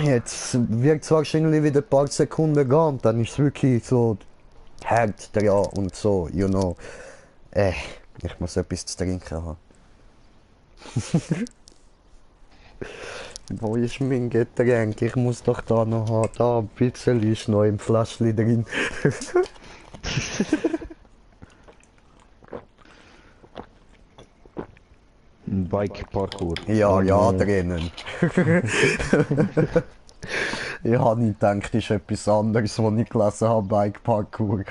jetzt wird es wahrscheinlich wieder ein paar Sekunden gehen und dann ist es wirklich so hart dran und so, you know. Ich muss etwas zu trinken haben. Wo ist mein Getränk? Ich muss doch da noch haben. Da ein bisschen ist noch im Fläschchen drin. Bike-Parkour. Ja, ja, drinnen. Ich habe nicht gedacht, das ist etwas anderes, was ich gelesen habe, Bike Parkour.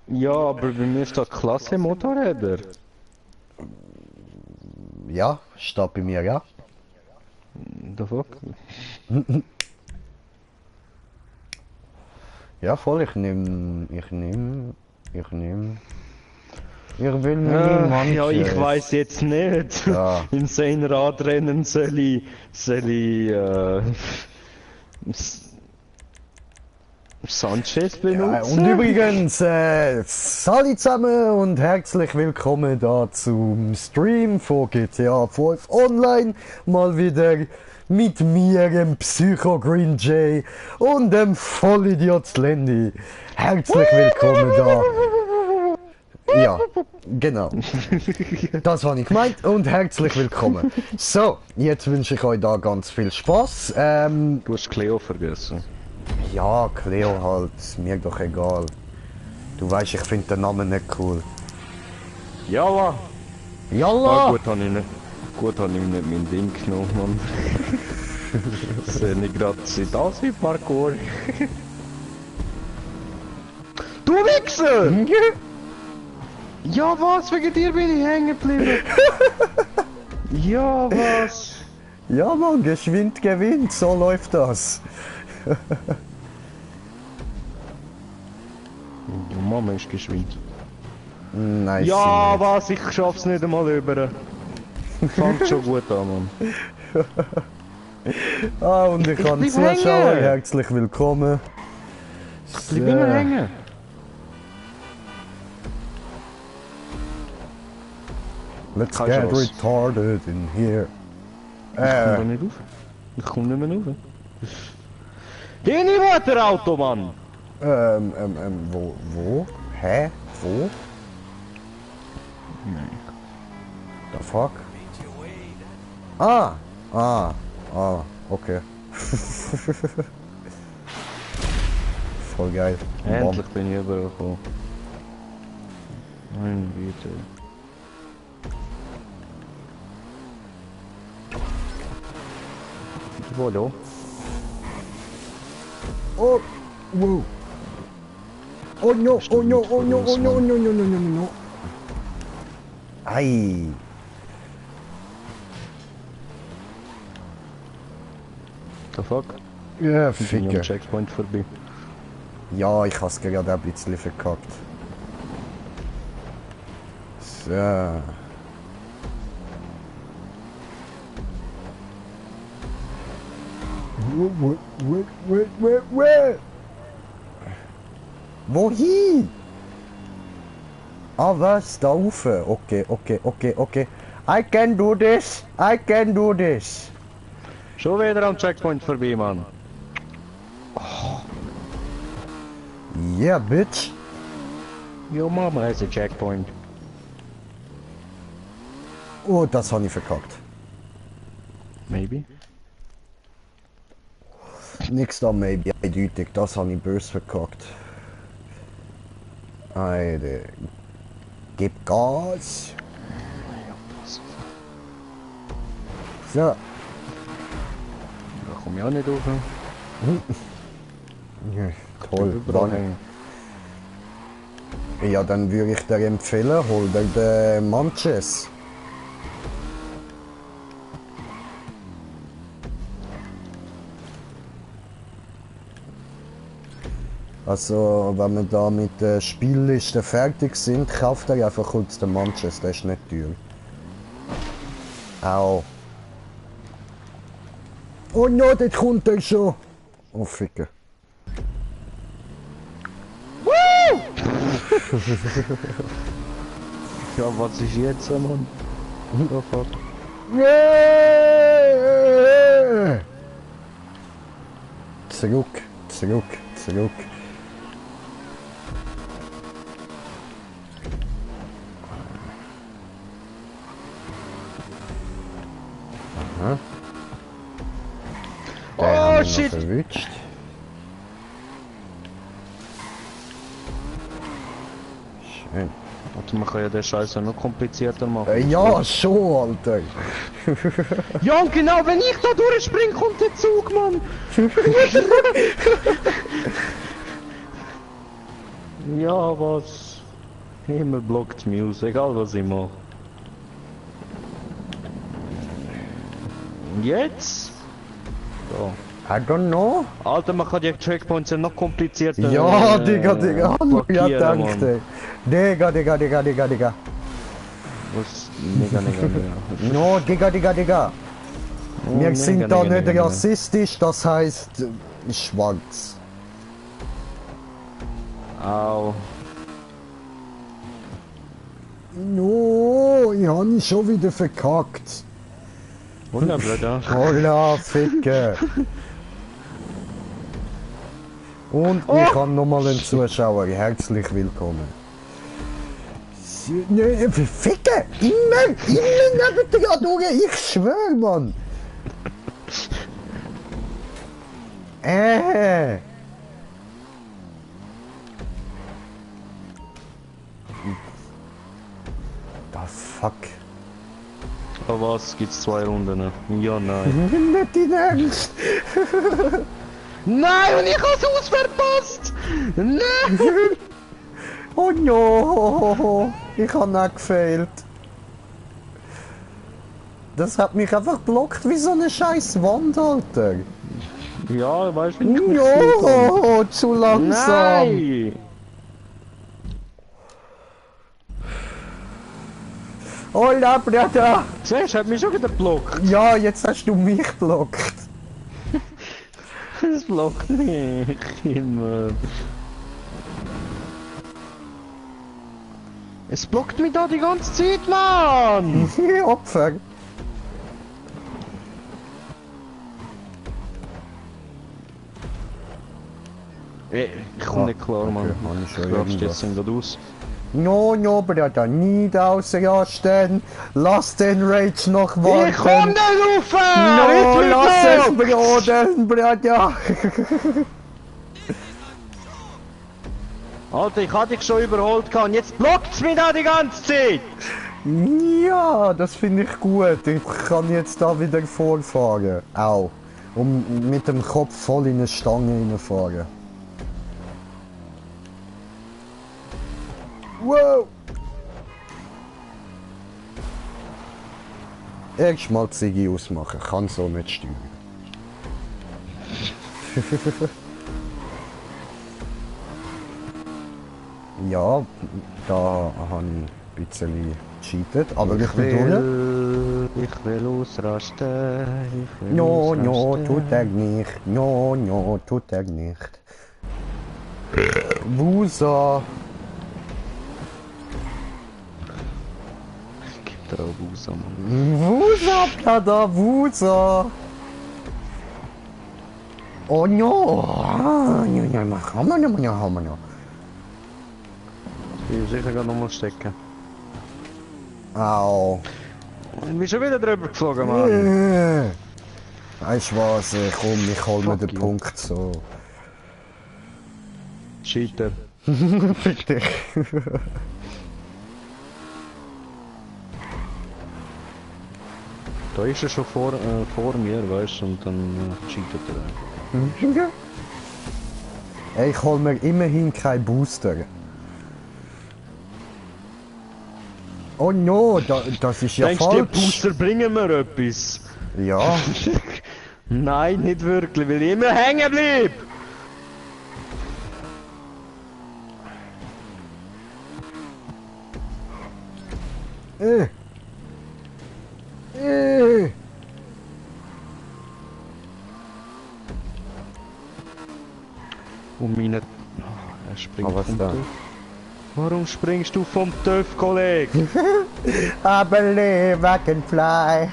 Ja, aber bei mir steht Klasse Motorräder. Ja, steht bei mir, ja. The fuck? Ja, voll, ich will mir niemand. Ja, ich weiß jetzt nicht. Ja. Insane Radrennen soll ich Sanchez Ja, benutzen? und übrigens, salut zusammen und herzlich willkommen da zum Stream von GTA 5 Online. Mal wieder mit mir, dem Psycho Green Jay und dem Vollidiot Slendy. Herzlich willkommen da. Ja, genau. Das habe ich gemeint und herzlich willkommen. So, jetzt wünsche ich euch da ganz viel Spaß. Du hast Cleo vergessen. Ja, Cleo halt, mir doch egal. Du weißt, ich finde den Namen nicht cool. Jalla! Jalla! Gut, habe ich nicht mein Ding genommen, Mann. Sehe ich gerade, sieht aus wie Parkour. Du Wichser! Ja, was? Wegen dir bin ich hängen geblieben. Ja, was? Ja, Mann, geschwind gewinnt, so läuft das. Die Mama ist geschwind. Nein, Ja, was? Ich schaff's nicht einmal über. Fängt schon gut an, Mann. Ah, und ich kann bleib Zuschauer, hängen. herzlich willkommen. Bleib immer hängen. Let's Keine get Chance. retarded in here. Ich komm da nicht auf. Ich komm nicht mehr rauf. Geh nicht weiter, Auto, Mann! Wo? Hä? Wo? Nein. The fuck? Okay. Voll geil. Endlich bin ich übergekommen. Meine Güte. Voilà. Oh, wow. Oh no, oh no, oh no, oh no, no, no, no, no, no, no. Ei. The fuck? Ja, Ich bin am Ficker. Checkpoint vorbei. Ja, ich hab's gerade ein bisschen verkackt. So. Wohin? Ah, was? Da rauf? Okay, okay, okay, okay. I can do this. I can do this. Schon wieder am Checkpoint vorbei, Mann. Yeah, bitch. Your mama has a checkpoint. Oh, das habe ich verkackt. Maybe. Nix da, maybe. Eindeutig, das habe ich böse verkackt. Alter. Gib Gas. So. Da komm ich auch nicht rauf. Ja, toll. Überall Dann, hängen. ja, dann würde ich dir empfehlen, hol dir den Manches. Also, wenn wir da mit der Spielliste fertig sind, kauft er einfach kurz den Manches, der ist nicht teuer. Au. Oh no, dort kommt er schon. Oh, Ficker. Ja, was ist jetzt, Mann? Oh fuck. Yeah! zurück, zurück, zurück. Aha. Den haben wir noch shit! erwischt. Schön. Warte, man kann ja den Scheiß noch komplizierter machen. Ja, schon, Alter. Ja, und genau, wenn ich da durchspringe, kommt der Zug, Mann! Ja, was? Immer blockt Muse, egal was ich mache. Und jetzt? So. I don't know. Alter, man kann die Checkpoints ja noch komplizierter Ja, Digga, hab ich ja blockieren, gedacht, Mann. ey. Digga. Was? Mega. No, Digga. Oh, Wir sind da nicht mega. rassistisch, das heißt schwarz. Au. No, ich hab ihn schon wieder verkackt. Wunderbar, Holla, Ficke. Und ich habe nochmal einen Zuschauer. Herzlich willkommen. Ne, Ficke! Immer neben dir durch, ich schwör, Mann! Da fuck. Aber was? Gibt's 2 Runden? Ne? Ja, nein. Nicht in Ernst! Nein, und ich hab's ausverpasst! Nein! Oh no! Ich habe nicht gefehlt. Das hat mich einfach blockt wie so eine scheiß Wand, Alter. Ja, weißt du, wie ich mich No, zu langsam. Nein! Hola, Bruder. Siehst du, hat mich schon wieder blockt. Ja, jetzt hast du mich blockt. Es blockt nicht immer. Es blockt mich da die ganze Zeit, Mann! Opfer. Ich komm nicht klar, Mann. okay, Mann, ist ja Ich raste irgendwas. jetzt gerade aus. No, Bruder, nicht ausrasten. Lass den Rage noch warten. Ich komm nicht rauf! No, Ich lass es bin brodeln, Bruder. Alter, ich hatte dich schon überholt und jetzt blockt's mich da die ganze Zeit! Ja, das finde ich gut. Ich kann jetzt da wieder vorfahren. Au. Und mit dem Kopf voll in eine Stange reinfahren. Wow! Erstmal die Ziggy ausmachen, kann so nicht steuern. Ja, da habe ich ein bisschen cheatet, aber ich bin durch. Ich will ausrasten. Ich will No, ausrasten. tut er nicht. No, tut er nicht. Wusa. Gib dir auch raus, Mann. Wusa, Plada, Wusa. Oh no. Haben wir noch. Ich will sicher gerade nochmal stecken. Au. Ich bin schon wieder drüber geflogen, Mann. Weißt du was, komm, ich hol mir Fuck den you. Punkt so. Cheater. Fick dich. Da ist er schon vor mir, weißt du, und dann cheatet er. Ey, ich hol mir immerhin keinen Booster. Oh no, das ist ja Denkst du, die falsch. Booster bringen mir etwas? Ja, Nein, nicht wirklich, weil ich immer hängen bleib! äh. Äh. Und meine... Oh, er springt was vom da? TÜV. Warum springst du vom TÜV, Kollege? I believe I can fly.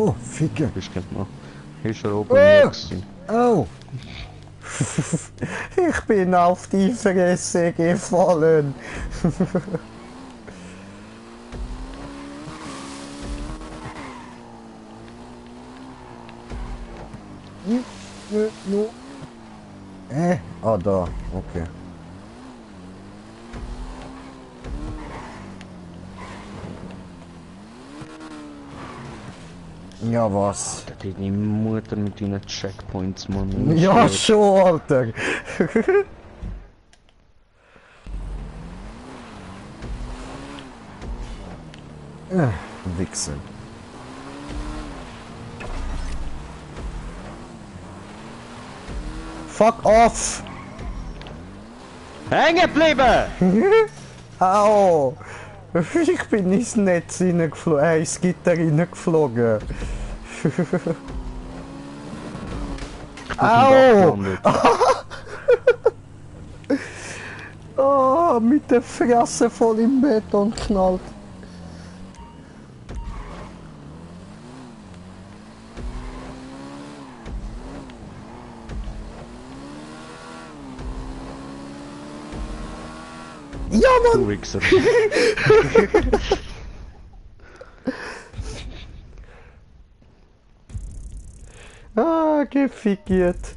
Oh, Ficker. Bist du gemacht? Ist er oben Oh. gewesen. Oh. Ich bin auf die Fresse gefallen. No. Ah, da. Okay. Ja, was? Deine Mutter mit deinen Checkpoints, Mann. Ja, schon, Alter. Wichser. Fuck off! Hängen geblieben! Au! Ich bin ins Netz reingeflogen, ins Gitter reingeflogen. Au! Oh, mit der Fresse voll im Beton knallt. Ja, Mann! Du Wichser. Ah, gefickiert.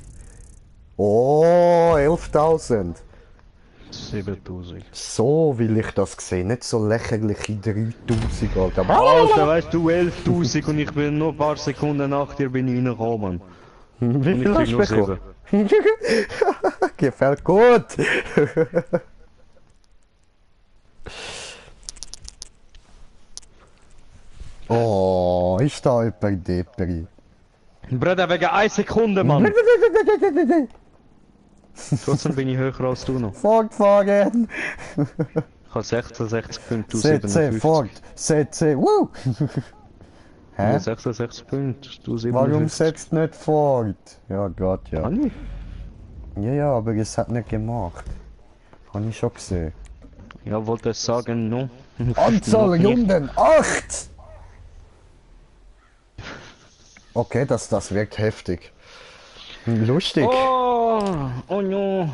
Oh, 11.000. 7000. So will ich das sehen, nicht so lächerliche 3.000, Alter. Alter, weißt du, 11.000 und ich bin nur ein paar Sekunden nach dir bin ich reingekommen. Wie Und viel ich hast krieg du nur bekommen? 7. Gefällt gut. Oh, ist da jemand Depri? Bruder, wegen 1 Sekunde, Mann. Trotzdem bin ich höher als du noch. Fortfahren! Ich habe 66 Punkte, du Setze, 57. fort, setze, woo! Ja, Hä? 66 Punkte, du 57. Warum setzt nicht fort? Ja Gott, ja. Kann ich? Ja, aber es hat nicht gemacht. Habe ich schon gesehen. Ja, wollte es sagen, no. Anzahl Noch nicht. Runden 8! Okay, das wirkt heftig. Lustig. Oh no.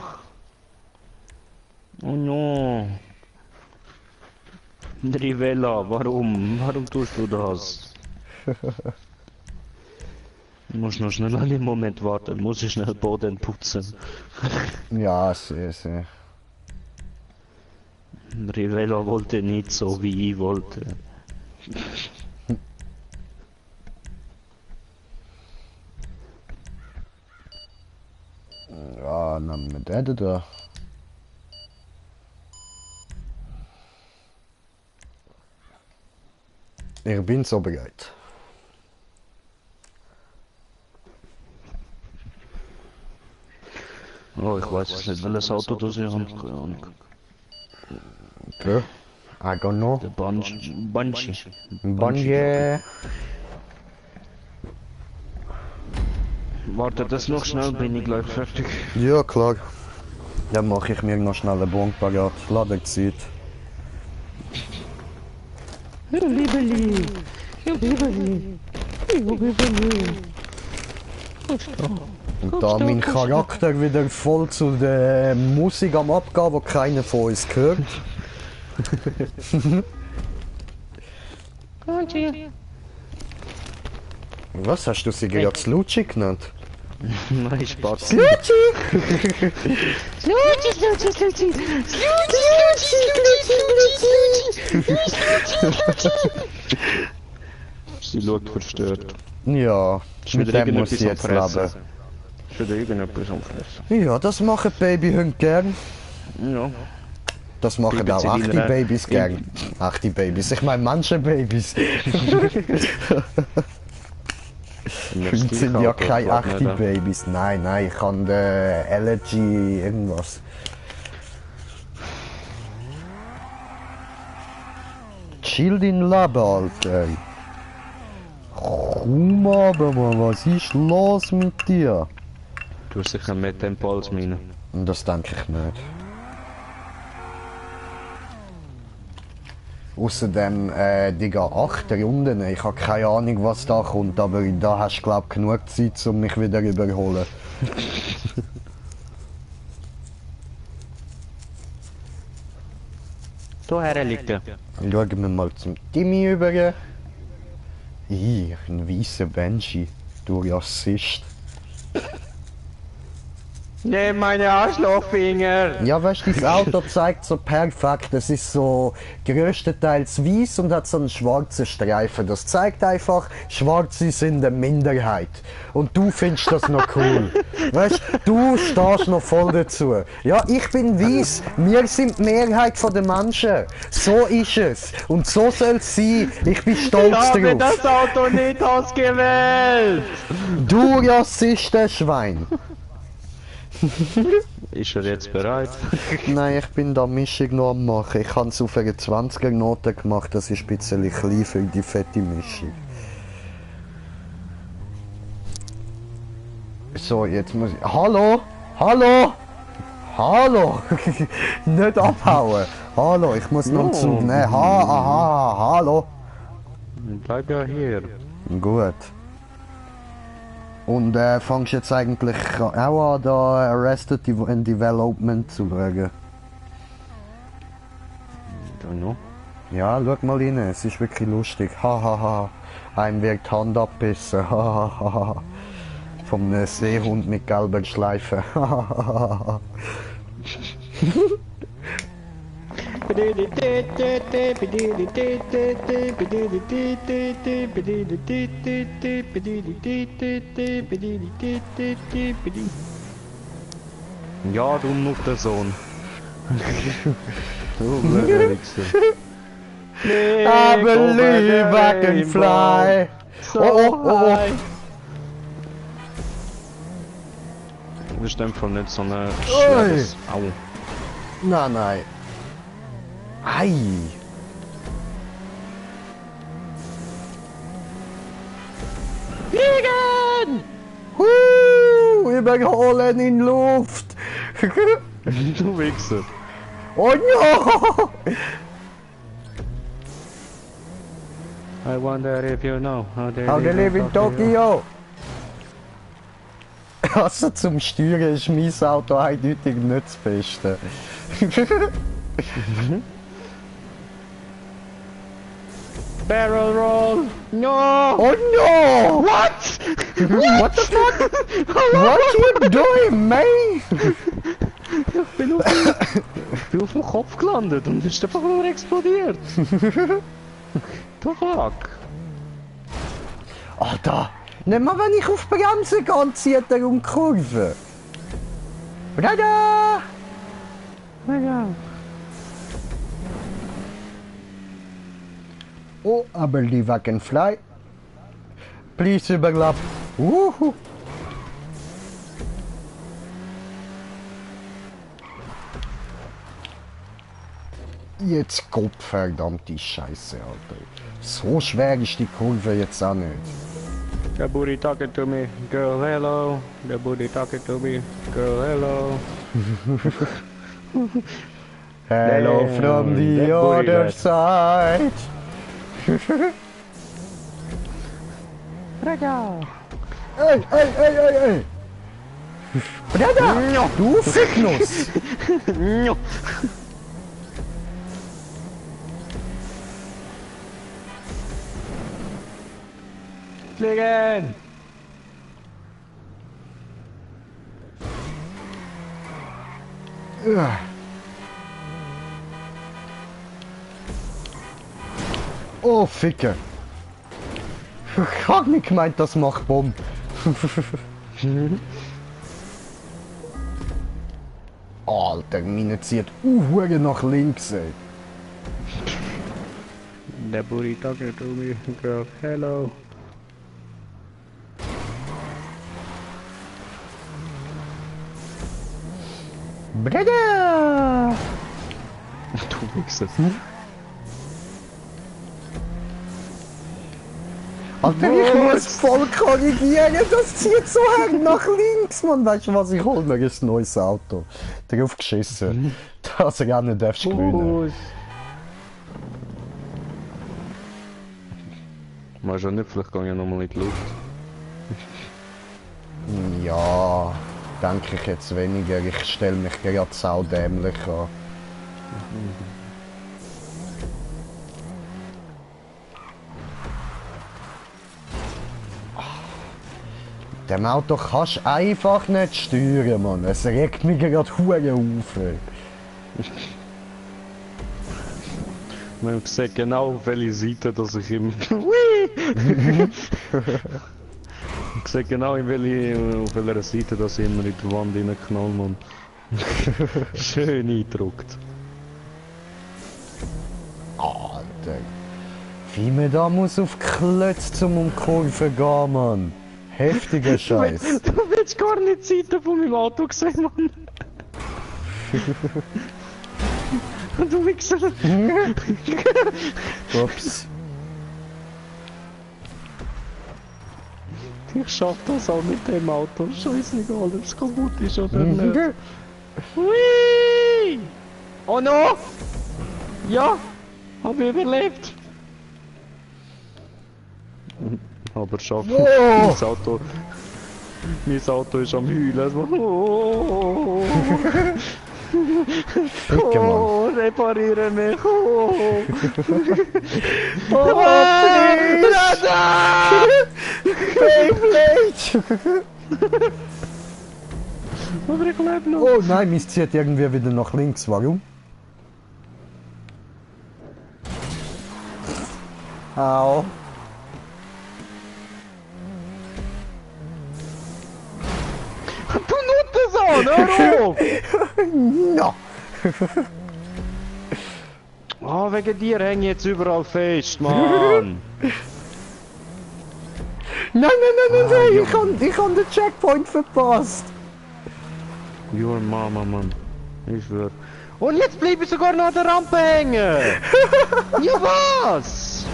Oh no. Drivella, warum? Warum tust du das? Du musst noch schnell einen Moment warten, muss ich schnell Boden putzen. Ja, sehr. Rivella wollte nicht so, wie ich wollte. Ja, dann mit der da. Ich bin so bereit. Oh, ich weiß jetzt nicht, welches Auto das ist. Keine Ahnung. Okay. I don't know. Der Banshee. Banje. Warte, das noch schnell, bin ich gleich fertig. Ja, klar. Dann mache ich mir noch schnell einen Bon parat. Ladezeit. Und da mein Charakter wieder voll zu der Musik am Abgehen, wo keiner von uns hört. Was hast du sie gerade Slutschi genannt? Nein, Spaß. Slutschi! Sie schaut verstört. Ja, Ist mit wieder dem muss ich irgendetwas am jetzt Fressen. leben. Ist wieder irgendetwas am Fressen. Ja, das machen Babyhunde gern. Ja. Das machen Bleiben auch sie echte in einer- Babys gern. Echte Babys, ich meine Menschenbabys. Das sind ja keine echten Babys. Nein, ich kann Allergy irgendwas. Chill dein Leben, Alter. Komm aber mal, was ist los mit dir? Du hast sicher mehr Tempo als meine. Und das denke ich nicht. Außerdem, Digga, 8 Runden. Ich habe keine Ahnung, was da kommt, aber da hast du, glaube ich, genug Zeit, um mich wieder überholen. Hierher liegt er. Schauen wir mal zum Timmy über. Ein weißer Banshee. Du Rassist. Nimm meine Arschlochfinger! Ja, weißt du, das Auto zeigt so perfekt. Es ist so größtenteils weiß und hat so einen schwarzen Streifen. Das zeigt einfach, Schwarze sind eine Minderheit. Und du findest das noch cool. Weißt du, stehst noch voll dazu. Ja, ich bin weiß. Wir sind die Mehrheit der Menschen. So ist es. Und so soll es sein. Ich bin stolz Ich habe drauf. das Auto nicht ausgewählt! Du Rassistenschwein. Ist er jetzt bereit? Nein, ich bin da Mischung noch am machen. Ich habe es auf eine 20er Note gemacht, das ist ein bisschen klein für die fette Mischung. So, jetzt muss ich... Hallo? Hallo? Hallo? Nicht abhauen. Hallo, ich muss noch einen Zug nehmen. Aha, hallo. Bleib ja hier. Gut. Und fängst jetzt eigentlich auch an, da Arrested Development zu schauen? Don't know. Ja, schau mal rein, es ist wirklich lustig. Hahaha. Einem wird die Hand abbissen. Hahaha. Vom Seehund mit gelber Schleife. Hahaha. Ja, du Muttersohn. Du blöder Wichser. I believe I can fly. So oh. Das ist einfach nicht so eine schweres... Au. Nein. Ei. Fliegen! Überholen in Luft. Du Wichser. Oh no! I wonder if you know how they live in Tokyo. Also zum Steuern ist mein Auto eindeutig nicht das Beste. Barrel roll! No! Oh no! What? What the fuck? What you doing, man? Ich bin auf dem Kopf gelandet und ist einfach nur explodiert. The fuck? Alter! Nicht mal wenn ich auf Bremsen gehe, zieht er um die Kurve. Brada! Ja. Oh, aber die can fly. Please überlapp. Jetzt Gottverdammt Scheiße, Alter. So schwer ist die Kurve jetzt auch nicht. The booty talking to me, girl hello. The booty talking to me, girl hello. Hello Damn, from the that booty other rat. side. Raja! Ey! Brada! Du Ficknuss! Fliegen! Oh, Ficker! Ich hab nicht gemeint, das macht Bomb. Alter, meine zieht Uhren nach links, ey. The booty talking to me, girl hello. Brada! Du Wichser. Alter, ich muss voll korrigieren, das zieht so hart nach links, Mann. Weißt du was, ich hol mir ein neues Auto. Drauf geschissen. Das Rennen darfst du gewinnen. Weißt du nicht, vielleicht gehe ich ja nochmal in die Luft. Ja, denke ich jetzt weniger. Ich stelle mich gerade saudämlich an. Dem Auto kannst du einfach nicht steuern, Mann. Es regt mich gerade hure auf. Ey. Man sieht genau, auf welche Seite dass ich im... Hui! Ich sehe genau, auf welcher Seite dass ich immer in die Wand reinknall, Mann. Schön eindruckt. Alter. Wie man da muss auf Klötz um Kurve gehen, Mann. Heftiger Scheiß. Du willst gar nicht die Seite von meinem Auto sehen, Mann. Du Wichser. Ups. Ich schaff das auch mit dem Auto. Scheißegal, ob es kaputt ist oder nicht. Hui! Oh no! Ja! Hab ich überlebt! Aber schaff. Oh. Mein Auto ist am Heulen. Oh, Ficke, Mann. oh, repariere mich! Oh, Oh, please! Beyblade! aber ich lebe noch! Oh nein, mich zieht irgendwie wieder nach links. Warum? Au. Du Nutte hör auf! No. Oh, wegen dir hänge ich jetzt überall fest, Mann! Nein, ich hab den Checkpoint verpasst. Your Mama, Mann. Ich schwör. Und jetzt bleibe ich sogar noch an der Rampe hängen! Ja, was?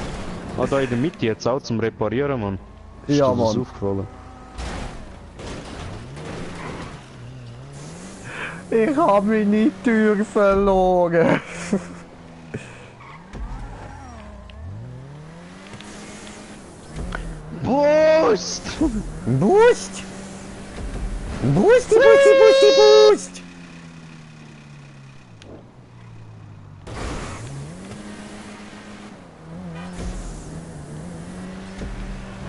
Ah, da in der Mitte jetzt auch zum Reparieren, Mann. Ist Ja, dir das Mann. aufgefallen? Ich hab meine Tür verloren. Boost! Boost! Boost!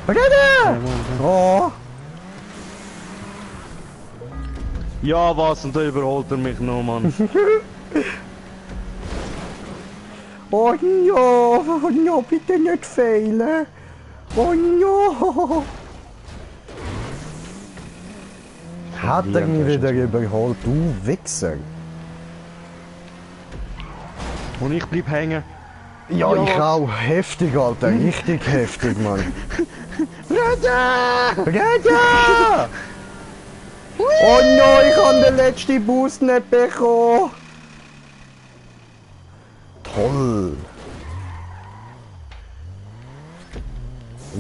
Renne! Oh! Ja, was? Und da überholt er mich noch, Mann. Oh no! Oh no, bitte nicht fehlen! Oh no! Hat er mich wieder überholt, du Wichser! Und ich bleib hängen. Ja, Ja, ich was? auch. Heftig, Alter. Richtig heftig, Mann. Rette! Reda! Oh no, ich habe den letzten Boost nicht bekommen. Toll.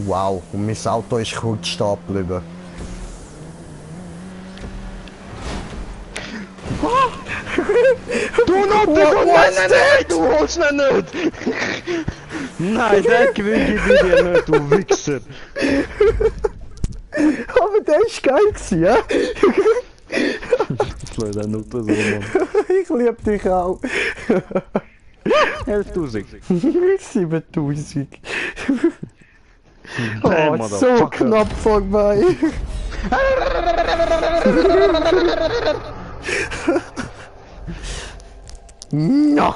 Wow, und mein Auto ist kurz stehen geblieben. Du Nutte! Nein, du holst ihn nicht! Nein, den gewinne ich bei dir nicht, du Wichser! Aber der war geil gewesen, ja? Leute, der Nutte so, Mann. Ich liebe dich auch. 11.000. 7000. Damn, Oh, so motherfucker. knapp vorbei. No.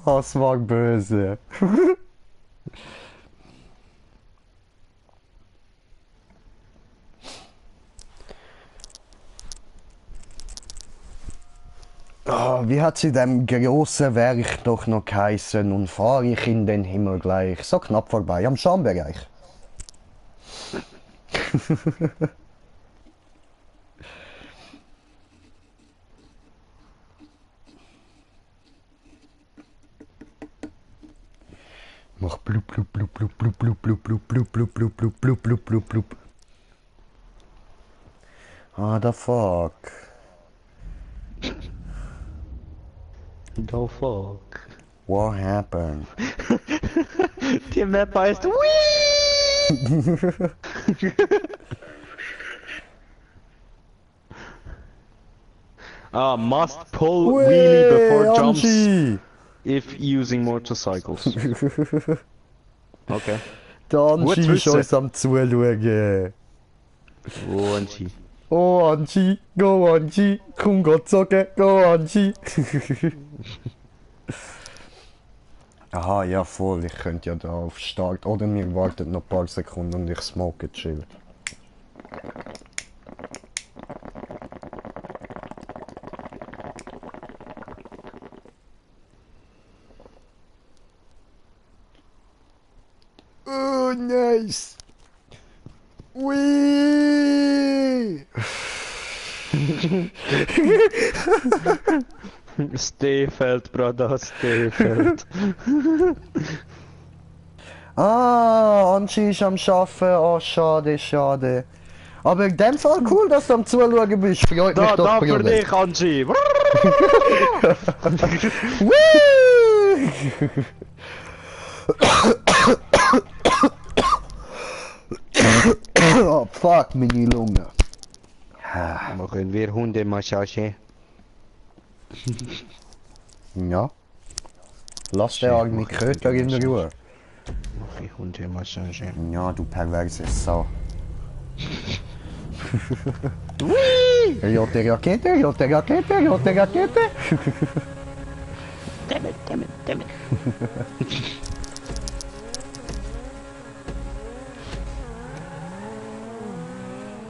Das war böse. Ah, wie hat sie dem großen Werk doch noch geheißen und fahre ich in den Himmel gleich? So knapp vorbei, am Schambereich. Mach blub blub blub blub blub blub blub blub blub blub blub blub blub blub blub blub. Ah, the fuck. The fuck. What happened? Die Map heißt Wii! Must pull wheelie before jumps Angie! if using motorcycles. Okay. Der Gut Angie zu ist wissen. uns am Zuschauen. Oh, Angie. Oh Angie, go Angie, komm Gott sagen, go Angie. Aha, ja voll, ich könnte ja da auf Start. Oder wir warten noch ein paar Sekunden und ich smoke chill. Oh, nice! Wee! Stehfeld, Brother, Stehfeld. Angie ist am Arbeiten. Oh, schade, schade. Aber in dem Fall cool, dass du am Zuschauen bist. Freut mich doch, Da für Bruder. dich, Angie. Woo! Oh, fuck, meine Lunge. Machen wir Hundemassage. Ja. Lass den armen Köter in Ruhe. Mach ich Hundemassage. Ja, du perverse Sau. Whee! Rote Rakete, rote Rakete, rote Rakete. Damn it.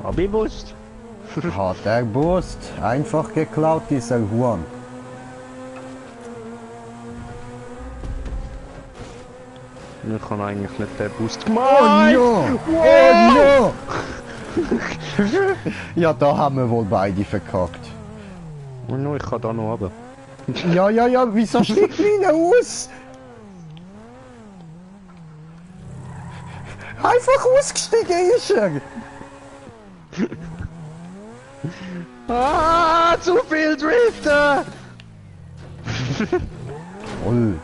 Hab ich gewusst. Hat er gewusst. Einfach geklaut, dieser Huan. Ich kann eigentlich nicht den Boost Oh gemacht. no! Oh no! Ja, da haben wir wohl beide verkackt. Oh no, ich kann da noch runter. Ja, wieso steigt meine aus? Einfach ausgestiegen ist er! Zu viel Driften! Voll.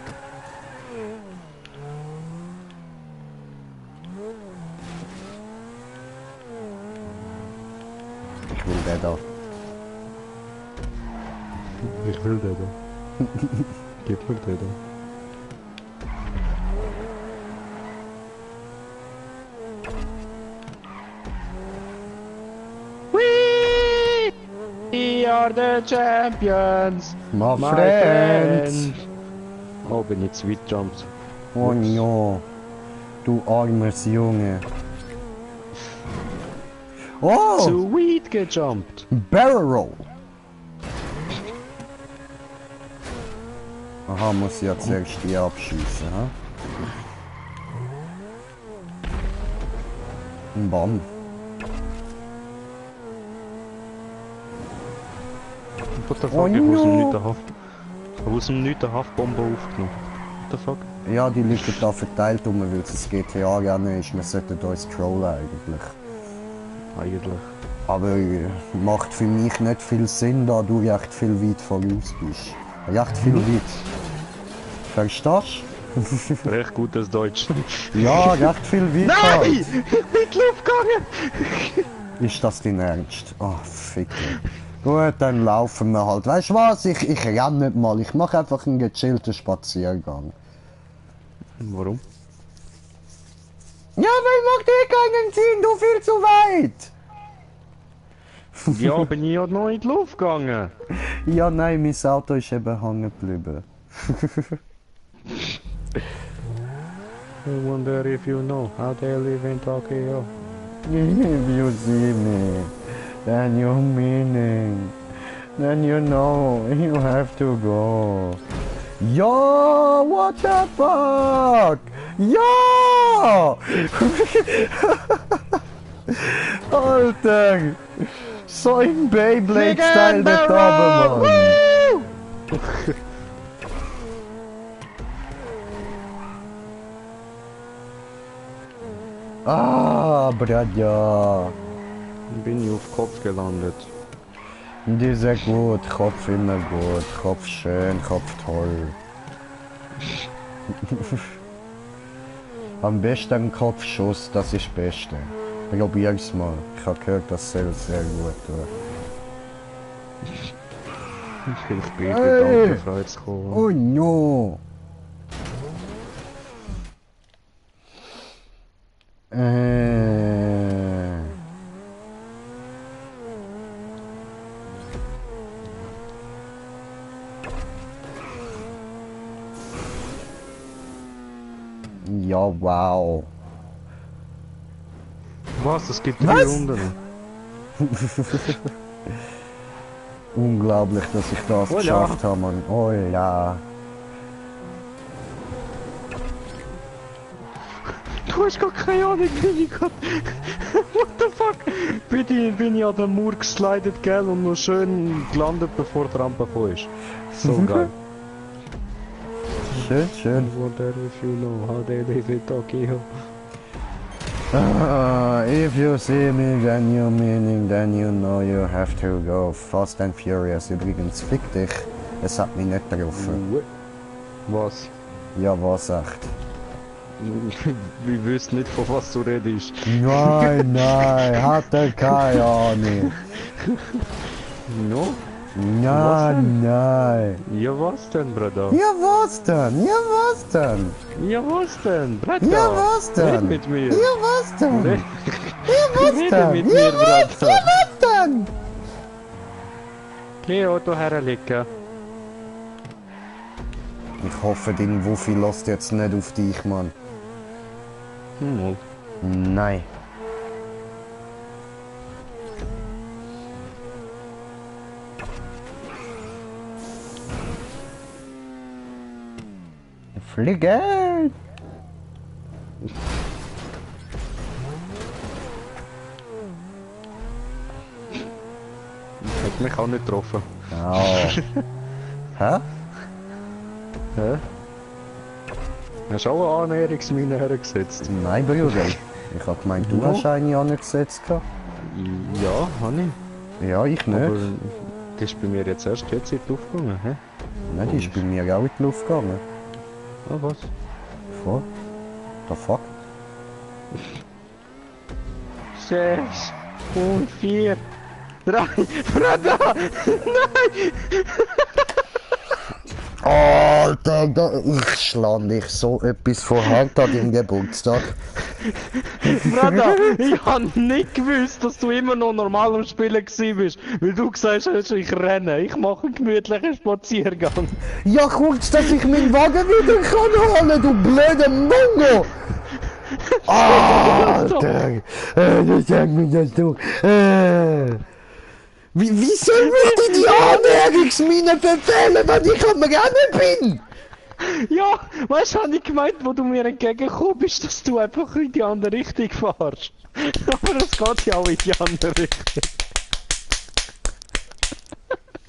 Ich will den da. Ich will den da. Gib mir den da. We are the champions! My My friends! friend. Oh, bin ich zu weit jumpt. Oh no. Du armes Junge. Oh! Zu weit gejumpt. Barrel Roll! Aha, muss ich ja zuerst die abschießen, ha? Bam. What the fuck? Oh Ich habe no. aus dem Nichts eine Haftbombe aufgenommen. What the fuck? Ja, die liegen da verteilt rum, weil es ein GTA-Rennen ist. Wir sollten uns trollen eigentlich. Eigentlich. Aber macht für mich nicht viel Sinn, da du recht viel weit voraus bist. Recht viel weit. Verstehst Recht gutes Deutsch. du? Ja, recht viel weit. Nein! halt. Ich bin in die Luft gegangen! Ist das dein Ernst? Oh, fick. Gut, dann laufen wir halt. Weißt du was? Ich renne nicht mal. Ich mache einfach einen gechillten Spaziergang. Warum? Ja, weil macht eh keinen Sinn, du viel zu weit. Ja, bin ich ja noch in die Luft gegangen. Ja, nein, mein Auto ist eben hängen geblieben. I wonder if you know how they live in Tokyo. If you see me, then you meaning. Then you know you have to go. Ja, what the fuck? Ja! Alter! So im Beyblade-Style dort oben, Mann! Ah, Bradja! Bin ich auf Kopf gelandet. Die ist sehr gut, Kopf immer gut, Kopf schön, Kopf toll. Am besten ein Kopfschuss, das ist das Beste. Probier's mal. Ich habe gehört, das soll sehr gut tun. Ich bin danke, frei zu kommen. Oh no! Ja, wow. Was? Es gibt 3 Runden. Unglaublich, dass ich das Oh ja. geschafft habe, Mann. Oh ja. Du hast gar keine Ahnung, wie ich grad... What the fuck? Bin ich an den Mauer geslidet, gell, und noch schön gelandet, bevor die Rampe gekommen ist. So geil. Schön, schön. Wonder if you know how they live in Tokyo. If you see me, then you meaning, then you know you have to go. Fast and Furious. Übrigens, fick dich. Es hat mich nicht getroffen. Was? Ja, was echt? Wir wissen nicht, von was du redest. Nein, nein, hat er keine Ahnung. No? Nein, nein. Ja, was denn, Bruder? Ja, was denn? Ja, was denn? Ja, was denn, Bruder? Ja, was denn? Red mit mir. Ja, was denn? Red, Ja, was rede denn? mit Ja, mir, was? Bruder. Ja, was denn? Geh Auto herlegen. Ich hoffe, dein Wuffi lässt jetzt nicht auf dich, Mann. Hm. Nein. Fliegen! Hat mich auch nicht getroffen. Oh. Hä? Hä? Hast du auch eine Annäherungsmine hergesetzt? Nein, Bruder. Ich hab gemeint, du hast eine angesetzt. Ja, habe ich. Ja, ich nicht. Aber die ist bei mir jetzt erst jetzt in die Luft gegangen, hä? Nein, die ist bei mir auch in die Luft gegangen. Ah, was? Voll. The fuck? 6 und 4, 3, Bruder! Alter, ich schlag dich so etwas von hart an deinem Geburtstag. Bruder, ich hab nicht gewusst, dass du immer noch normal am Spielen gewesen bist, weil du gesagt hast, ich renne, ich mache einen gemütlichen Spaziergang. Ja, kurz, dass ich meinen Wagen wieder kann holen, du blöder Mongo! Alter! Das sagt mir das du. Wie soll ich die Annäherungsmine befehlen, wenn ich am Rennen bin? Ja, weißt du, hab ich gemeint, wo du mir entgegengekommen bist, dass du einfach in die andere Richtung fahrst. Aber es geht ja auch in die andere Richtung.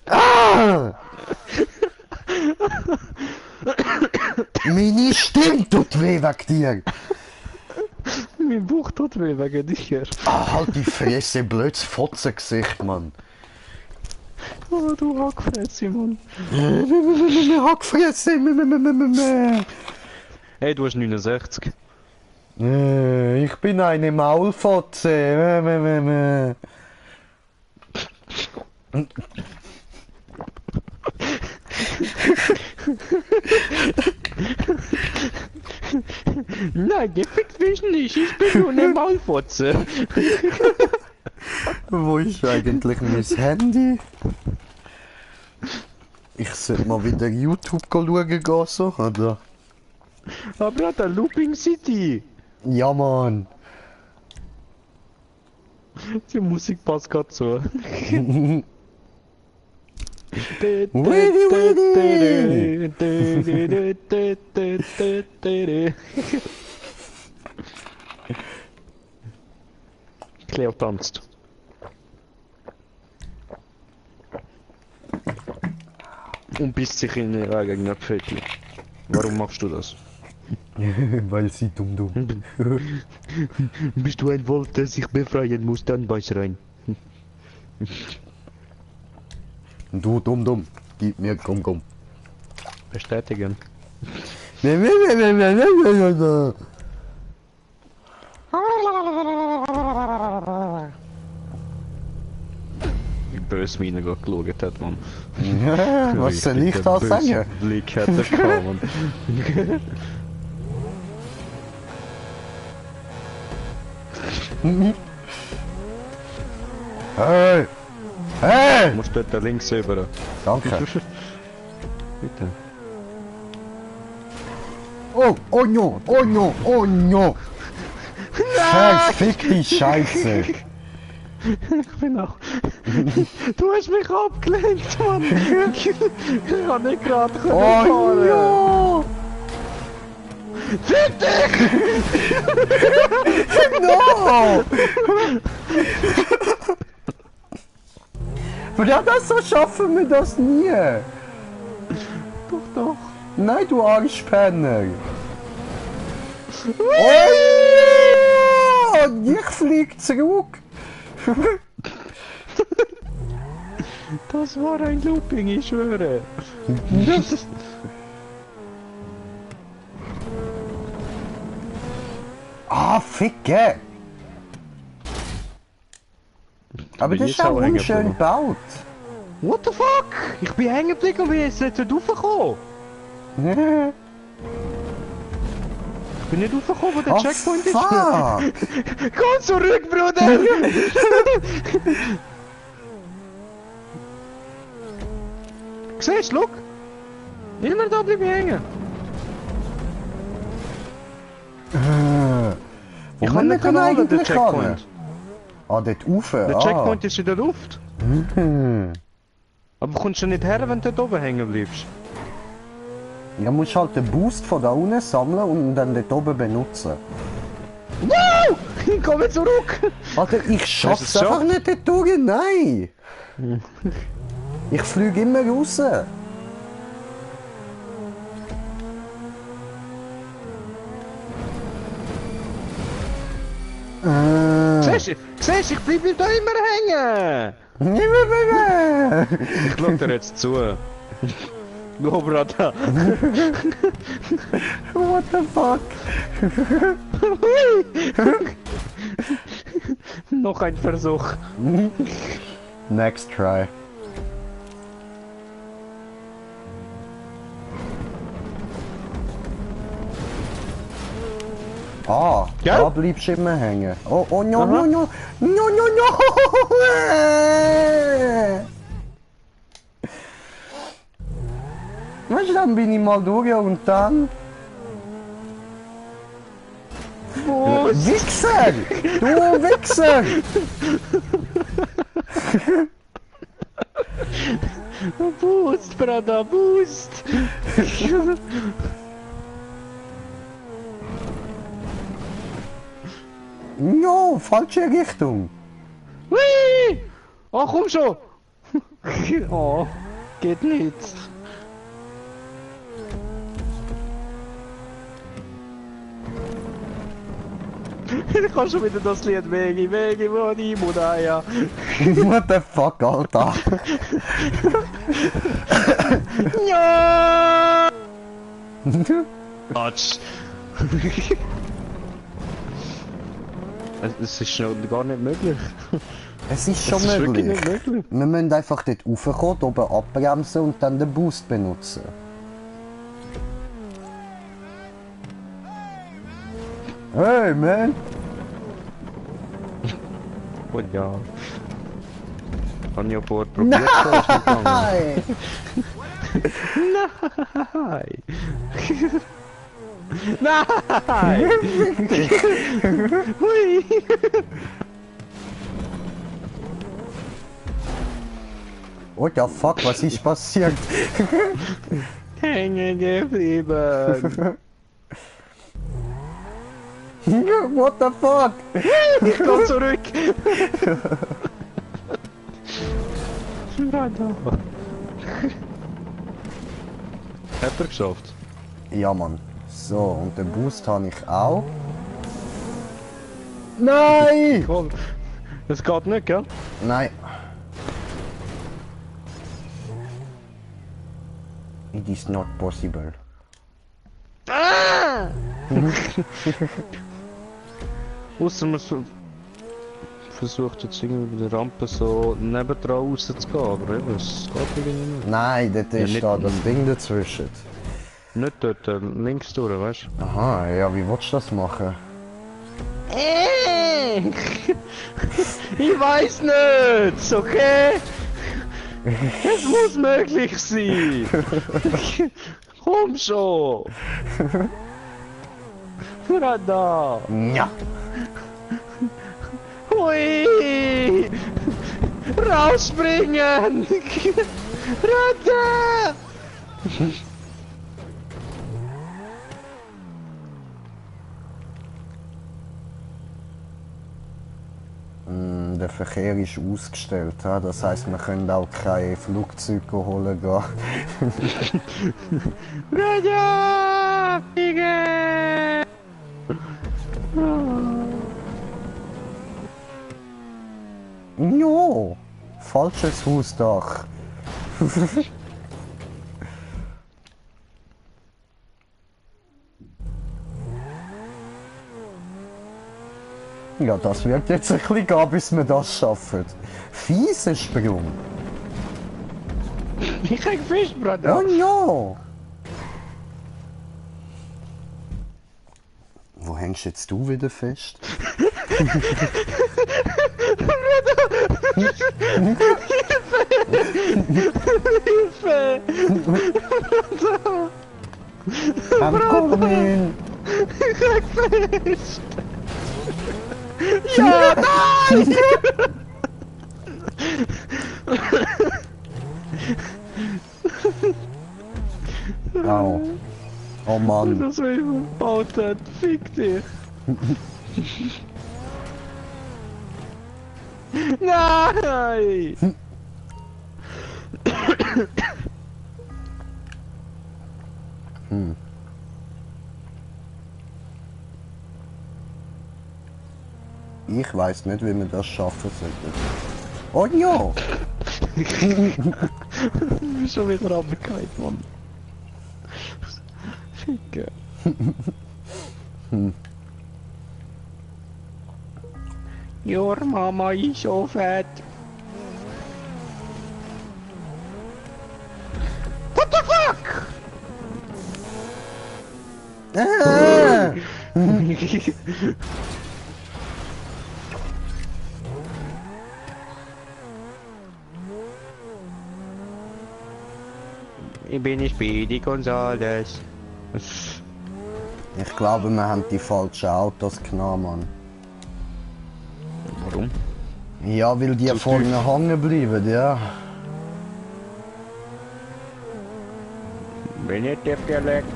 Ah! Meine Stimme tut weh wegen dir. Mein Bauch tut weh wegen dir. Ah, halt die Fresse, blödes Fotzengesicht, Mann. Oh, du Hackfresse, Mann. Hackfresse. Hey, du hast 69. Ich bin eine Maulfotze. Nein, gefickt mich nicht, ich bin nur eine Maulfotze. Wo ist eigentlich mein Handy? Ich sollte mal wieder YouTube schauen gehen, so, oder? Aber der Looping City. Ja, Mann. Die Musik passt gerade so. Cleo tanzt. Und bisst sich in ihre eigenen Pfötchen. Warum machst du das? Weil sie dumm. Bist du ein Wolf, der sich befreien muss, dann beiß rein. Du dumm. Gib mir komm. Bestätigen. Wie böse meine gerade geschaut hat, Mann. Was soll ich da sagen? Blick hat er gehabt, Mann. Hey! Hey! Du musst dort links rüber. Danke. Bitte. Oh, oh no, oh no, oh no! Verfickte Scheiße! Ich bin auch... Du hast mich abgelenkt, Mann! Ich kann nicht gerade fahren! Oh no! Fick dich! No! Ja, das so schaffen wir das nie! Doch, doch! Nein, du Arschpenner! Oh! Und ich flieg zurück! Das war ein Looping, ich schwöre! Ah, ficke! Aber das ist auch unschön gebaut. What the fuck? Ich bin hängen geblieben und bin jetzt nicht raufgekommen! Ich bin nicht raufgekommen, wo der Oh, Checkpoint ist! fuck! Komm zurück, Bruder! Siehst du, look! Immer da bleibe ich hängen! Wo Ich kann kann wir nicht denn anholen, den eigentlich hin? Checkpoint. Ah, dort rauf. Der Checkpoint ist in der Luft. Hm. Aber kommst du nicht her, wenn du dort oben hängen bleibst? Ja, musst halt den Boost von da unten sammeln und dann dort oben benutzen. Wow! Ich komme zurück! Alter, ich schaff's Hast du es einfach geschafft? nicht dort durch, nein! Ich fliege immer raus. Siehst du, ich bleibe da immer hängen! Ich schau dir jetzt zu. Go, Brata! What the fuck? Noch ein Versuch. Next try. Ah, Ja? da bleibst du immer hängen. Oh, oh, no, Aha. no, no, no, no, no! Weißt du, dann bin ich mal durch und dann... Boost! Wichser! Du Wichser! Boost, Brata, Boost! No, falsche Richtung. Hui! Oh, komm schon! Oh, geht nicht. Ich kann schon wieder das Lied Wegi, Wegi, Moni, Mudaya. What the fuck, Alter? Ja! Quatsch. Es ist schon gar nicht möglich. Es ist schon Es ist wirklich möglich. nicht möglich. Wir müssen einfach dort raufkommen, oben abbremsen und dann den Boost benutzen. Hey, man! Und ja. Kann ja vorher probiert, aber ist nicht gegangen. Nein! Nein! Nein! Hui! What the fuck, was ist passiert? Hängen geblieben! What the fuck? Ich komm zurück! Brada. Hat er geschafft? Ja, Mann. So, und den Boost habe ich auch. Nein! Komm. Das geht nicht, gell? Nein. It is not possible. Ah! Ausser man versucht jetzt irgendwie über die Rampe so nebendran rauszugehen, aber eben, es geht irgendwie nicht. Nein, dort Ja, ist nicht- da das Ding dazwischen. Nicht dort, links durch, weißt du? Aha, ja, wie willst du das machen? Ich weiß nicht, okay? Es muss möglich sein. Komm schon. Rada. Ja. Hui. Rausspringen. Rada. Der Verkehr ist ausgestellt, ja? Das heisst, wir können auch keine Flugzeuge holen gehen. Rada. Fliegen. Jo, falsches Hausdach. Ja, das wird jetzt ein bisschen gehen, bis wir das schaffen. Fieser Sprung. Ich krieg Fisch, Bruder. Oh ja. Wo hängst jetzt du wieder fest? Hilfe! Am Kormin! Ich krieg Fisch! Ja, nein! Au. Oh Mann. Das will ich gebaut hat. Fick dich! Nein! Ich weiß nicht, wie wir das schaffen sollten. Oh ja! Ich bin schon wieder runtergefallen, Mann. Ficke. Your Mama is so fat. What the fuck? Ah! Ich bin nicht Speedy Gonzales. Ich glaube, wir haben die falschen Autos genommen, Mann. Warum? Ja, weil die Zu vorne hängen bleiben, ja. Bin nicht der Dialekt.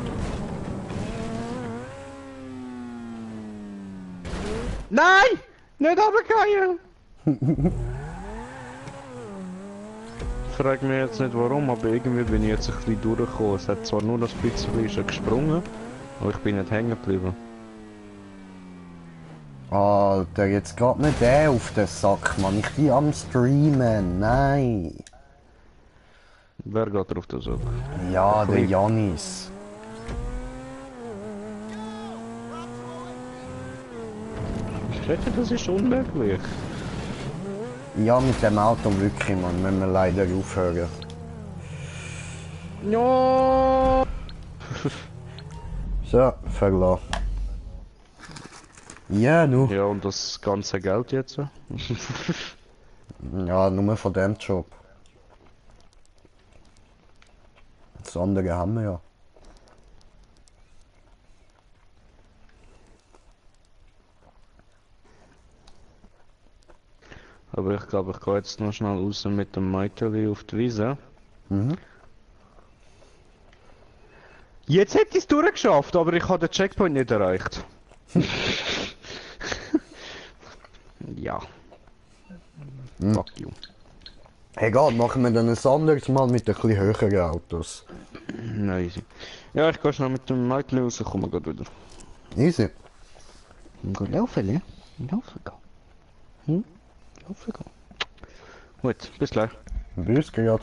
Nein! Nicht runtergefallen! Ich frage mich jetzt nicht warum, aber irgendwie bin ich jetzt ein bisschen durchgekommen. Es hat zwar nur das bisschen ist gesprungen, aber ich bin nicht hängen geblieben. Alter, jetzt geht nicht der auf den Sack, Mann. Ich bin am Streamen, nein. Wer geht drauf das ab? Ja, der Janis. Ich wette, das ist unmöglich. Ja, mit dem Auto wirklich, Mann. Müssen wir leider aufhören. Ja. So, verlassen. Ja, nu. Ja, und das ganze Geld jetzt? Ja, nur von dem Job. Das andere haben wir ja. Aber ich glaube, ich gehe jetzt noch schnell raus mit dem Meiteli auf die Wiese. Mhm. Jetzt hätte ich es durchgeschafft, aber ich habe den Checkpoint nicht erreicht. Ja. Fuck you. Egal, machen wir dann ein anderes Mal mit ein bisschen höheren Autos. Nein, easy. Ja, ich gehe schnell mit dem Meiteli raus, komme gleich wieder. Easy. Gut laufen, ja? Laufen gehen. Laufen gehen. Gut, bis gleich. Bis gleich.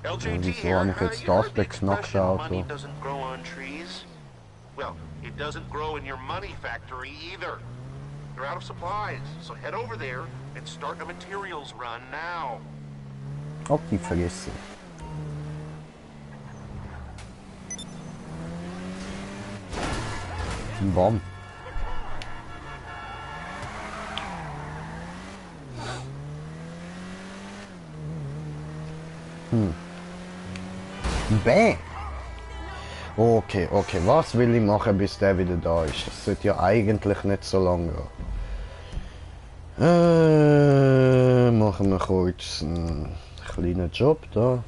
Wieso here. habe ich jetzt You heard das the beknackt, expression, money Auto? doesn't grow on trees. Well, it doesn't grow in your money factory either. They're out of supplies, so head over there and start a materials run now. Hab die vergessen. Bam. Bäh. Okay, okay. Was will ich machen, bis der wieder da ist? Das sollte ja eigentlich nicht so lange gehen. Machen wir kurz einen kleinen Job da.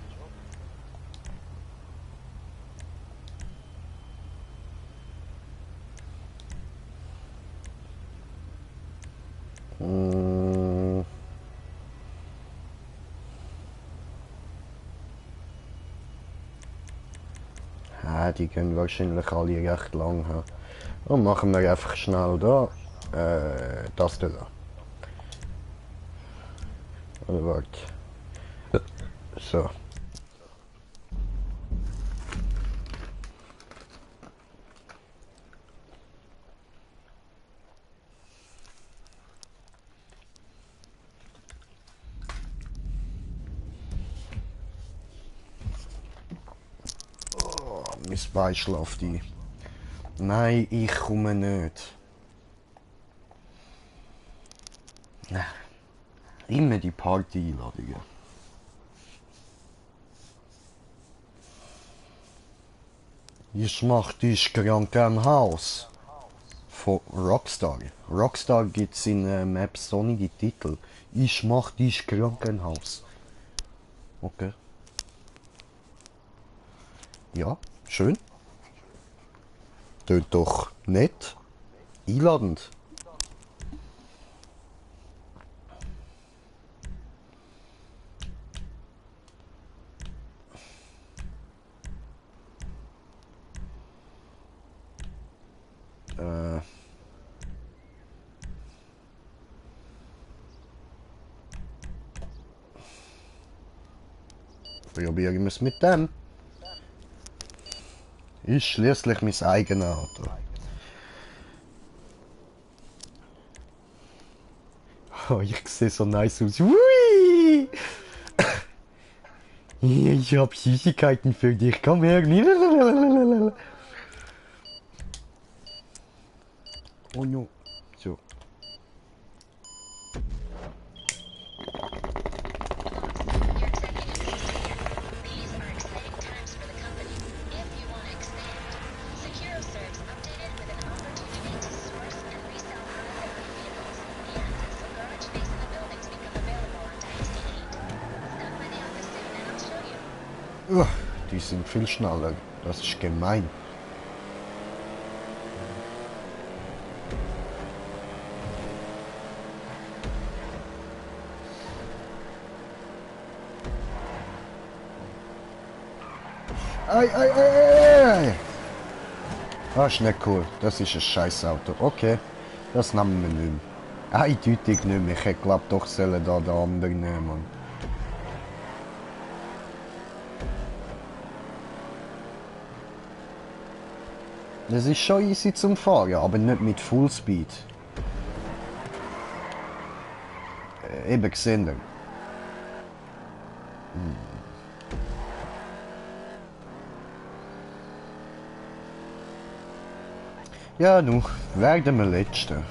Die gehen wahrscheinlich alle recht lang haben. Und machen wir einfach schnell da das da. Oder warte. So. Mein Bein schläft ein. Nein, ich komme nicht. Nein. Immer die Party-Einladungen. Ich mach dich krank am Haus. Von Rockstar. Rockstar gibt in Maps sonnige Titel. Ich mach dich krank am Haus. Okay. Ja, schön. Tönt doch nett. Einladend. Probieren wir es mit dem. Ist schließlich mein eigenes Auto. Oh, ich sehe so nice aus. Hui! Ich habe Süßigkeiten für dich. Komm her. Oh no. So. Die sind viel schneller. Das ist gemein. Ei, ei, ei, ei, ei. Das ist nicht cool. Das ist ein scheiß Auto. Okay, das nehmen wir nicht mehr. Eindeutig nicht mehr. Ich hätte glaubt, doch sollen da den anderen nehmen. Das ist schon easy zum Fahren, aber nicht mit Fullspeed. Eben gesehen. Ja, nu, werden wir Letzte.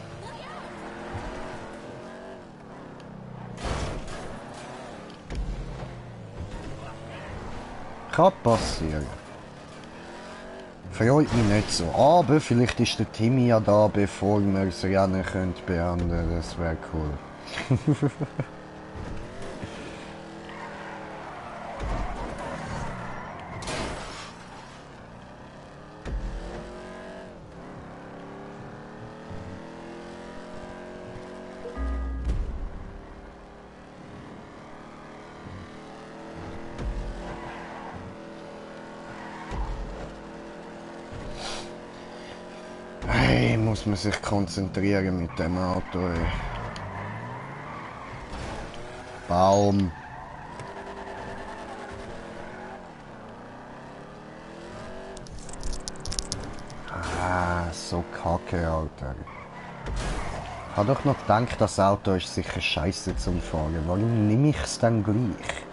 Kann passieren. Freut mich nicht so, aber vielleicht ist der Timmy ja da, bevor wir das Rennen beenden können. Das wäre cool. Hey, muss man sich konzentrieren mit dem Auto. Ey. Baum. so kacke, Alter. Ich habe doch noch gedacht, das Auto ist sicher scheiße zum Fahren. Warum nehme ich es dann gleich?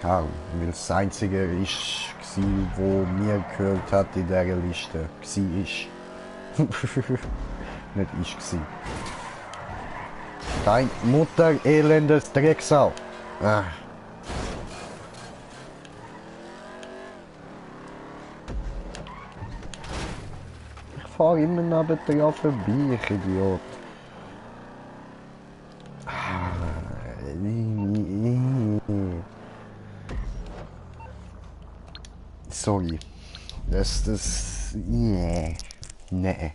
Ja, weil es das einzige ist, wo mir gehört hat in dieser Liste. Ist. Nicht ich gsi. Dein Mutter elendes Drecksau. Ah. Ich fahre immer neben dir vorbei, ich Idiot. Sorry. Nee. Nee.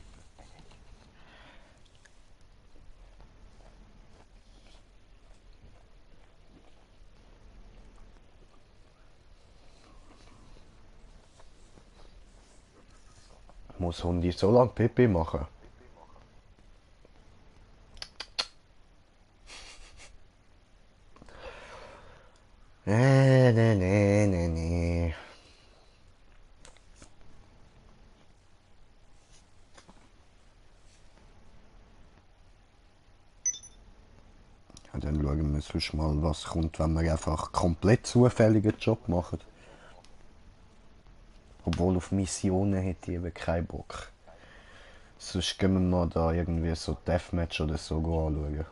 Muss Hundi so lange Pipi machen? Nee. Ja, dann schauen wir sonst mal, was kommt, wenn wir einfach komplett zufälligen Job machen. Obwohl auf Missionen hätte ich eben keinen Bock. Sonst gehen wir mal da irgendwie so Deathmatch oder so anschauen.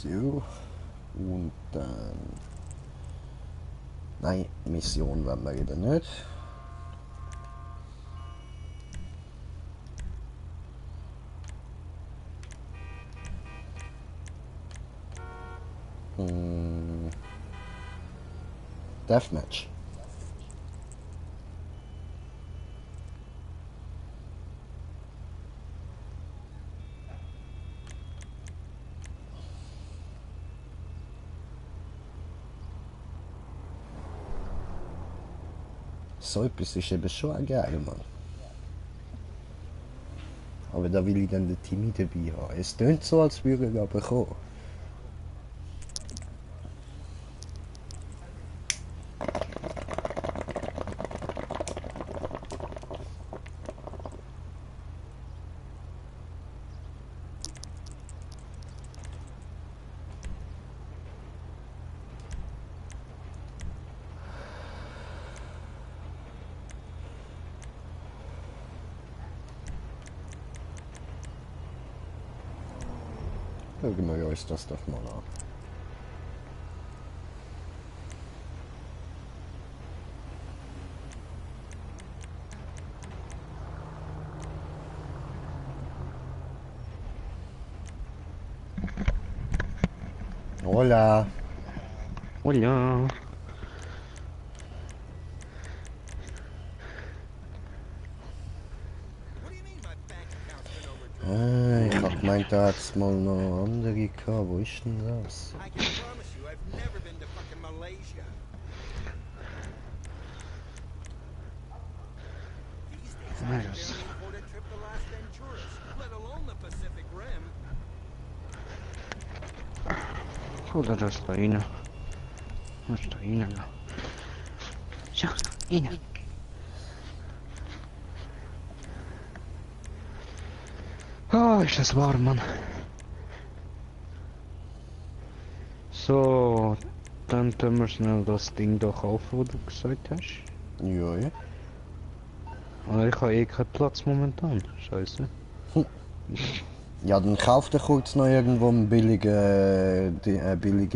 So. Und dann... Nein, Mission wollen wir wieder nicht. Deathmatch. So etwas ist eben schon auch geil, Mann. Aber da will ich dann den Timmy dabei haben. Es tönt so, als würde er aber kommen. Schauen wir uns das doch mal an. Hola. Hola. Ich hab gemeint, da hat's mal noch andere gehabt. Wo ist denn das? Kurde, das ist da rein. Was ist da rein? Schau, rein. Ah, ist das warm, Mann. So, dann tun wir schnell das Ding da kaufen, wo du gesagt hast. Ja, ja. Aber ich habe eh keinen Platz momentan. Scheiße. Ja, dann kauf dir kurz noch irgendwo eine billige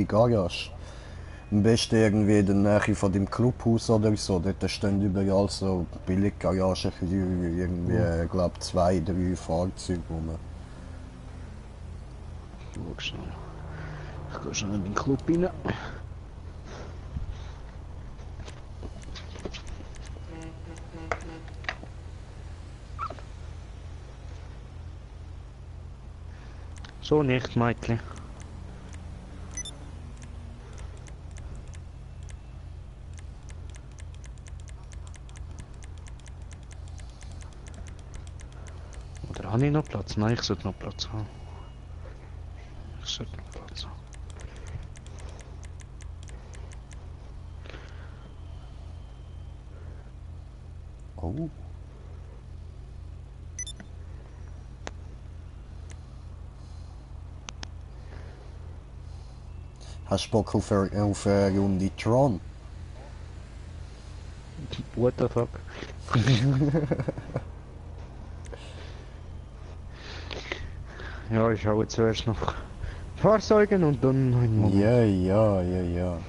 Garage. Am besten irgendwie in der Nähe von dem Clubhaus oder so. Dort stehen überall so billige Garagen für irgendwie, glaube 2, 3 Fahrzeuge rum. Schau schnell. Ich gehe schon in den Club rein. So nicht, Mädchen. Oder habe ich noch Platz? Nein, ich sollte noch Platz haben. Ich sollte noch Platz haben. Oh. Hast du Bock auf eine Runde Tron? What the fuck? Ja, ich schaue zuerst noch Fahrzeugen und dann einen Moment. Ja.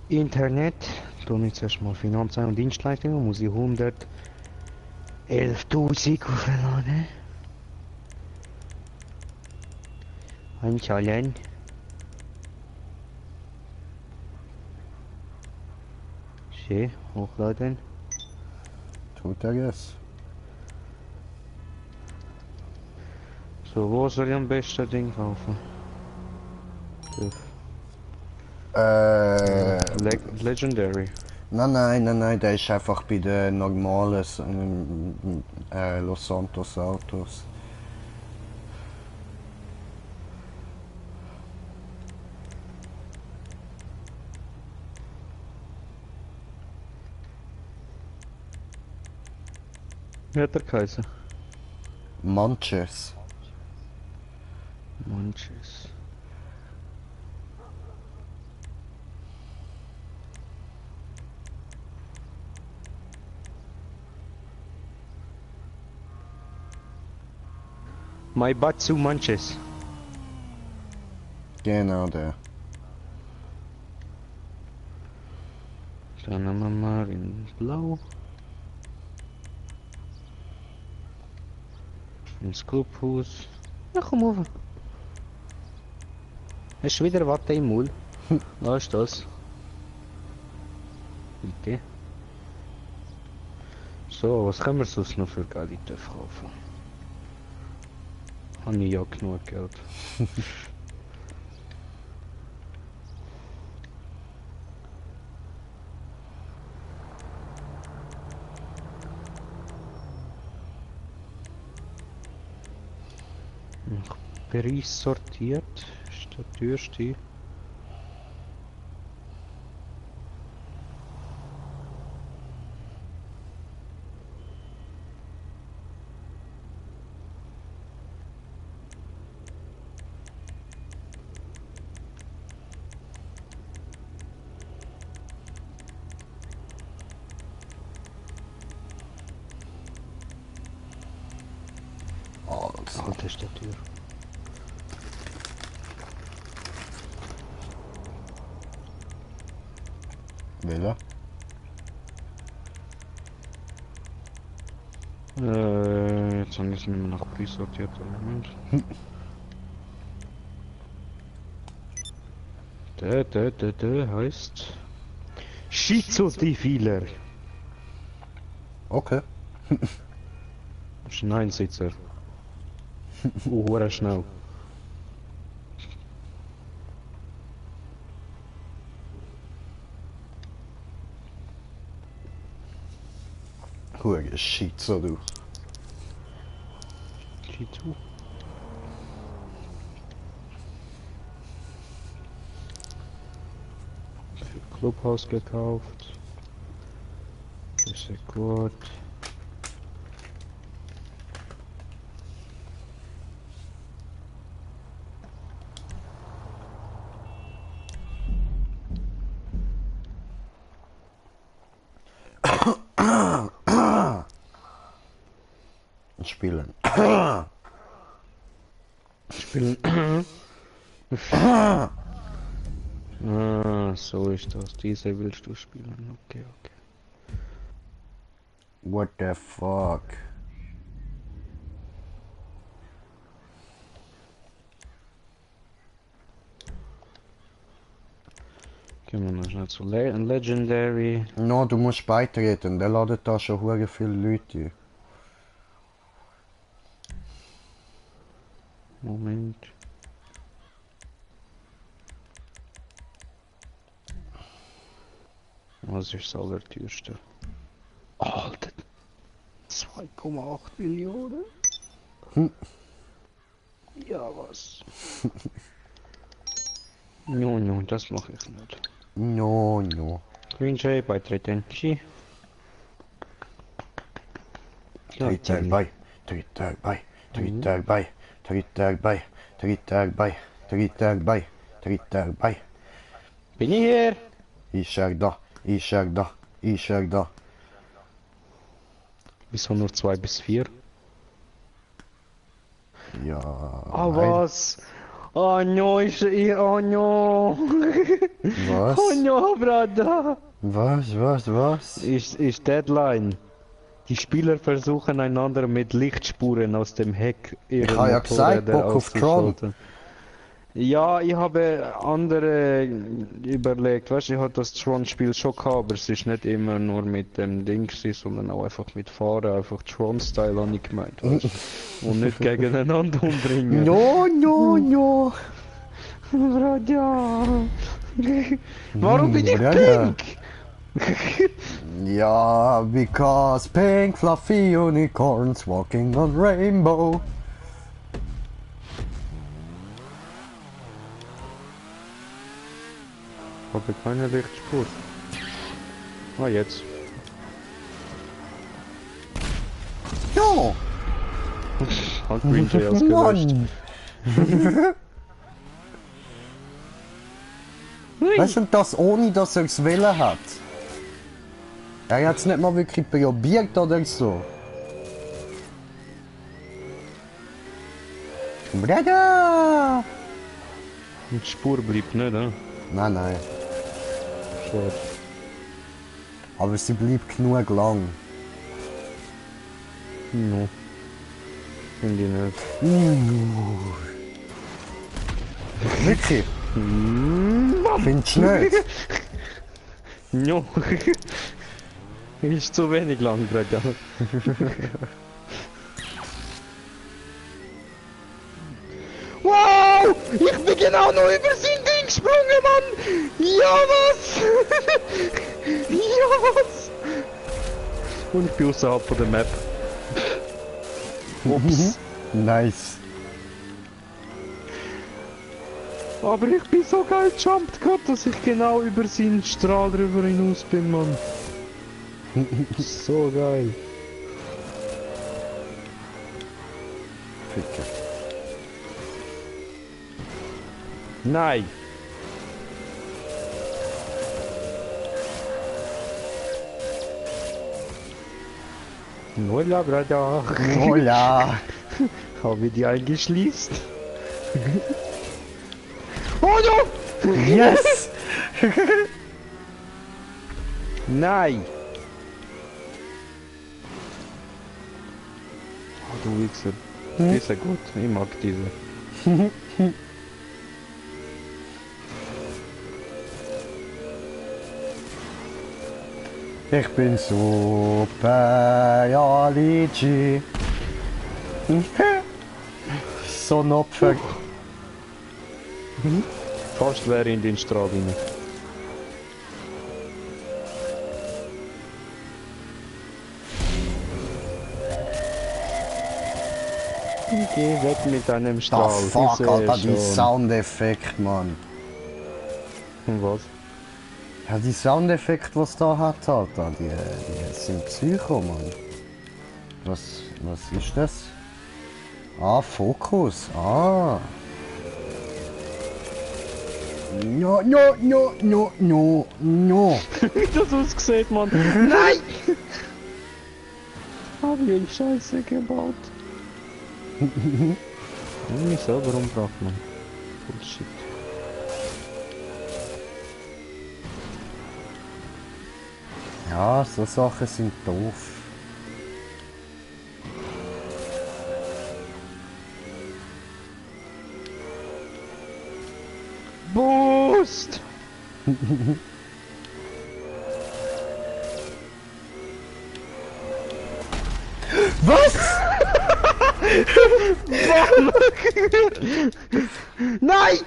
Internet. Tue ich zuerst mal Finanzen und Dienstleistungen. Muss ich 111.000 aufladen. Einzahlen. Schön, hochladen. Tut er es? So, wo soll ich am besten Ding kaufen? Legendary. Nein, der ist einfach bei den normalen Los Santos Autos. Wie hat er geheißen? Manches. Manches. Maibatsu Manches. Genau der. Dann nehmen wir mal in Blau. Ins Clubhaus. Ja, komm over. Hast du wieder Watte im Maul? Was ist das? Bitte. So, was können wir sonst noch für geile Töpfe kaufen? Habe ich ja genug Geld. Preis sortiert. Ist der teuerste. Alter, ist der teuer. Welcher? Jetzt habe ich es nicht mehr nach Preis sortiert. Moment. Der heißt Schizodefiler. Okay. Das ist ein Einsitzer. Schnell. Hure Schizo, du. Schizo. Für Clubhaus gekauft. Das ist ja gut. Spielen. Spielen. So ist das. Diese willst du spielen. Okay. What the fuck? Gehen wir noch schnell zu Legendary. No, du musst beitreten, der ladet da schon hure viele Leute ein. Moment. Was ist das allerteuerste? Alter! 2,8 Millionen? Ja, was? No, das mache ich nicht. No. Green Jay beitreten. Ski. Tritt bei. Bin ich hier? Ich sag da. Wieso nur 2 bis 4? Ja. Ah, was? Oh no, oh no. Was? Oh no, Brada. Was? Ist Deadline. Die Spieler versuchen einander mit Lichtspuren aus dem Heck ihrer habe ja gesagt, Motorräder Bock auf Tron. auszuschalten. Ja, ich habe andere überlegt, weißt du, ich habe das Tron-Spiel schon gehabt, aber es ist nicht immer nur mit dem Ding gewesen, sondern auch einfach mit Fahren, einfach Tron-Style habe ich gemeint, weißt du? Und nicht gegeneinander umbringen. No. Braja. Warum bin ich Braja. pink? Ja, because pink fluffy unicorns walking on rainbow. Habe keine Lichtspur. Ah, jetzt. Ja, Hat Green Jay ausgelöscht. Mann. Weißt du, und das ohne, dass er es wollen hat? Er hat es nicht mal wirklich probiert oder so. Breda! Die Spur bleibt nicht, ne? Nein. Schade. Aber sie bleibt genug lang. No. Finde ich nicht. Wirklich? Findest du nicht? No. Ist zu wenig lang, Braja. Wow! Ich bin genau noch über sein Ding gesprungen, Mann! Ja, was? Ja, was? Und ich bin außerhalb von der Map. Ups. Nice. Aber ich bin so geil gejumpt gerade, dass ich genau über seinen Strahl drüber hinaus bin, Mann. So geil. Ficker. Nein. Hola, Brada. Hola. Habe ich die eingeschließt? Oh no! Yes! Nein! Oh, du Wichser. Die ist ja gut. Ich mag diese. Ich bin super, ja, Luigi. So ein Opfer. Fast wäre in den Strahl rein. Geh weg mit deinem Da Strahl. fuck, sehe Alter, die schon. Soundeffekt, Mann. Und was? Ja, die Soundeffekte, was da hat, Alter, die sind Psycho, Mann. Was ist das? Ah, Fokus. Ah. No. Wie das ausgesehen, Mann. Nein! Hab ich Scheiße gebaut. Mich selber umgebracht, Mann. Bullshit. Ja, so Sachen sind doof. Boost! Was? Nein!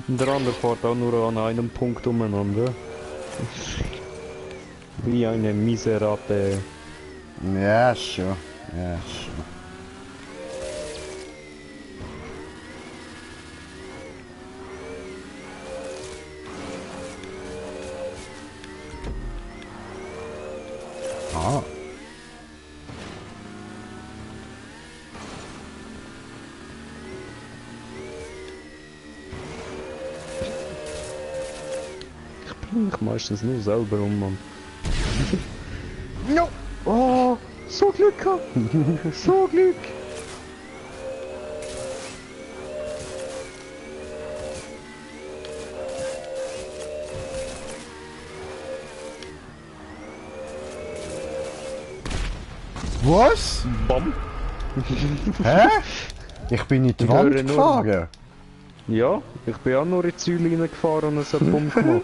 Der andere fährt auch nur an einem Punkt umeinander. Wie eine miserable. Ja, schon. Ja, schon. Ah. Ich bring mich meistens nur selber um, Mann. No! Oh! So Glück gehabt! So Glück! Was? Bam! Hä? Ich bin in die Ich Wand höre nur- gefahren. Ja, ich bin auch nur in die Säule reingefahren und es hat Bumm gemacht.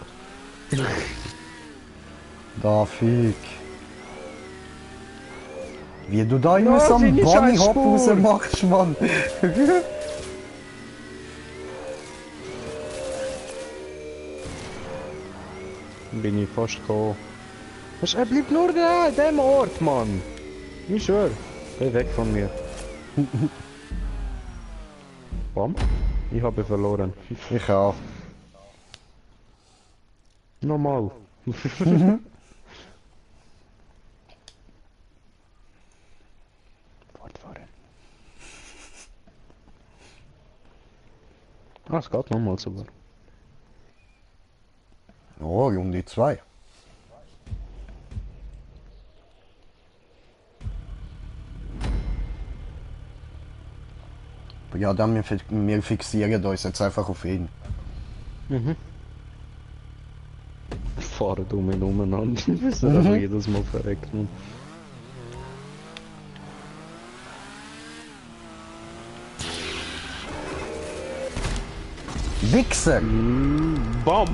Da fick. Wie du da immer Ja, so einen seine Bunny Hop Scheißspur. rausmachst, Mann. Bin ich fast gekommen. Er bleibt nur da, an dem Ort, Mann! Ich schwör, geh weg von mir. Bam, ich habe verloren. Ich auch. Normal. Fortfahren. Ah, es geht nochmal sogar. Oh, Runde 2. Ja, dann wir fixieren uns jetzt einfach auf ihn. Fahren um ihn umeinander. Bis er einfach jedes Mal verreckt. Man. Wichser! Bam!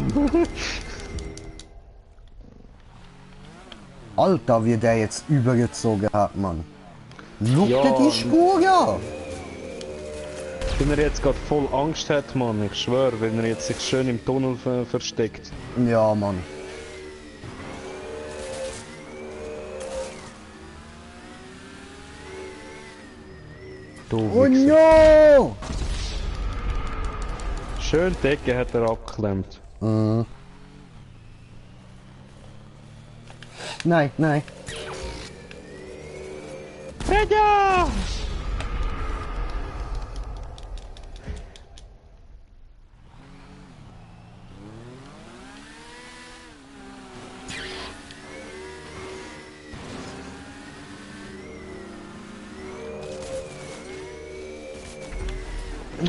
Alter, wie der jetzt übergezogen hat, Mann. Schau Ja, dir die Spur an! Wenn er jetzt gerade voll Angst hat, Mann, ich schwör, wenn er jetzt sich schön im Tunnel versteckt. Ja, Mann. Du Oh Wichser. no! Schön die Decke hat er abgeklemmt. Mhm. Nein, nein. Fredja!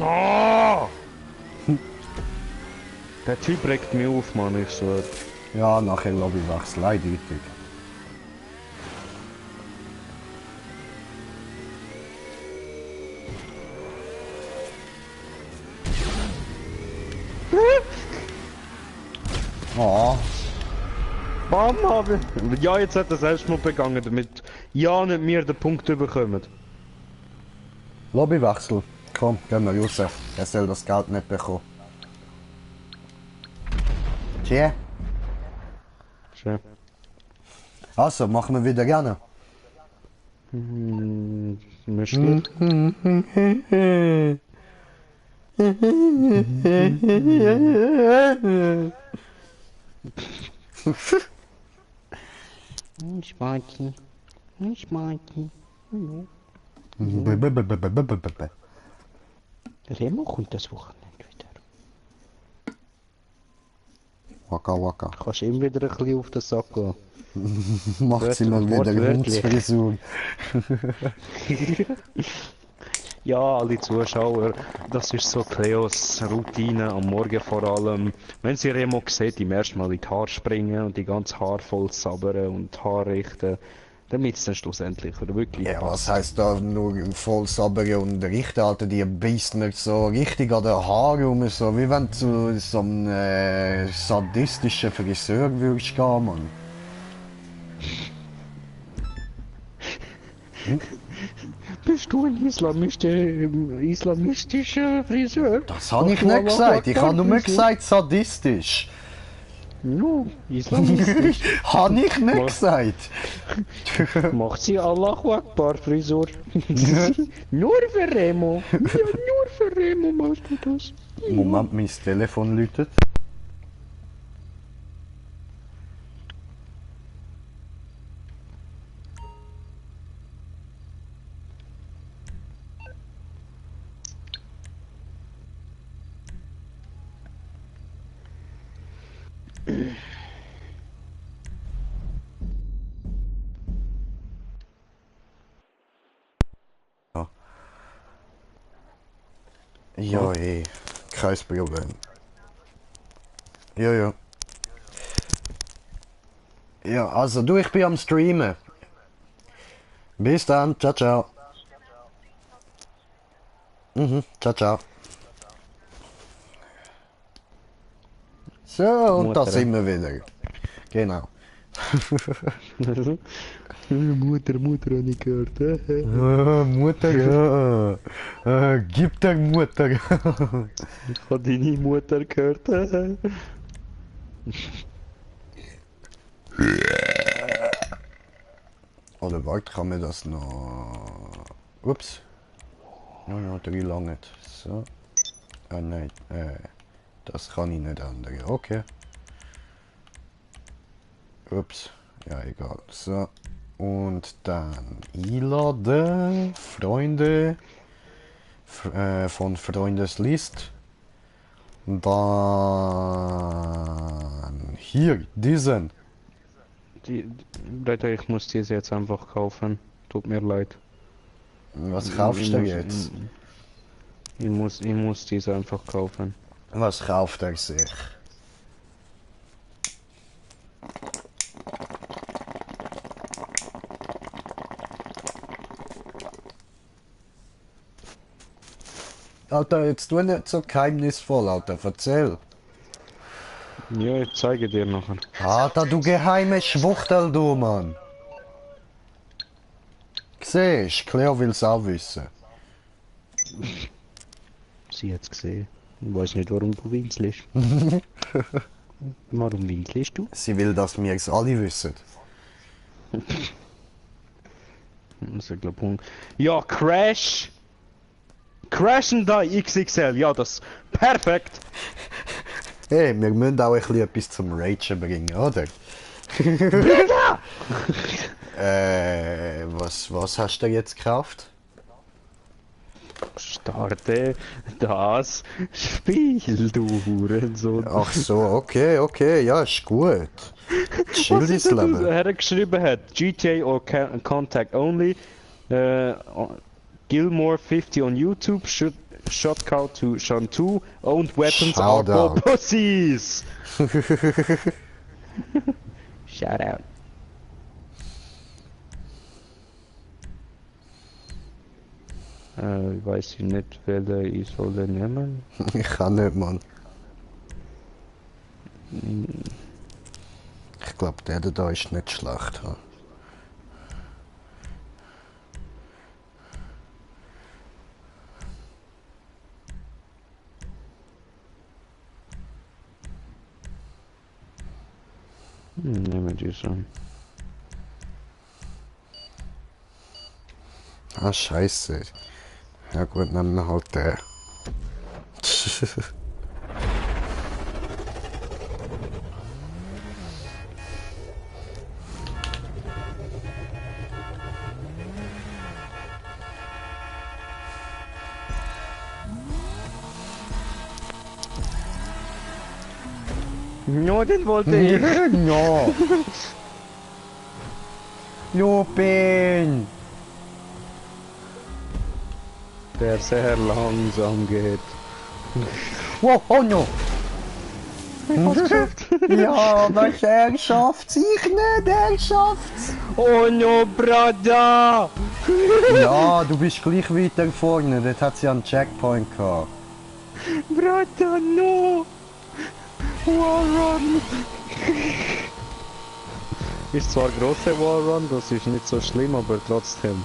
Oh! Der Typ regt mich auf, Mann, ich schwör. Ja, nachher Lobbywechsel, eindeutig. Oh, Bam, habe ich. Ja, jetzt hat er Selbstmord begangen, damit ja nicht wir den Punkt bekommen. Lobbywechsel. Komm, gehen wir raus. Er soll das Geld nicht bekommen. Tja. Schön. Also, machen wir wieder gerne. Müsstlich. Schmarki. Schmarki. Remo kommt das Wochenende wieder. Waka waka. Kannst ihm wieder ein bisschen auf den Sack gehen. Macht sie mal wieder Wortwörtlich. Hundsfrisur. Ja, alle Zuschauer, das ist so Cleos Routine am Morgen vor allem. Wenn sie Remo sieht, im ersten Mal in die Haare springen und die ganze Haare voll sabbern und die Haare richten, damit es dann schlussendlich oder wirklich Ja, was passt. heisst da nur voll sabbern und richten, Alter, die beißen mir so richtig an den Haaren rum, so wie wenn du zu so einem sadistischen Friseur würdest gehen, Mann. Bist du ein islamistischer Friseur? Das habe ich nicht gesagt. Ich habe nur gesagt sadistisch. No, islamistisch. Habe ich nicht gesagt. Macht sie Allahu Akbar Frisur. Nur für Remo. Ja, nur für Remo machst du das. Moment, mein Telefon läutet. Ja, kein Problem. Ja, ja. Ja, also du, ich bin am Streamen. Bis dann, ciao, ciao. Ciao, ciao. So, und da Mutter. sind wir wieder. Genau. Mutter, habe ich gehört. Mutter, ja. Gib der Mutter. Ich habe deine Mutter gehört. Oder warte, kann man das noch... Ups. Noch 3 lange. So. Ah nein, das kann ich nicht ändern. Okay. Ups. Ja, egal. So. Und dann einladen. Freunde. Von Freundeslist. Dann hier, diesen. Leute, ich muss diese jetzt einfach kaufen. Tut mir leid. Was kaufst du jetzt? Ich muss diese einfach kaufen. Was kauft er sich? Alter, jetzt tu nicht so geheimnisvoll, Alter, erzähl. Ja, ich zeige dir noch. Alter, du geheime Schwuchtel, du, Mann. Siehst, Cleo will's auch wissen. Sie hat's gesehen. Ich weiß nicht, warum du winselst. Warum winselst du? Sie will, dass wir es alle wissen. Also, ich glaub, ja, Crash! Crash and Die XXL, ja, das perfekt! Hey, wir müssen auch ein bisschen etwas zum Ragen bringen, oder? Was hast du jetzt gekauft? Starte das Spiel, du Hurensohn. Ach so, okay, ja, ist gut. Chill Was das ist das, Leben. er geschrieben hat? GTA or Contact Only. Gilmore 50 on YouTube. Shotcall to Sean 2. Owned weapons are Shout out. for pussies. Shout out. Ich weiß nicht, welche ich soll nehmen. Ich kann nicht, Mann. Ich glaube, der da ist nicht schlecht. Ha? Nehmen wir die so. Ah, scheiße. Ja gut, nehmen wir halt den. No, den wollte ich. No. Lupin! Der sehr langsam geht. Wow, oh no! Ja, aber er schafft's, ich nicht, er schafft's! Oh no, Brother! Ja, du bist gleich weiter vorne, dort hat sie einen Checkpoint gehabt. Brother, no! Wallrun! Ist zwar große Wallrun, das ist nicht so schlimm, aber trotzdem.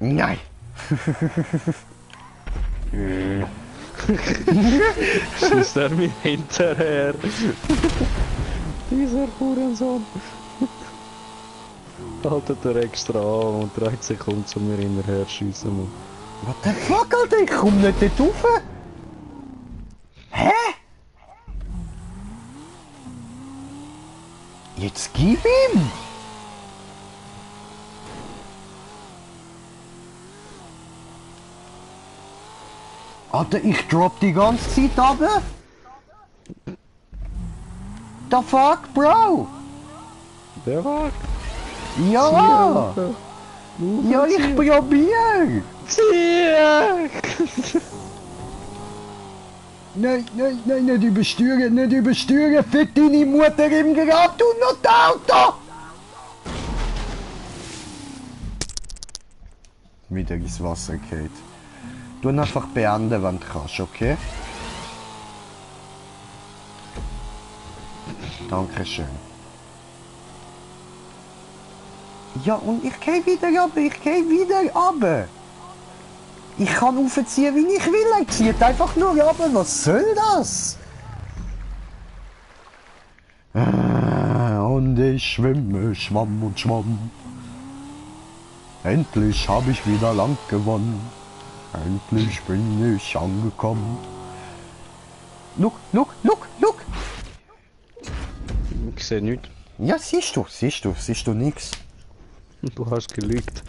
Nein! Schießt er mir hinterher. Dieser Hurensohn. Haltet er extra an und dreht sich um zu mir hinterher schiessen. Mann. What the fuck, Alter? Ich komm nicht dort rauf! Hä? Jetzt gib ihm! Alter, ich drop die ganze Zeit runter! The fuck, Bro? Der war. Ja! Ja, ich probier! Zieh! Nein, nein, nein, nicht übersteuern, nicht übersteuern! Fick deine Mutter im Grab, du Auto! Wieder ins Wasser geht. Du einfach beenden, wenn du kannst, okay? Dankeschön. Ja, und ich gehe wieder runter, ich gehe wieder runter. Ich kann aufziehen, wie ich will, er zieht einfach nur runter, was soll das? Und ich schwimme, schwamm und schwamm. Endlich habe ich wieder Land gewonnen. Endlich bin ich angekommen. Look, look, look, look! Ich sehe nichts. Ja, siehst du nix. Du hast gelügt.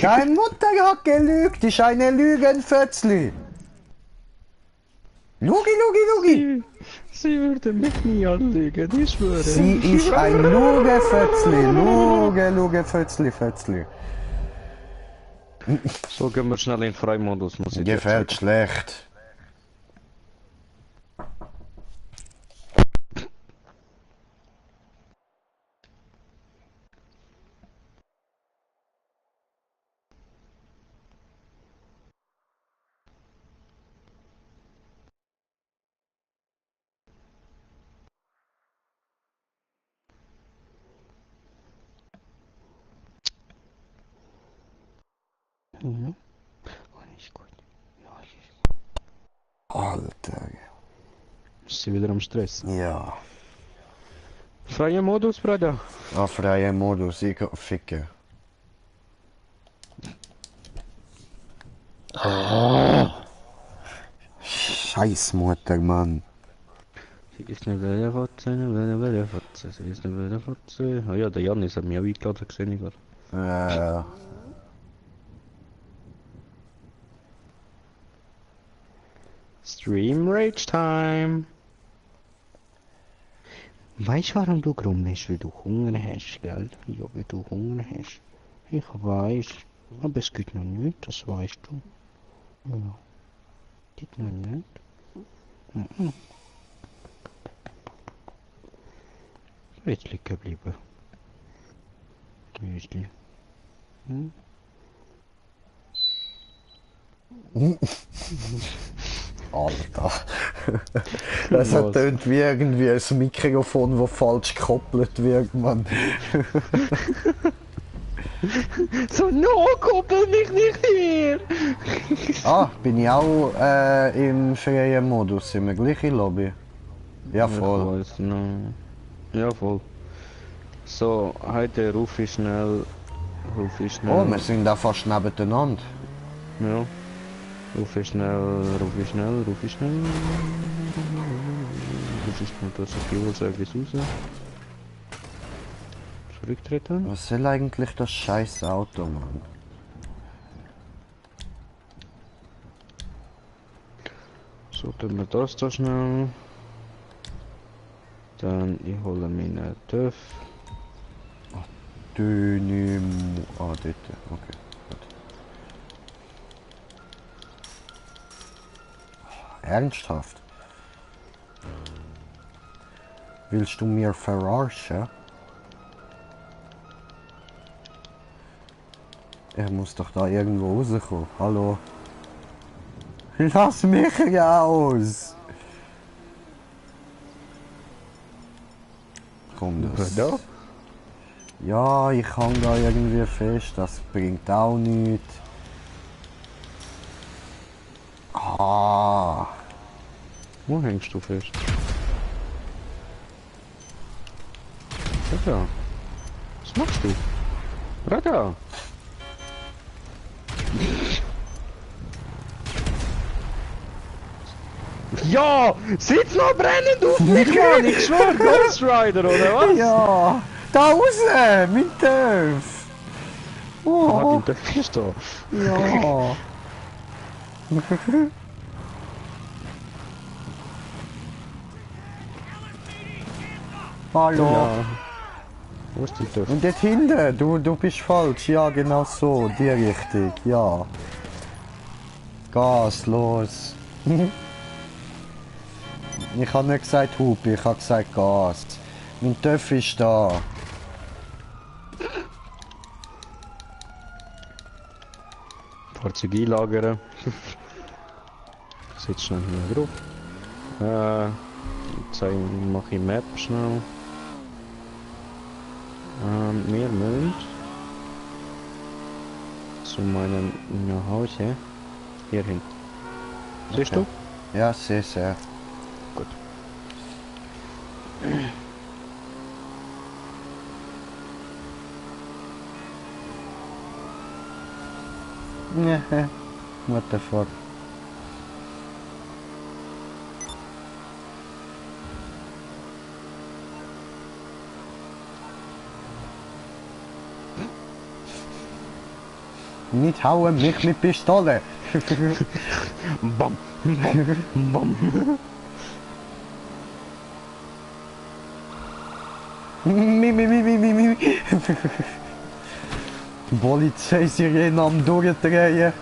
Deine Mutter hat gelügt, ist eine Lügenfötzli. Lugi, Lugi, Lugi! Sie würde mich nie anlügen, ich schwöre. Sie ist ein Lügenfötzli, Lügenfötzli, Fötzli. So, gehen wir schnell in Freimodus, muss ich dir Gefällt schlecht. Ja. Ist gut. Ja, ist Alter. Ist sie wieder am Stress? Ja. Freier Modus, Bruder. Auf freier Modus, ich ficke. Scheiß Mutter, Mann. Sie ist eine Wellenfotze, eine Wellenfotze, sie ist eine Wellenfotze. Ah ja, der Janis hat mich auch eingeladen, gesehen ich gerade. Stream Rage Time. Weißt du, warum du grummelst? Weil du Hunger hast, gell? Ja, weil du Hunger hast. Ich weiß. Aber es geht noch nicht, das weißt du. Ja. Geht noch nicht. Mhm. Jetzt liegen geblieben. Müsli. Hm? Alter. Das hat tönt wie irgendwie ein Mikrofon, das falsch gekoppelt wird, Mann. So, no, koppel mich nicht hier! Ah, bin ich auch im freien Modus? Sind wir gleich in Lobby? Ja, voll. Ich weiß noch. Ja, voll. So, heute ruf ich schnell. Oh, wir sind da fast nebeneinander. Ja. Ruf ich schnell. Ruf ich schnell das Secure-Service raus. Zurücktreten. Was soll eigentlich das scheiß Auto, Mann? So, tun wir das da schnell. Dann, ich hole meine TÜV. Dynamo. Ah, dort. Okay. Gut. Ernsthaft? Willst du mir verarschen? Er muss doch da irgendwo rauskommen. Hallo? Lass mich raus! Komm, das... Da? Ja, ich hang da irgendwie fest, das bringt auch nichts. Ah. Wo hängst du fest? Raga. Was machst du? Raga. Ja! Sitz noch brennend auf mich, Mann! Ich schwör, Ghost Rider, oder was? Ja! Da raus! Mein Töpf! Ah, Oh! dein Töpf ist da. Ja! Hallo! Ja. Wo ist dein Töpf? Und dort hinten, du bist falsch, ja genau so, die Richtung, ja. Gas, los. Ich habe nicht gesagt Hupe, ich habe gesagt Gas. Mein Töpf ist da. Fahrzeug einlagern. Sitzt schnell hier drauf. Jetzt mache ich Map schnell. Wir müssen zu meinem Hause hier hin. Siehst Okay. du? Ja, sehr, sehr. Gut. What the fuck? Nicht hauen mich mit Pistole! Bam! Bam! Bam! Mi. Polizeisirene am durchdrehen.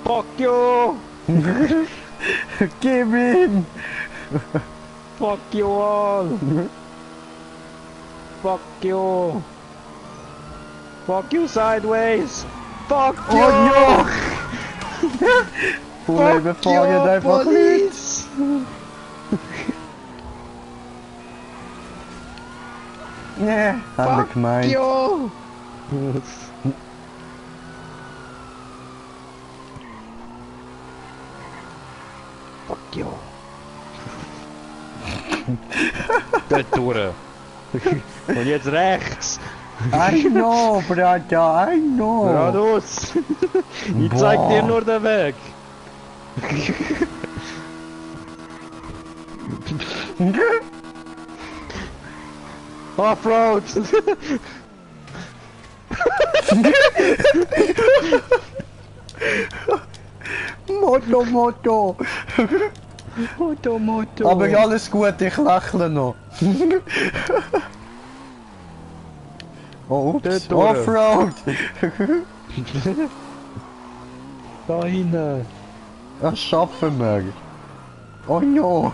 Fuck you! Gib ihm! Fuck you all! Fuck you! Fuck you sideways! Fuck you! Oh ja! Leben fahren einfach nicht! police! Nee, haben wir gemeint. you! Fuck you! Dort durch! Und jetzt rechts! I know, Brata, I know! Geradeaus! Ich zeig dir nur den Weg! Offroad! Moto! Moto! Aber alles gut, ich lächle noch. Oh, ups, Dort durch. Offroad! Da hinten! Das schaffen wir. Oh no!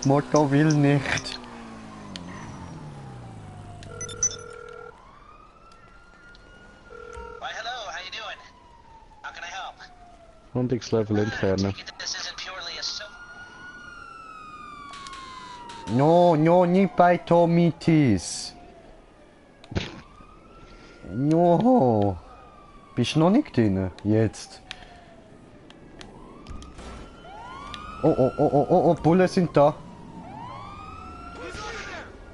Motto will nicht. Why, hello, how you doing? How can I help? Und X-Level entfernen. Take it this isn't purely a so... No, nicht bei Tomitis. No. Bist noch nicht drin? Jetzt. Oh, Bullen sind da.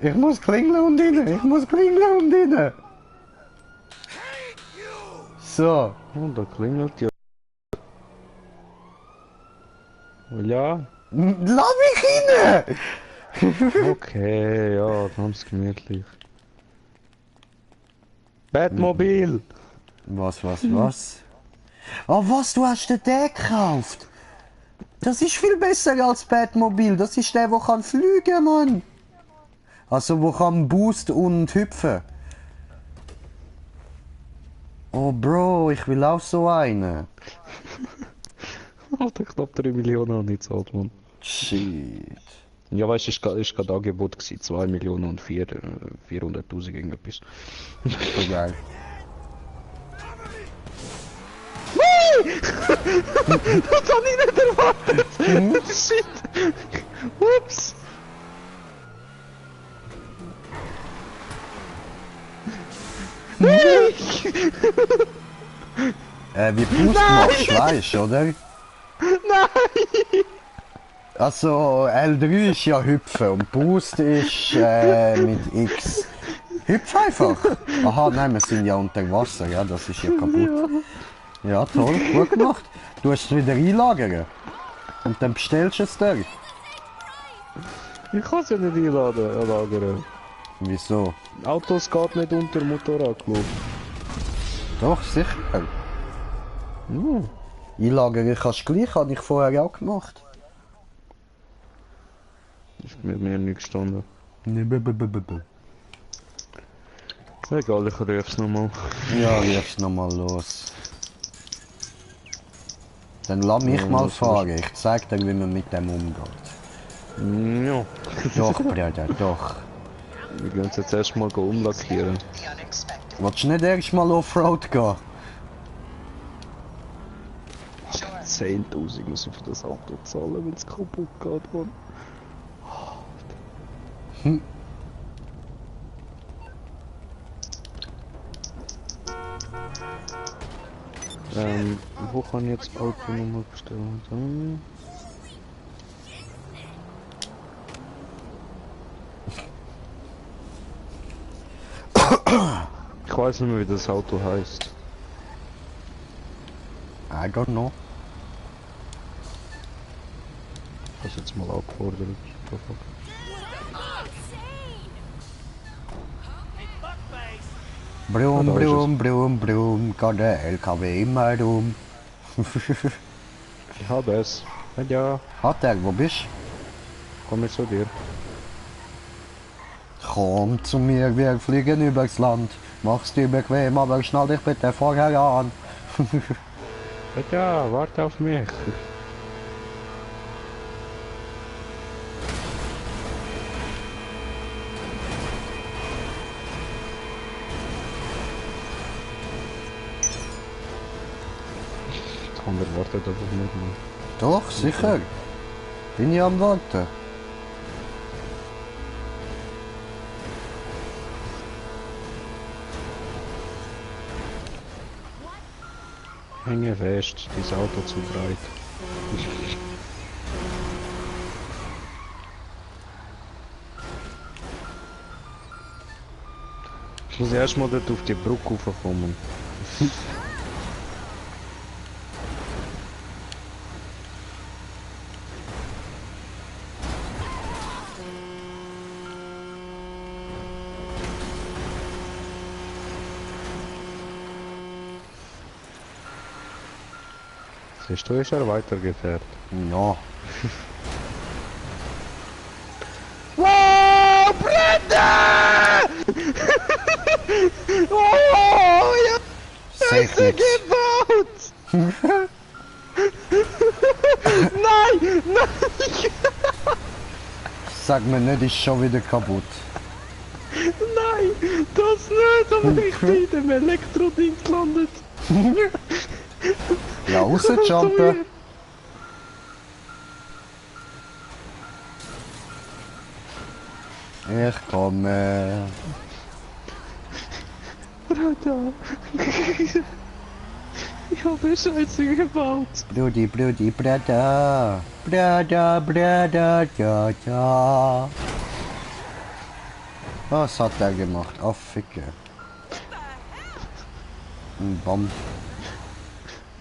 Ich muss klingeln und rein. So. Oh, da klingelt ja. Ja, Lass mich rein! okay, ja, ganz gemütlich. Batmobil! Was? Oh was, du hast den gekauft? Das ist viel besser als Batmobil. Das ist der, der kann fliegen, Mann. Also, wo kann boost und hüpfen. Oh, Bro, ich will auch so einen. Alter, knapp 3 Millionen und nicht zahlt, Mann. Shit. Ja, weißt du, ist gerade Angebot gewesen, 2 Millionen und 400.000 irgendetwas. So geil. Das hab ich nicht erwartet! Shit! Ups! Wie Boost machst, weißt du, oder? Nein! Also L3 ist ja Hüpfen und Boost ist mit X. Hüpf einfach! Aha, nein, wir sind ja unter Wasser, ja, das ist ja kaputt. Ja, toll, gut gemacht. Du hast es wieder einlagern. Und dann bestellst du es dir. Ich kann es ja nicht lagern. Wieso? Autos geht nicht unter Motorrad, glaub. Doch, sicher. Einlagern kannst du gleich, habe ich vorher auch gemacht. Ist mit mir nicht gestanden. Ja, Egal, ich ruf's nochmal. ruf's nochmal los. Dann lass mich mal fahren, ich zeig dir, wie man mit dem umgeht. Ja. Doch, Bruder, doch. Wir gehen jetzt erstmal umlackieren. The unexpected. Willst du nicht erst mal Offroad gehen? Sure. 10.000 muss ich für das Auto zahlen, wenn es kaputt geht, Mann. Wo kann ich jetzt Auto nochmal bestellen? Ich weiß nicht mehr, wie das Auto heißt. I don't know. Das ist jetzt mal angefordert. Brum, da ist es. brum, brum, brum, geht der LKW immer rum. Ich habe es. Ja, Hat er, wo bist komm ich zu dir. du? Komm zu mir, wir fliegen übers Land. Mach's dir bequem, aber schnall dich bitte vorher an. Ja, warte auf mich. Ander wartet einfach nicht mehr. Doch, sicher. Bin ich am Warten. Hänge fest, dieses Auto zu breit. Ich muss erstmal dort auf die Brücke raufkommen. Siehst du, ist er weitergefährt. Ja. Wow, Brenda! Oh, ja, Safe nix. gebaut! Nein, nein, Sag mir nicht, ist schon wieder kaputt. nein, das nicht, aber ich bin in dem Elektroding gelandet. Ja, rausjumpen. Ich komme. Brenda. Ich habe Scheiße gebaut. Bludi, bludi, brada. Brada, brada, da, da. Was hat er gemacht? Oh, Ficke. Ein Bomb.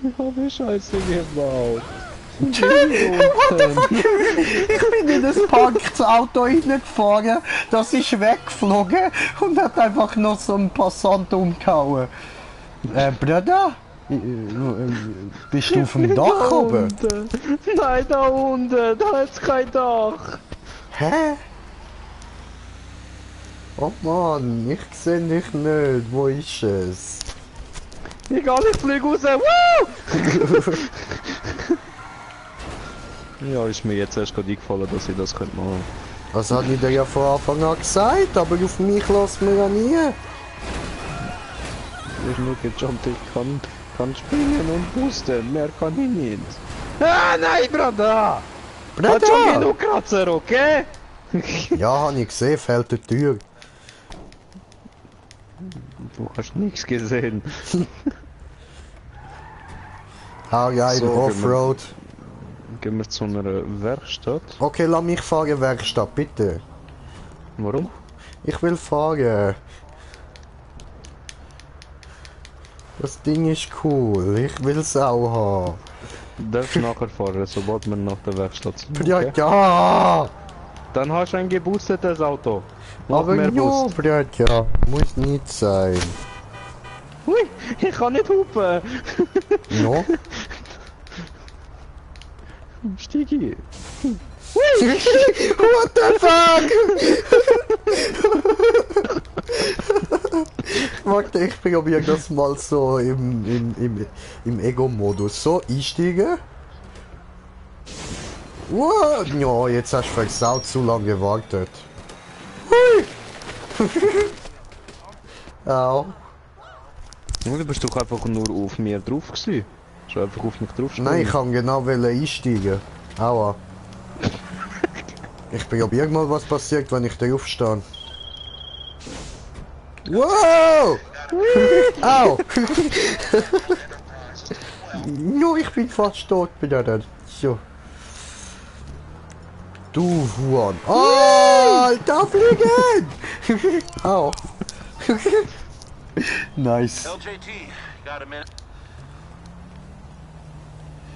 Ich habe Scheiße gebaut. Ich bin in das Parkauto reingefahren, das ist weggeflogen und hat einfach noch so einen Passant umgehauen. Bruder? Bist du auf dem Dach oben? Unten. Nein, da unten, da ist kein Dach. Hä? Oh Mann, ich sehe dich nicht. Wo ist es? Egal, ich fliege raus. Woo! Ja, ist mir jetzt erst gerade eingefallen, dass ich das machen könnte. Das habe ich dir ja von Anfang an gesagt, aber auf mich lässt man ja nie. Ich nur gejumpt, ich kann springen und boosten, mehr kann ich nicht. Ah, nein, Brada! Hat schon Bruder! genug Kratzer, okay? Ja, habe ich gesehen, fällt die Tür. Du hast nichts gesehen. Hau geil, So, Offroad. Gehen wir zu einer Werkstatt. Okay, lass mich fahren, Werkstatt, bitte. Warum? Ich will fahren. Das Ding ist cool, ich will es auch haben. Du darfst nachher fahren, sobald wir nach der Werkstatt sind. Ja, okay? ja! Dann hast du ein geboostetes Auto. Noch Aber mehr ja, Boost. ja, muss nicht sein. Hui, ich kann nicht hupen. No? Stigi. What the fuck? Warte, ich probiere das mal so im Ego-Modus. So, einsteigen. What? Ja, jetzt hast du versaut, zu lange gewartet. Hui! Au. Du bist doch einfach nur auf mir drauf gewesen. Hast du einfach auf mich drauf Nein, ich kann genau einsteigen. Aua. Ich probiere mal, was passiert, wenn ich drauf stehe. Wow! Au! No, ich bin fast tot bei der. So. Du Huan. Oh, Alter, fliegen! Au. Nice. LJT, got a minute?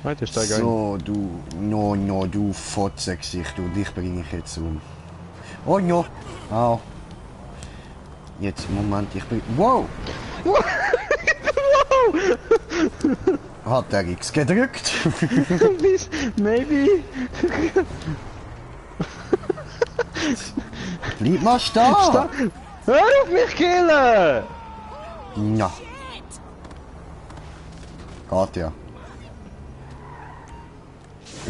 Weiter, steig ein. So, du. No, du Fotzegesicht, du, dich bringe ich jetzt um. Oh, no. Au. Jetzt, Moment, ich bin. Wow! Hat der X gedrückt? Maybe. Bleib mal stehen! Hör auf mich killen! Ja. Geht ja.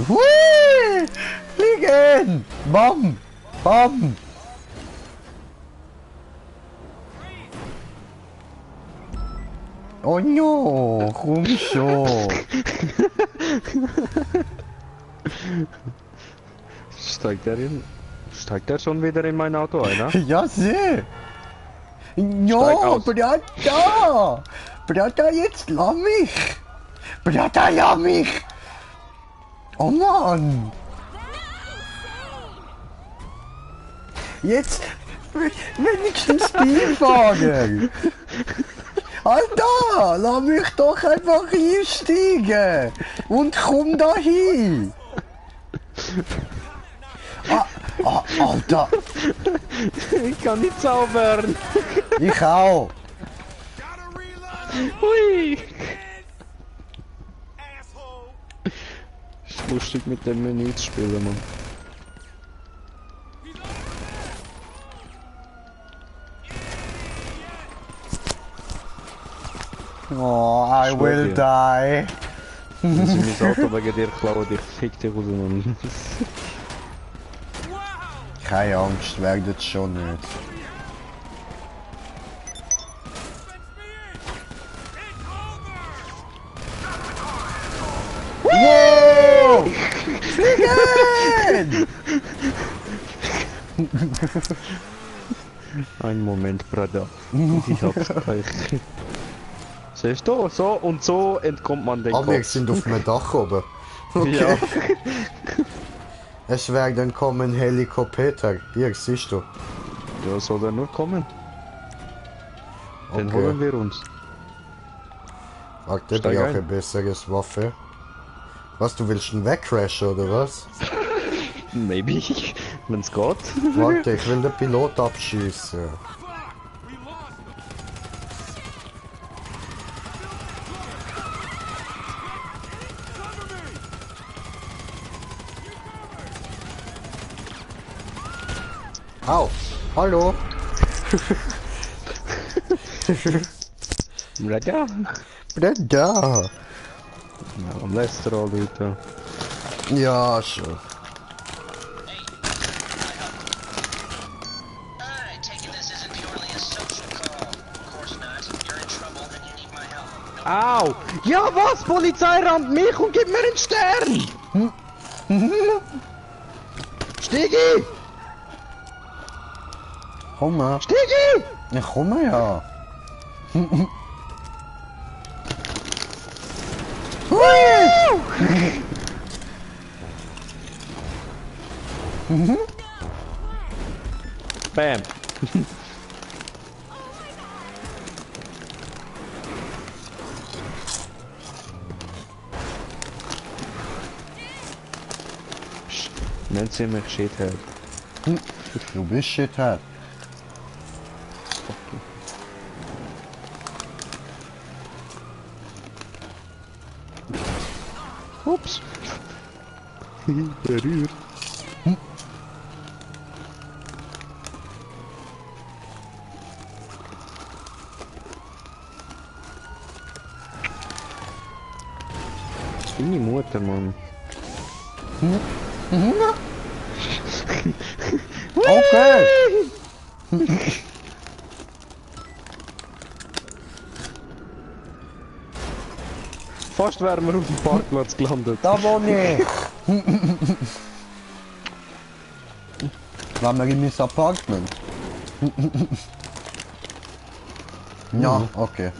Hui! Fliegen! Bam! Bam! Oh no! Komm schon! Steigt er schon wieder in mein Auto ein, ne? Ja, seh! Steig Ja, aus. Brata! Brata, jetzt lass mich! Brata, lass mich! Oh Mann! Jetzt wenigstens Beifahrer! Alter, lass mich doch einfach einsteigen! Und komm da hin! Alter! Ich kann nicht zaubern! Ich auch! Hui! Ist lustig mit dem Menü zu spielen, Mann. Oh, I Schwör will dir. die! Wenn sie mein Auto wegen dir klauen, ich fick dich raus, Mann. Keine Angst, werdet schon nicht. Wow! Fliegen! Ein Moment, Bruder. Ich hab's gleich. Siehst du, so und so entkommt man den Aber wir Kopf. sind auf dem Dach oben. Okay. Ja. Es werden kommen Helikopter. Hier, siehst du. Ja, soll er nur kommen? Den Okay. holen wir uns. Warte, ich Steig brauche ein. ein besseres Waffe. Was, du willst ihn wegcrashen oder was? Maybe, wenn's geht. Warte, ich will den Pilot abschießen. Au! Hallo! Bruder. Brenda! Ja, am Lester Leute. Ja, schon. I take it this isn't purely a social call. Of course not. You're in trouble and you need my help. Au! Ja was? Polizei rammt mich und gibt mir einen Stern! Stigi! Komm mal. Stigi! Ja, komm mal ja. Bam! Psst, nennt sie mich Shithead. Du bist Shithead. Ups! Berührt. Deine Mutter, Mann. Okay. Fast wären wir auf dem Parkplatz gelandet. Da wohne ich. Waren wir in mein Apartment? Ja, okay.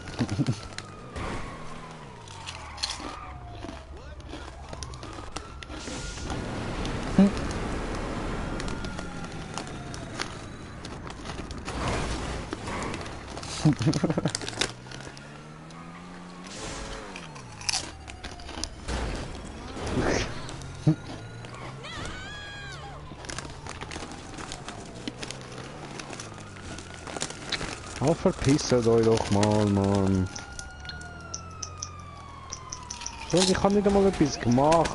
Oh, verpisst euch doch mal, Mann. So, ich habe nicht einmal etwas gemacht.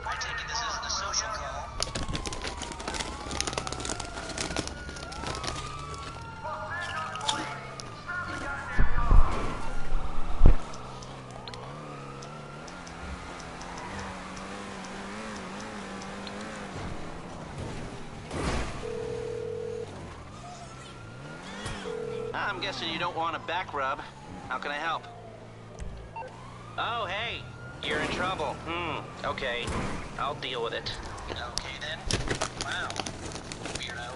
I take it this isn't a social call. I'm guessing you don't want a back rub. How can I help? Oh, hey, you're in trouble. Okay. I'll deal with it. Okay then. Wow. Weirdo.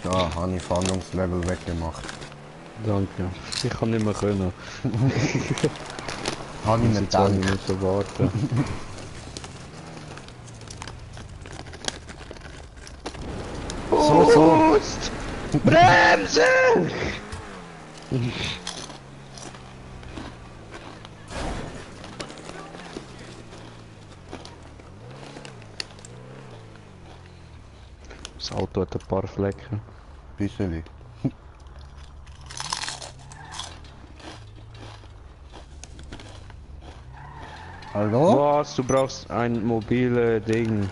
Ja, habe ich Fahndungslevel weggemacht. Danke. Ich kann nicht mehr können. Habe ich Ich nicht 2 gedacht. Minuten warten. So. Bremse! Das Auto hat ein paar Flecken. Bisseli. Hallo? Was? Du brauchst ein mobile Ding.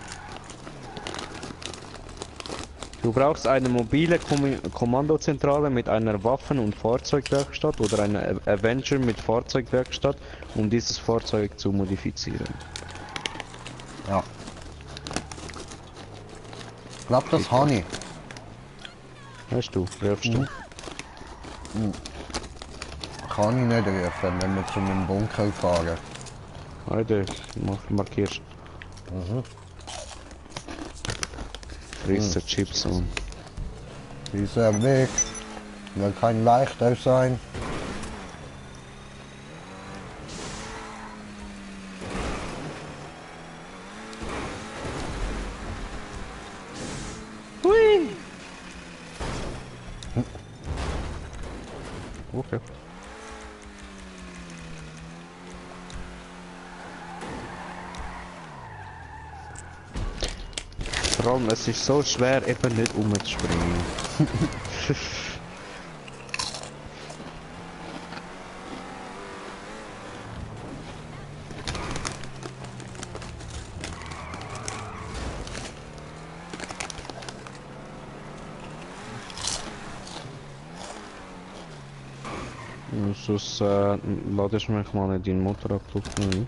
Du brauchst eine mobile Kommandozentrale mit einer Waffen- und Fahrzeugwerkstatt oder eine Avenger mit Fahrzeugwerkstatt, um dieses Fahrzeug zu modifizieren. Ja. Ich glaube, das habe ich. Weißt du, rufst du? Kann ich nicht rufen, wenn wir zu einem Bunker fahren. Heute, markierst. Frisse Chips und. Dieser Weg wird kein leichter sein. Hui! Okay. Vor allem, es ist so schwer, eben nicht umzuspringen. Sonst ladest du mich mal in deinen Motorabdruck ein.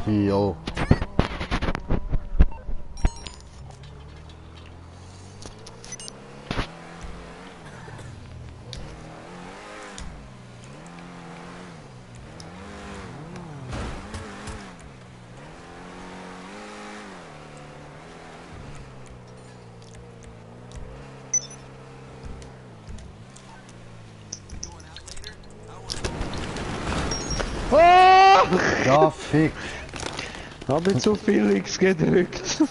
Jo. Ja, fick. Habe zu viel X gedrückt.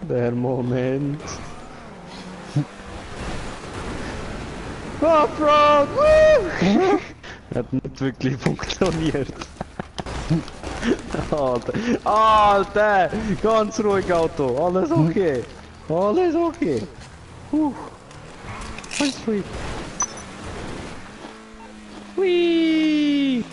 Der Moment. Offroad! Woo! Hat nicht wirklich funktioniert. Alter, Alter! Ganz ruhig Auto, alles okay. Alles okay. Alles ruhig. Hui!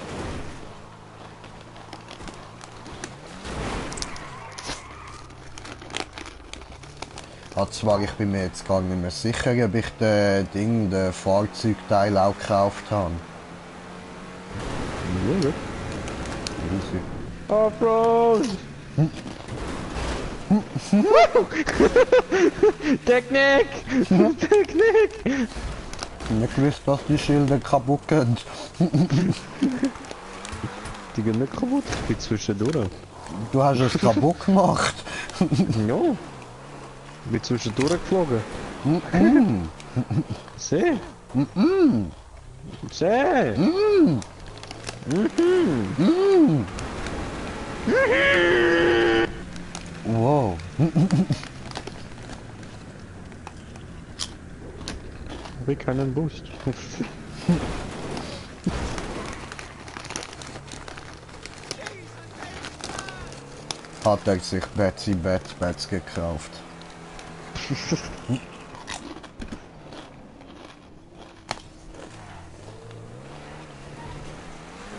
Zwar, ich bin mir jetzt gar nicht mehr sicher, ob ich den Fahrzeugteil auch gekauft habe. Easy. Offroad! Technik! Technik! Nicht gewusst, dass die Schilder kaputt gehen. Die gehen nicht kaputt, ich bin zwischendurch. Du hast es kaputt gemacht. Ja. Ich bin zwischendurch geflogen. Seh. Seh. Wow. Habe ich keinen Boost. Hat er sich Betsy Bets gekauft.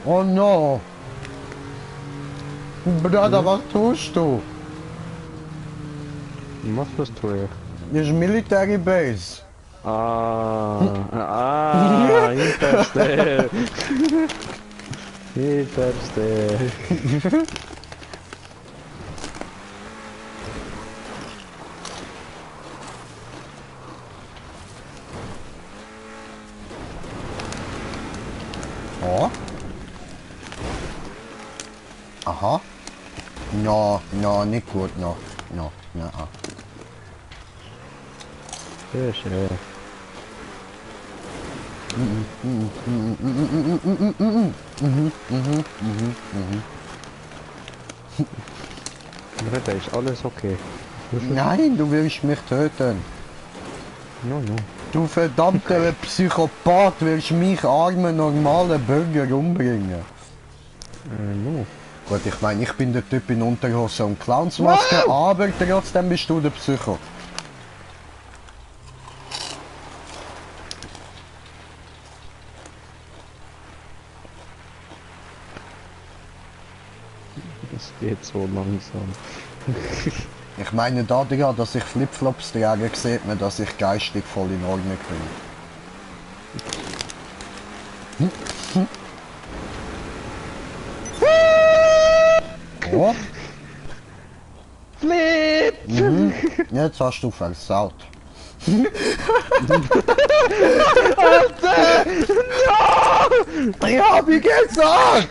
Oh no! Bruder, was tust du? Was tue ich? Das ist Military Base. Ich verstehe. Ich verstehe. Oh. Aha. No, no, nicht gut, no. No, no. Sehr schön. Da ist alles okay. Nein, du willst mich töten. No, no. Du verdammter Psychopath willst mich armen, normalen Bürger umbringen. No. Gut, ich meine, ich bin der Typ in Unterhose und Clownsmaske, aber trotzdem bist du der Psycho. Das geht so langsam. Ich meine, dadurch, dass ich Flipflops trage, sieht man, dass ich geistig voll in Ordnung bin. Oh. Flip! Jetzt hast du versaut. Alter! No! Ja, wie gesagt!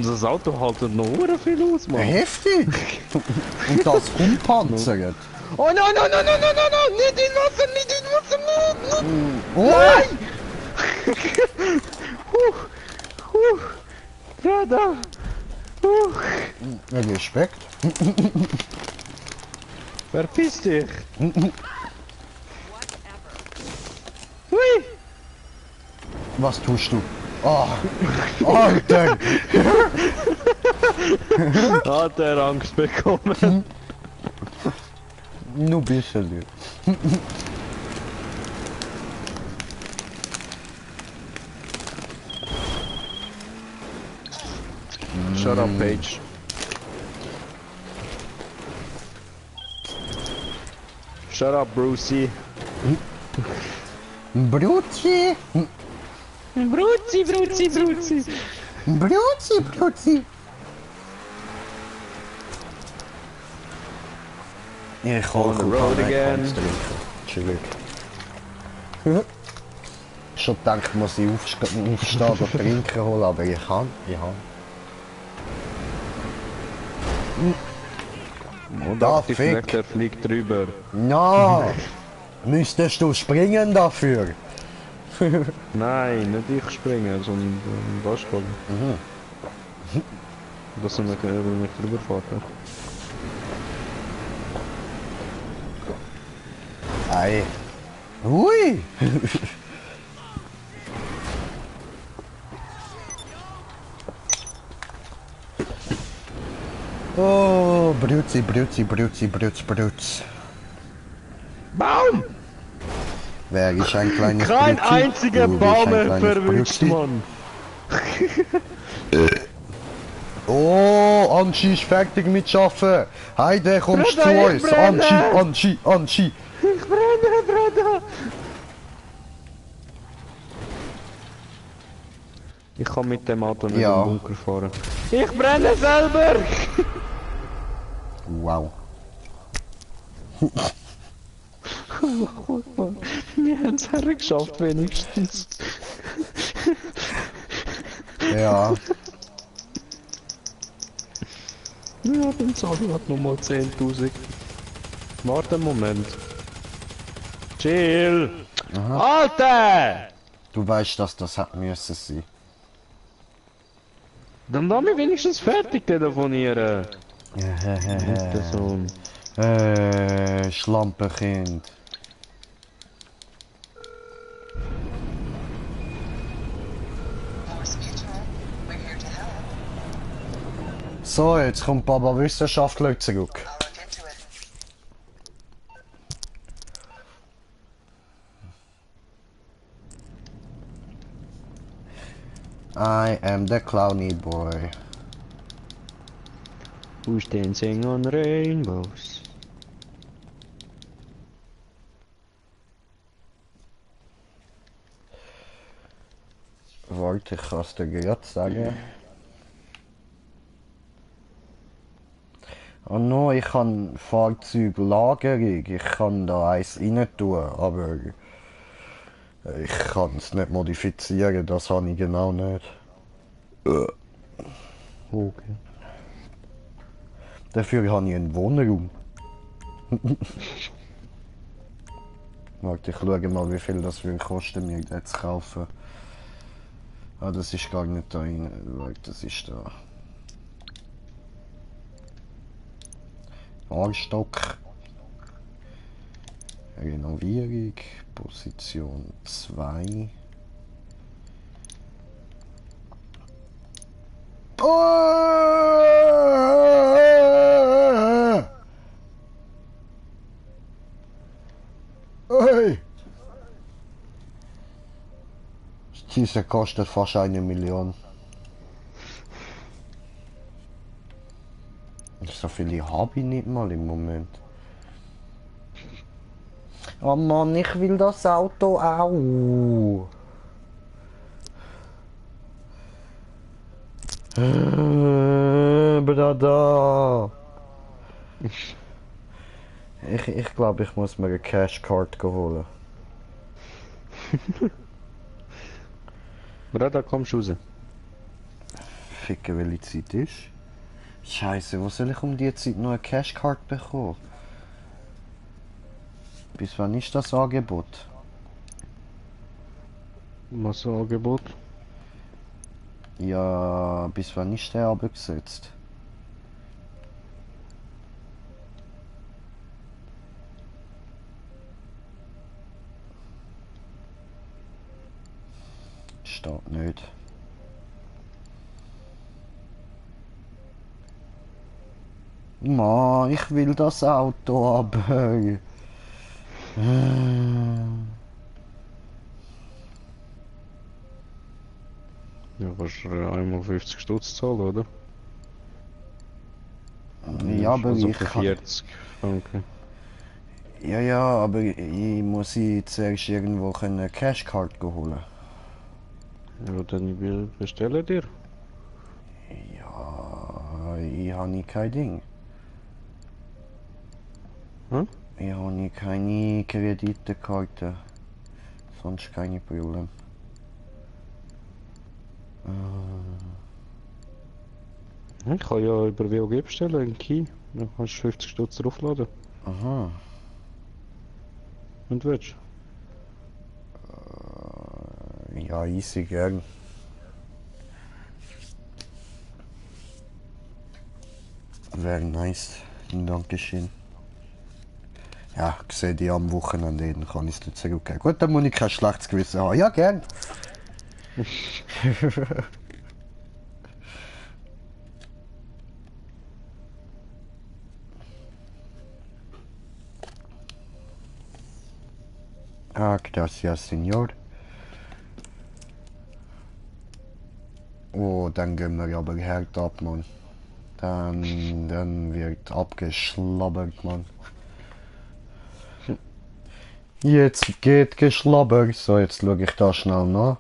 Das Auto haltet noch sehr viel aus, Mann. Heftig! Und das umpanzert. Oh nein, nein, nein, nein, nein, nein, nein! Nicht in Wasser, nicht in Wasser, nicht! Oh. Nein! Bruder! Respekt. Verpiss dich! Hui! Was tust du? Oh, Alter! Hat er Angst bekommen? Nur ein bisschen. Shut up, Paige. Shut up, Brucey. Bruzi! Brucey, Brucey, Brucey. Bruzi, Bruzi! Ich On the road again. Entschuldigung. Schon gedacht, muss ich aufstehen und trinken holen, aber ich kann. Und Da, aktiv fick. nicht, der fliegt drüber. No! Müsstest du springen dafür? Nein, nicht ich springen, sondern das kommen. Dass er mich drüber fährt. Ei. Hui! Oh, Brutzi, Brutzi, Brutzi, Brutz, Brutz. Baum! Wer ist ein kleines Kein Brutzi? einziger Du bist Baum ein kleines verwünscht, Brutzi. Mann! Oh, Anschi ist fertig mit Schaffen. Heide, kommst Bruder, zu ich uns. brenne. Anschi. Ich brenne, Bruder! Ich kann mit dem Auto nicht Ja. in den Bunker fahren. Ich brenne selber! Wow. Wir haben es hergeschafft, wenigstens. Ja. Ja, dann zahle ich nochmal 10.000. Warte einen Moment. Chill! Alter! Du weißt, dass das hat müssen sein. Dann lass mich wenigstens fertig telefonieren. Der Sohn. Schlampenkind. Force Mutual, we're here to help. So, jetzt kommt Baba Wissenschaftler zurück. I'll look into it. I am the clowny boy. Who's dancing on rainbows? Warte, ich kann es dir gerade sagen. Oh no, ich kann Fahrzeuglagerung. Ich kann da eins rein tun, aber ich kann es nicht modifizieren, das habe ich genau nicht. Okay. Dafür habe ich einen Wohnraum. Warte, ich schaue mal, wie viel das würde kosten, mir den zu kaufen. Ah, das ist gar nicht da rein. Warte, das ist da. Fahrstock. Renovierung. Position 2. Hey! Diese kostet fast 1 Million. So viele habe ich nicht mal im Moment. Oh Mann, ich will das Auto auch. Brada. Ich glaube, ich muss mir eine Cashcard holen. Bruder, kommst du raus? Ficken, welche Zeit ist? Scheiße, wo soll ich um die Zeit noch eine Cashcard bekommen? Bis wann ist das Angebot? Was für ein Angebot? Ja, bis wann ist der abgesetzt? Steht nicht. Mann, ich will das Auto aber. Ja, kannst du einmal 50 Stutz zahlen, oder? Ja, aber Also ich für kann... 40 Franken. Ja, aber ich muss zuerst irgendwo eine Cashcard holen. Ja, dann bestelle dir. Ja, ich habe kein Ding. Hm? Ich habe keine Kreditkarte. Sonst keine Probleme. Ich kann ja über WOG bestellen, in Key. Dann kannst du 50 Stutz draufladen. Aha. Und willst Ja, easy, gern. Wäre nice. Dankeschön. Ja, ich sehe die am Wochenende, dann kann ich es dir zurückgeben. Gut, dann muss ich kein schlechtes Gewissen haben. Ja, gern. Ah, gracias, Senor. Oh, dann gehen wir aber hart ab, Mann. Dann wird abgeschlabbert, Mann. Jetzt geht geschlabbert. So, jetzt schaue ich da schnell nach.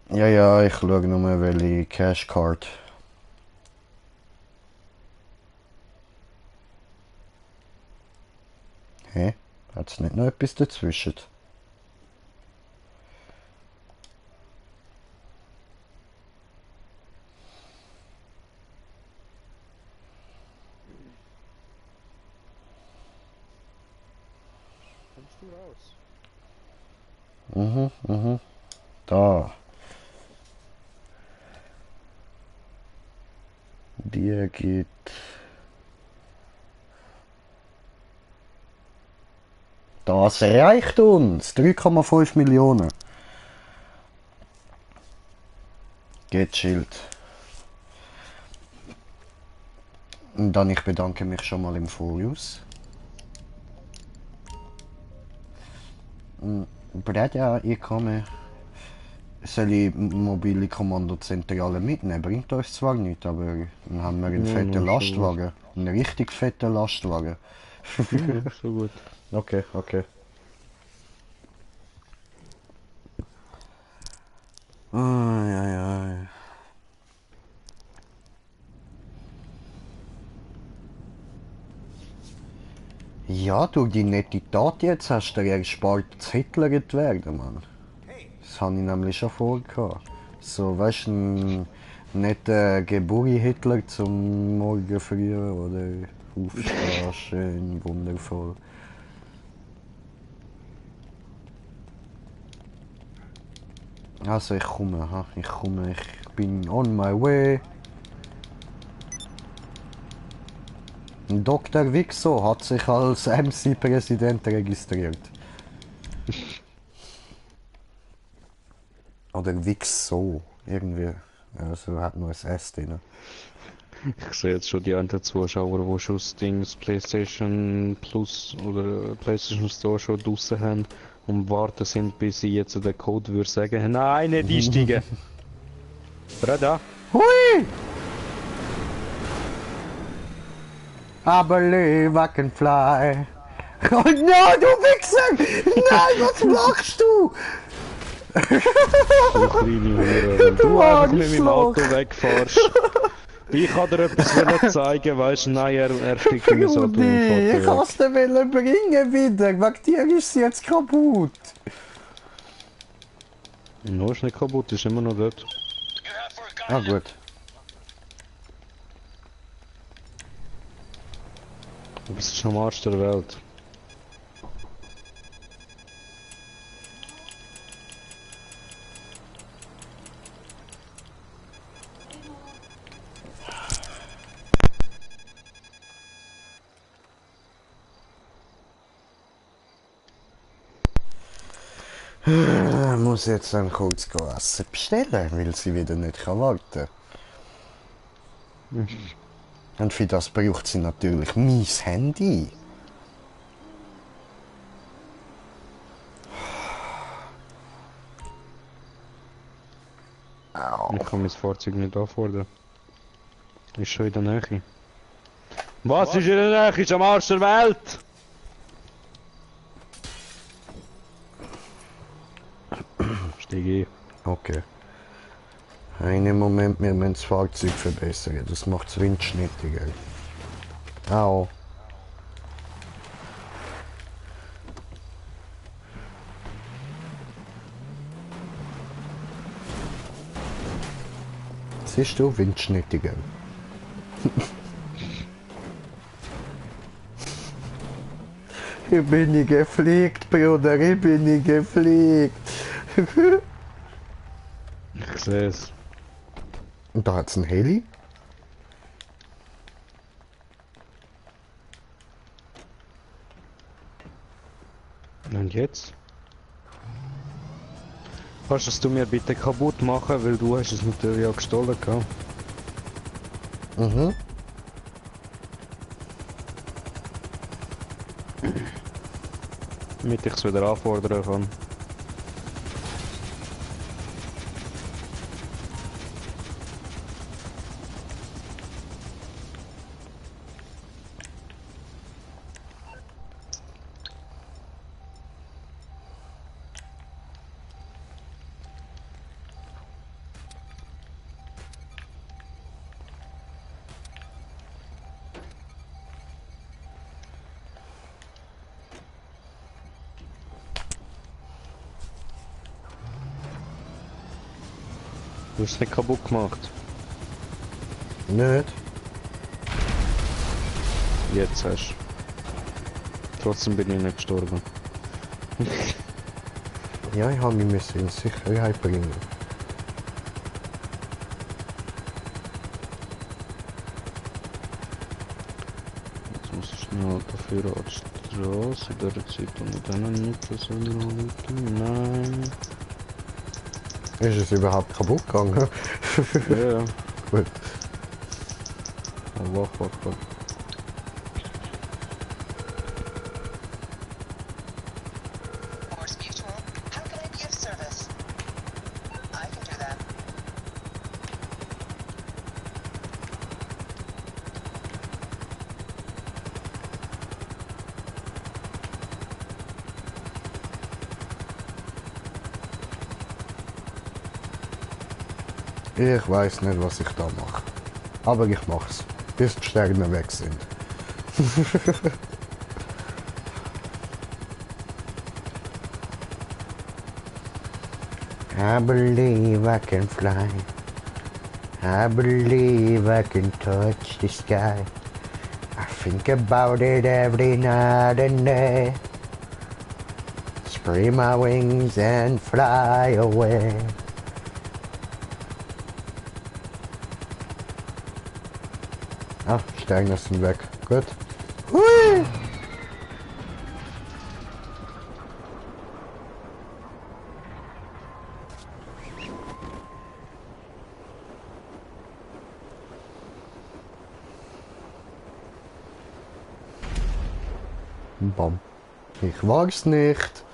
Ja, ja, ich schaue nur, welche Cashcard. Hä? Hat's nicht noch etwas dazwischen? kommst du raus? Da. Die geht. Das reicht uns. 3,5 Millionen. Geht Schild. Und dann ich bedanke mich schon mal im Voraus. Breda, ich komme. Soll ich mobile Kommandozentrale mitnehmen? Bringt uns zwar nicht, aber dann haben wir einen Ja, fetten schon Lastwagen. Einen richtig fetten Lastwagen. Ja, so gut. Okay, okay. Ai, ai, ai. Ja, durch die nette Tat jetzt hast du dir erspart zu Hitler zu werden, Mann. Das habe ich nämlich schon vorgehabt. So, weißt du, ein netter Geburi-Hitler zum Morgen früh oder aufstehen, schön, wundervoll. Also ich komme, ich bin on my way. Dr. Wixo hat sich als MC-Präsident registriert. Oder Wixo, irgendwie. Also hat nur ein S drin. Ich sehe jetzt schon die anderen Zuschauer, die schon das Ding, das PlayStation Plus oder PlayStation Store schon draussen haben und warten sind, bis sie jetzt den Code würde sagen. Nein, nicht einsteigen! Breda! Hui! I believe I can fly. Oh no, du Wichser! Nein, was machst du? Du kleine Hure, wenn du einfach mit meinem Auto wegfährst. Ich kann dir etwas wollen zeigen, weißt du, nein, er fliegt mir so Rudi, ich durch. kann's dir bringen wieder. Wegen dir ist sie jetzt kaputt. No, ist nicht kaputt, ist immer noch dort. Ah, gut. Du bist schon am Arsch der Welt. Ich muss jetzt dann kurz Essen bestellen, weil sie wieder nicht warten kann. Und für das braucht sie natürlich mein Handy. Ich kann mein Fahrzeug nicht anfordern. Ist schon in der Nähe. Was ist in der Nähe? Ist am Arsch der Welt! Steig ein. Okay. Einen Moment, wir müssen das Fahrzeug verbessern. Das macht es windschnittiger. Au. Siehst du, windschnittiger. Ich bin gefliegt, Bruder, ich bin gefliegt. Ich sehe es. Und da hat's ein Heli. Und jetzt? Kannst du es mir bitte kaputt machen, weil du hast es natürlich auch gestohlen gehabt. Mhm. Damit ich es wieder anfordern kann. Du hast es nicht kaputt gemacht. Nicht. Jetzt hast du. Trotzdem bin ich nicht gestorben. Ja, ich habe mich in Sicherheit bringen. Jetzt muss ich schnell dafür an die Straße, in der Zeit und dann nicht selber anrufen. Nein. Ist es überhaupt kaputt gegangen? Ja, ja. Gut. Oh, wach. Morse Mutual, how can I be of service? I can do that. Ich weiß nicht, was ich da mache. Aber ich mach's. Bis die Sterne weg sind. I believe I can fly. I believe I can touch the sky. I think about it every night and day. Spread my wings and fly away. Ah, Sterne sind weg. Gut. Hui! Bam. Ich wag's nicht.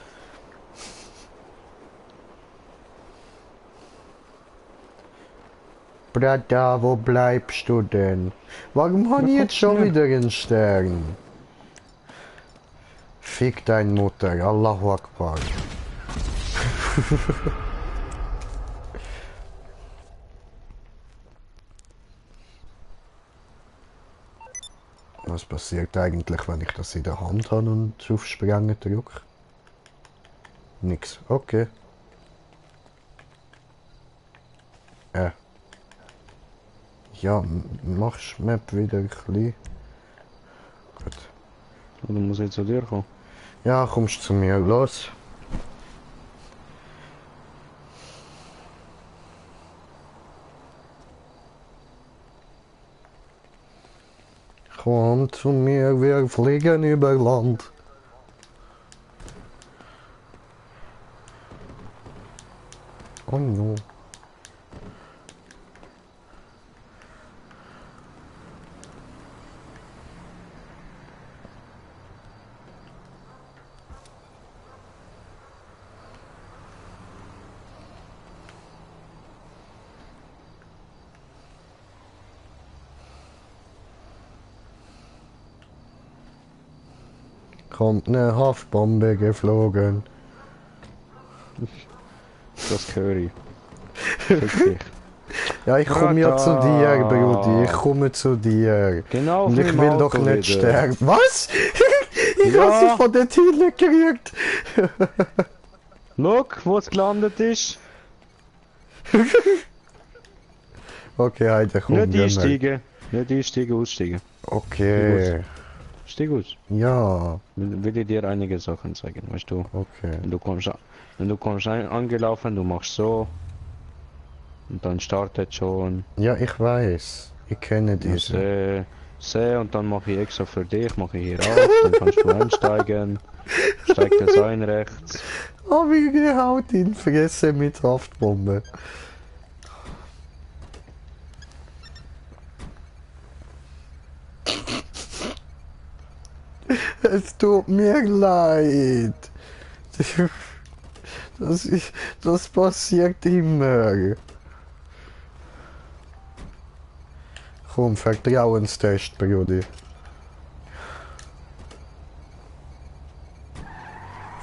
Brada, wo bleibst du denn? Warum habe ich jetzt schon wieder einen Stern? Fick deine Mutter, Allahu Akbar. Was passiert eigentlich, wenn ich das in der Hand habe und auf Sprengen drücke? Nix. Okay. Ja, machst Map wieder ein bisschen. Gut. Oder muss ich jetzt zu dir kommen? Ja, kommst zu mir, los. Komm zu mir, wir fliegen über Land. Oh no. Kommt eine Haftbombe geflogen. Das höre ich. Wirklich. Ja, ich komme ja zu dir, Brudi. Ich komme zu dir. Genau, Und auf ich meinem will doch Auto nicht wieder. sterben. Was? Ich Ja. habe sie von den Tieren gekriegt. Look, wo es gelandet ist. Okay, Heide, komm. Nicht gehen wir. einsteigen. Nicht einsteigen, aussteigen. Okay. Stieg aus. Ja, Will ich dir einige Sachen zeigen, weißt du? okay. Wenn du kommst angelaufen, du machst so und dann startet schon. Ja, ich weiß. Ich kenne Ja, diese. seh und dann mache ich extra für dich, mache ich hier auf, dann kannst du einsteigen. Steigt das ein rechts. Oh, wie gehaut in Fresse mit Haftbombe. Es tut mir leid. Das passiert immer. Komm, Vertrauenstest, Brudi.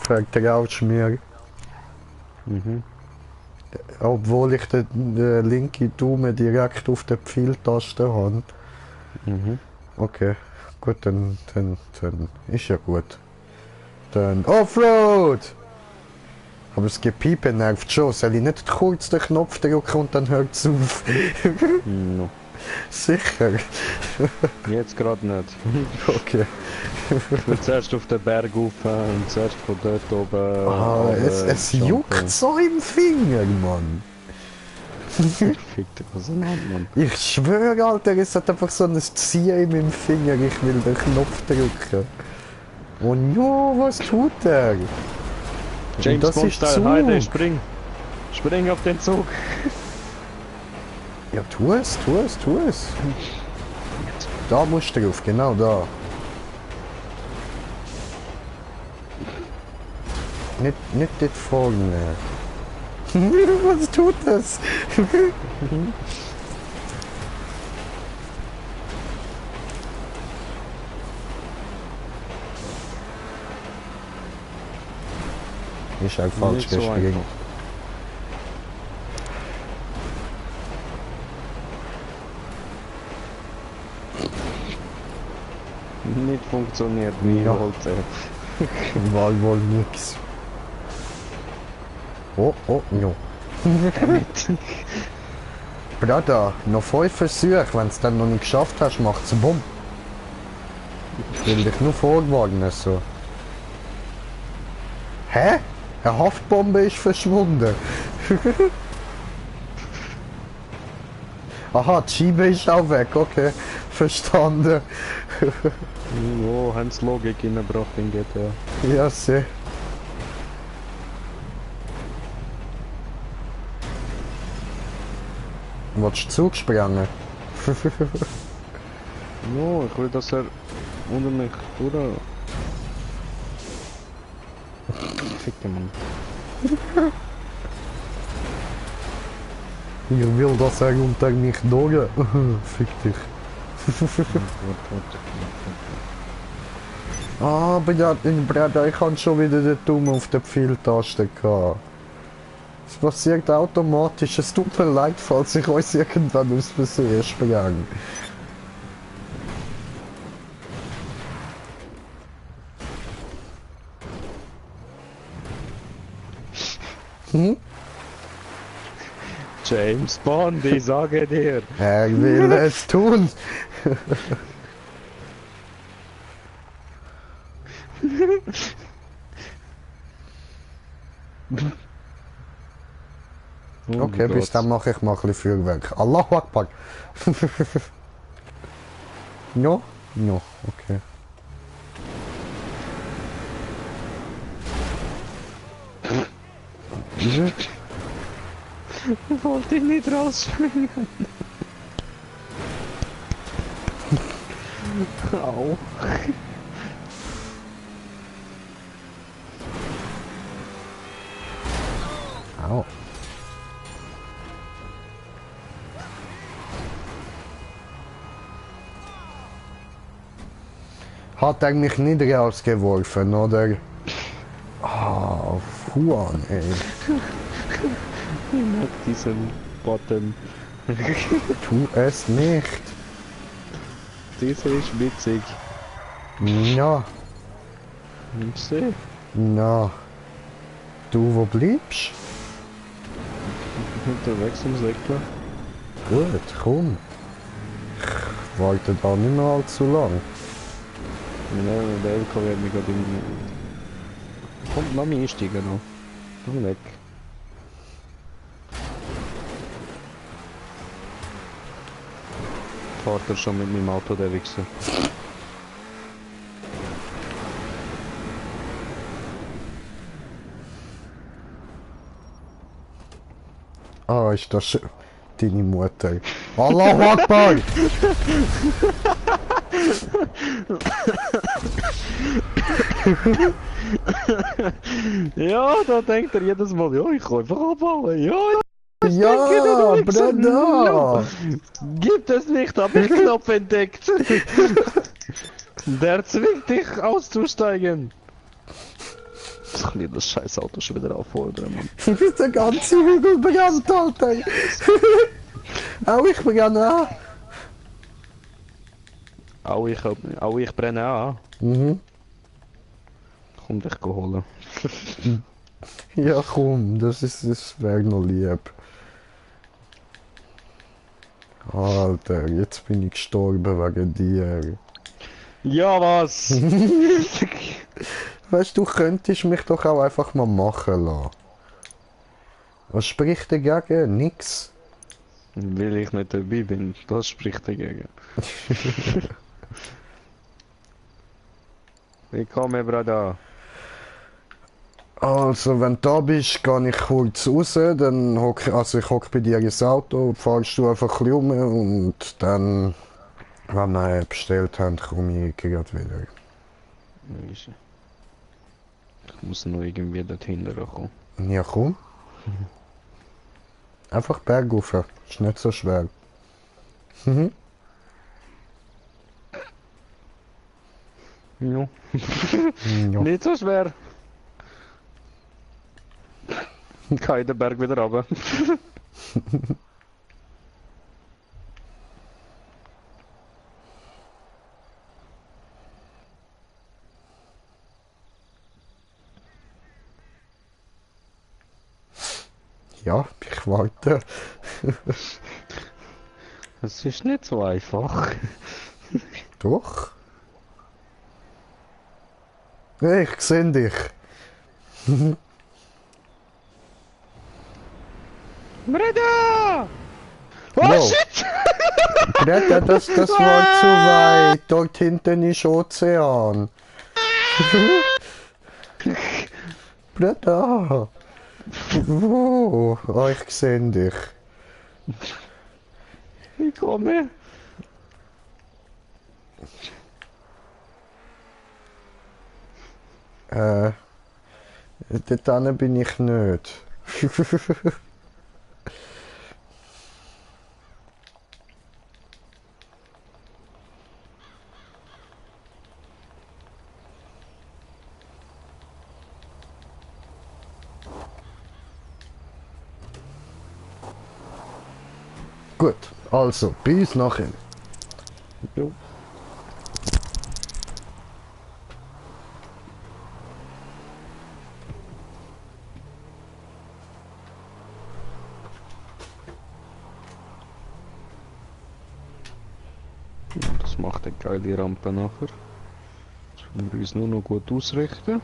Vertraust mir? Mhm. Obwohl ich den linken Daumen direkt auf der Pfeiltaste habe. Mhm. Okay, gut, dann ist ja gut. Dann Offroad! Aber das Gepiepe nervt schon. Soll ich nicht kurz den Knopf drücken und dann hört es auf? No. Sicher. Jetzt gerade nicht. Okay. Ich will zuerst auf den Berg rauf und zuerst von dort oben. Ah, es juckt so im Finger, Mann. Fick dich auseinander, Mann. Ich schwöre, Alter, es hat einfach so ein Ziehen in meinem Finger. Ich will den Knopf drücken. Und ja, was tut er? James das Bond ist Style, Zug. Heide, spring! Spring auf den Zug! Ja, tu es. Da musst du drauf, genau da. Nicht dort vorne. Was tut das? Ist halt falsch Nicht so gespringen. einfach. Nicht funktioniert, wie Ja. wollte. War wohl nix. Oh, no. Brada, noch 5 Versuche. Wenn du es dann noch nicht geschafft hast, macht's Bumm. Ich will dich nur vorwarnen, so. Hä? Eine Haftbombe ist verschwunden. Aha, die Scheibe ist auch weg, okay. Verstanden. Wo haben sie Logik reingebracht in GTA? Ja, sehr. Wolltest du Zug sprengen? No, ich will, dass er unter mich durch... Fick den Mann. Ich will, dass er unter mich durch. Fick dich. Ah, Bruder, ich habe schon wieder den Daumen auf der Pfeiltaste gehabt. Es passiert automatisch. Es tut mir leid, falls ich euch irgendwann aus Versehen spreng. Hm? James Bond, ich sage dir. Er will es tun. Okay, bis dann mache ich mal ein bisschen Feuerwerk. Allahu Akbar. No? No, okay. Ich wollte nicht rausspringen. Au. Au. Hat er mich nicht rausgeworfen, oder? Ah, Fuan, ey. Ich mag diesen Bottom. Tu es nicht. Dieser ist witzig. Na, Nimmst du? na. Du, wo bleibst? Unterwegs im Säckler. Gut, komm. Ich warte da nicht mehr allzu lang. Der LKW hat mich gerade in... Komm, lass mich einsteigen noch. Komm weg. Fahrt er schon mit meinem Auto, der Wichser. Ah, ist das schön. Deine Mutter. Allahu Akbar! Ja, da denkt er jedes Mal, ja, ich kann einfach abbauen. Ja, Ja, Brenda! gibt es nicht, hab ich Knopf entdeckt. Der zwingt dich auszusteigen. Ich kann das scheiß Auto schon wieder auffordern, Mann. Du bist der ganze Hügel brennt, Alter! Auch ich brenne an. Auch ich brenne an. Mhm. Komm dich holen. Ja, komm, das wäre noch lieb. Alter, jetzt bin ich gestorben wegen dir. Ja, was? Weißt du, könntest mich doch auch einfach mal machen lassen. Was spricht dagegen? Nix. Weil ich nicht dabei bin, das spricht dagegen. Ich komme, Bruder. Also, wenn du da bist, gehe ich kurz raus, dann ich hocke bei dir ins Auto, fahrst du einfach ein bisschen rum und dann, wenn wir bestellt haben, komme ich gerade wieder. Ich muss noch irgendwie dorthin kommen. Ja, komm. Einfach bergauf, ist nicht so schwer. Mhm. Ja. Ja. Nicht so schwer. Ich kann in den Berg wieder runter. Ja, ich warte. Es ist nicht so einfach. Doch. Hey, ich sehe dich. Breda! Oh Wow. shit! Greta, das war zu weit. Dort hinten ist Ozean. Greta. Wo? Oh, ich sehe dich. Ich komme. Dort hinten bin ich nicht. Gut, also, bis nachher. Jo. Das macht eine geile Rampe nachher. Das müssen wir uns nur noch gut ausrichten.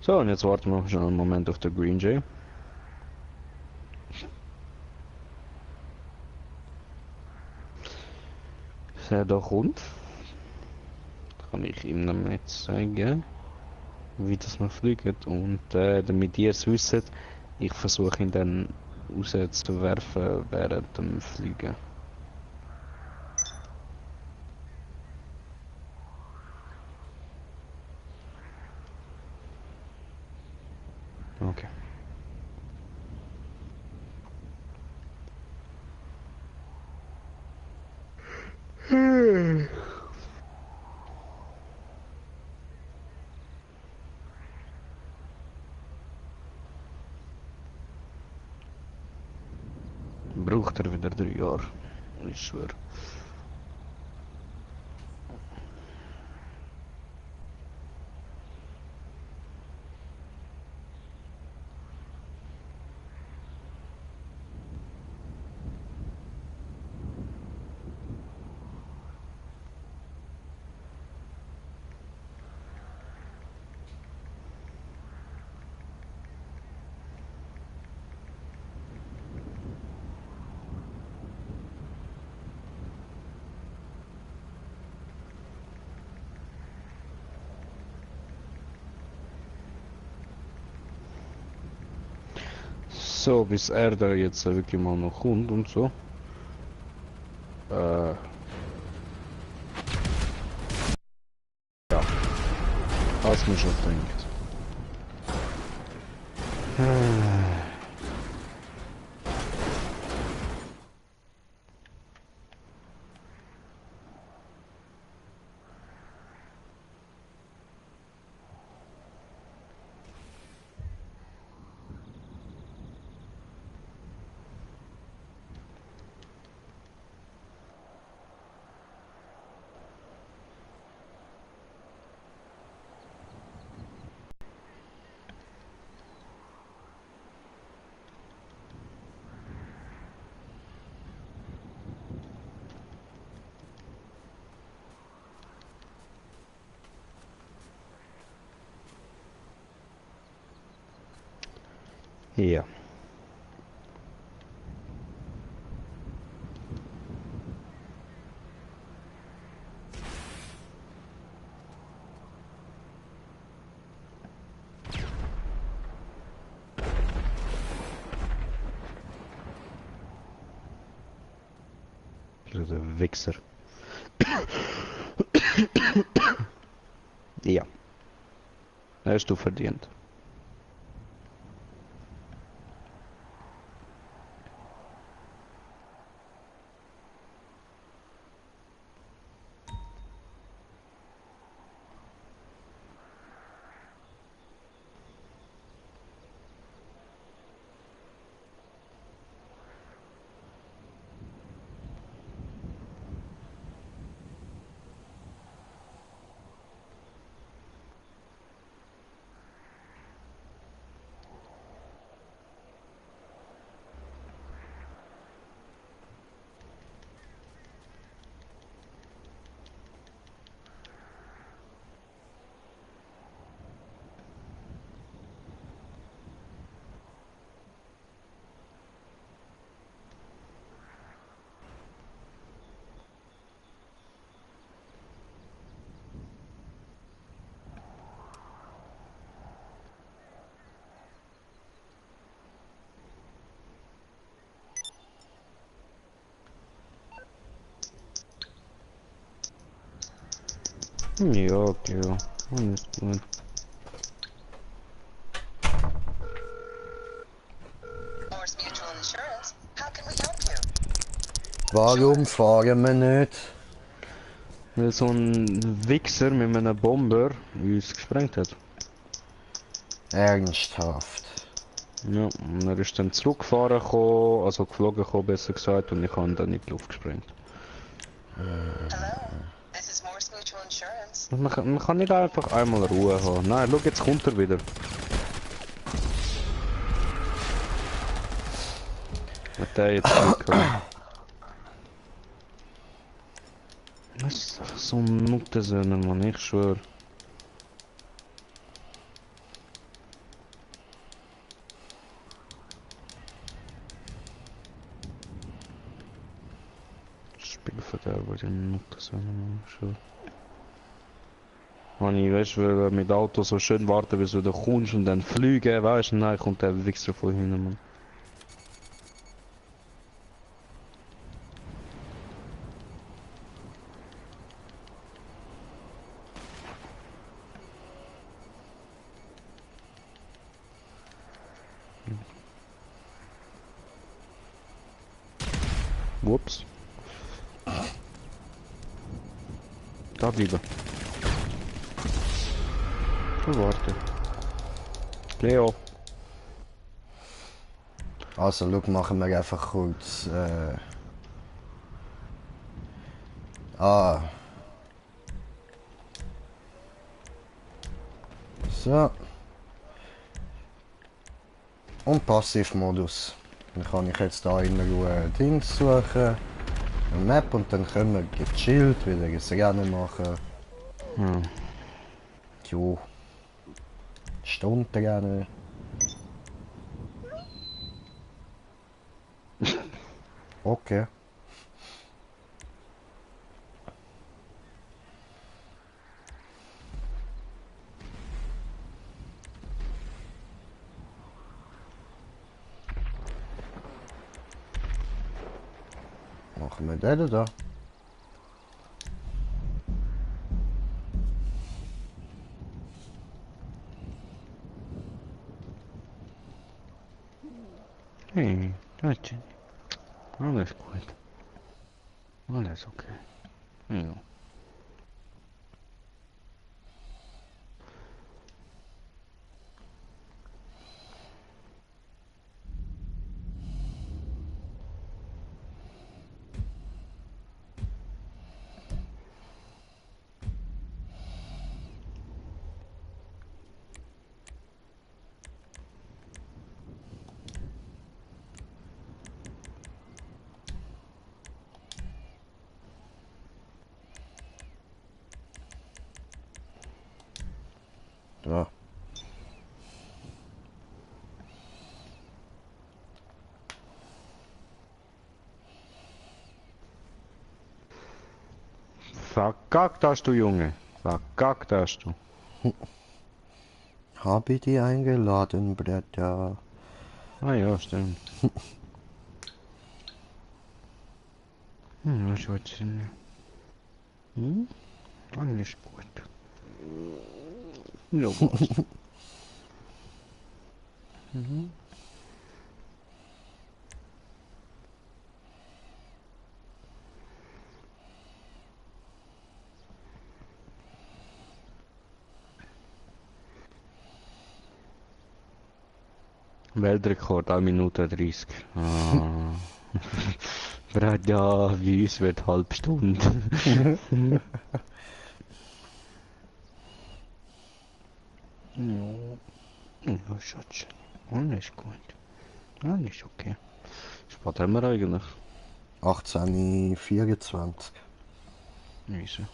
So, und jetzt warten wir schon einen Moment auf den Green Jay. Bis er da kommt, kann ich ihm dann jetzt zeigen, wie das man fliegt. Und damit ihr es wisst, ich versuche ihn dann rauszuwerfen während dem Fliegen. Okay. Braucht er wieder 3 Jahre. Ich schwöre. So, bis er da jetzt wirklich mal noch kommt und so. Ja. Hast mir schon gedacht. Ja. Der Wichser. Ja. Hast du verdient. Ja, okay. Alles gut. Morse Mutual Insurance. How can we help you? Warum fahren wir nicht? Weil so ein Wichser mit einem Bomber uns gesprengt hat. Ernsthaft. Ja, und er ist dann zurückgefahren gekommen, also geflogen gekommen, besser gesagt, und ich habe ihn dann in die Luft gesprengt. Hello. This is Morse Mutual Insurance. Man kann nicht einfach einmal Ruhe haben. Nein, schau, jetzt kommt er wieder. Hat der jetzt Glück gehabt. Das ist einfach so ein Nuttensöhner, Mann, ich schwör. Spielverderber, die Nuttensöhner, Mann, ich schwör. Mann, ich weißt, weil mit Auto so schön warten, bis du da kommst und dann fliegen, weißt du, nein, kommt der Wichser von hinten, Mann. Whoops. Da bleiben. So, warte. Leo. Also, schau, machen wir einfach kurz. So. Und Passivmodus. Dann kann ich jetzt hier in Ruhe Dings suchen. Eine Map und dann können wir gechillt wieder ein Rennen machen. Hm. Jo. Stundenrennen. Okay. Machen wir den da. Hey, Leute. Alles gut. Alles okay. Ja. Da. Verkackt hast du, Junge. Verkackt hast du. Hab ich die eingeladen, Bruder? Ah ja, stimmt. Was willst du denn? Alles gut. Ja, was? Weltrekord, 1 Minute 30. Ah. Ja, wie uns wird halbe Stunde. Ja, Schatz. Alles gut. Alles okay. Was haben wir eigentlich? 18:24. Wieso?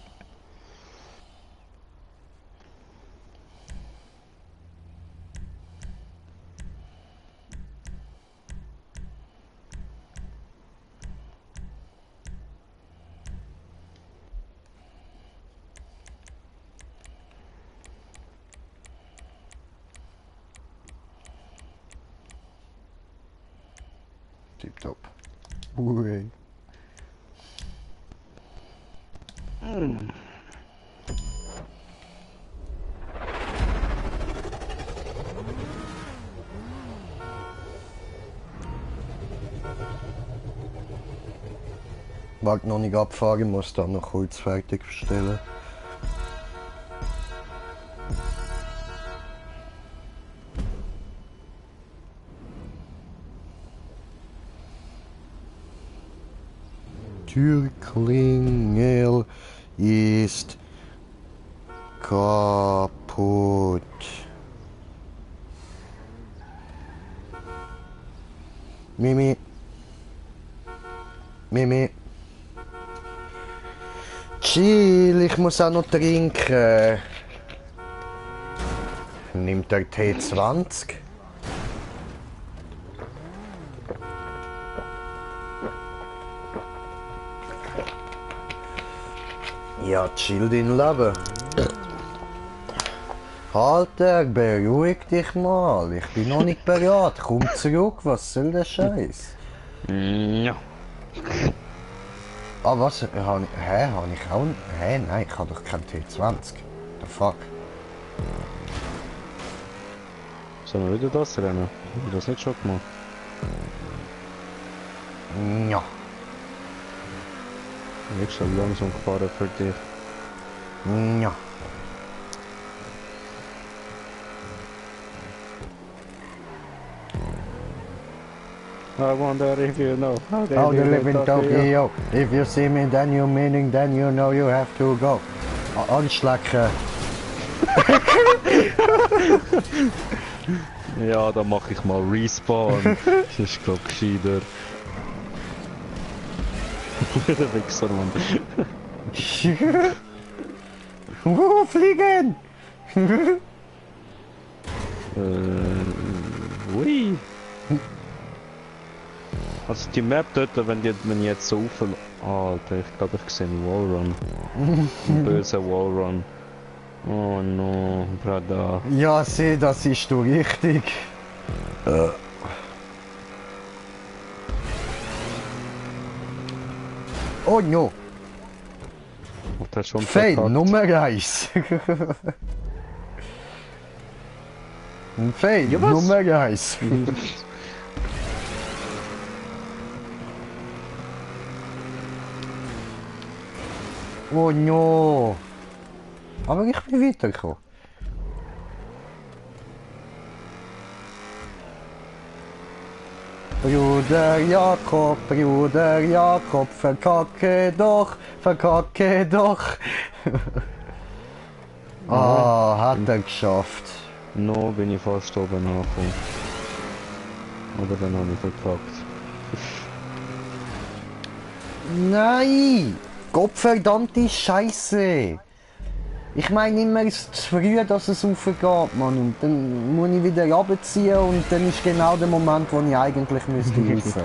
Tipptopp. Ui. Wag noch nicht abfahren, muss dann noch kurz fertigstellen. Türklingel ist kaputt. Mimi. Mimi. Chill, ich muss auch noch trinken. Nimmt der T20? Ja, chill dein Leben. Alter, beruhig dich mal. Ich bin noch nicht bereit. Komm zurück, was soll der Scheiß? Ja. Ah, was? Hab ich auch... Hä? Nein, ich habe doch kein T20. The fuck? Sollen wir wieder das rennen? Hab ich das nicht schon gemacht? Ja. Ich schon langsam gefahren für dich. Ja. I wonder if you know how they How do to live in it, Tokyo. If you see me, then you meaning, then you know you have to go. Anschlecken. Ja, dann mache ich mal Respawn. Das ist glaub gescheiter. Der Wichser, Mann. Fliegen! Ui. Also die Map dort, wenn ich jetzt so auf... Alter, ich glaube ich sehe einen Wallrun. Einen bösen Wallrun. Oh no, Brada. Ja, seh, das ist du richtig. Oh no. Und das schon Fail verkackt. Nummer 1. Ein Fail Ja, was? Nummer 1. Oh no. Aber ich bin weitergekommen. Bruder Jakob, verkacke doch. Hat er geschafft. No bin ich fast oben angekommen. Aber dann habe ich verkackt. Nein! Gottverdammte Scheiße! Ich meine immer, es ist zu früh, dass es raufgeht, Mann. Und dann muss ich wieder runterziehen und dann ist genau der Moment, wo ich eigentlich müsste rauf.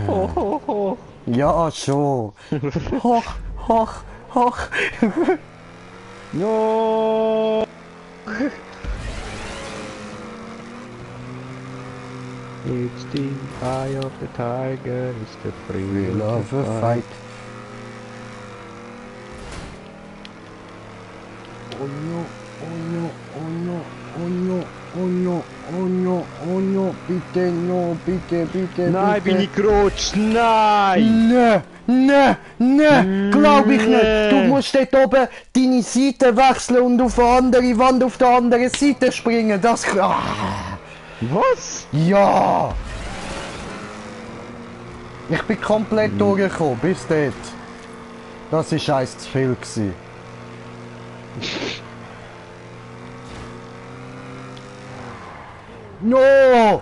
Hoch, hoch, hoch. Ja, schon. Hoch, hoch, hoch. No! It's the eye of the tiger, it's the We thrill love a fight. Oh no, oh no, oh no, oh no, oh no, oh no, oh no, bitte, no, bitte, bitte, Nein, bitte. bin ich gerutscht! Nein! Ne, glaub ich nicht. Du musst dort oben deine Seite wechseln und auf eine andere Wand auf der anderen Seite springen. Das... Was? Ja! Ich bin komplett durchgekommen, bis dort. Das war scheiß zu viel gewesen. No!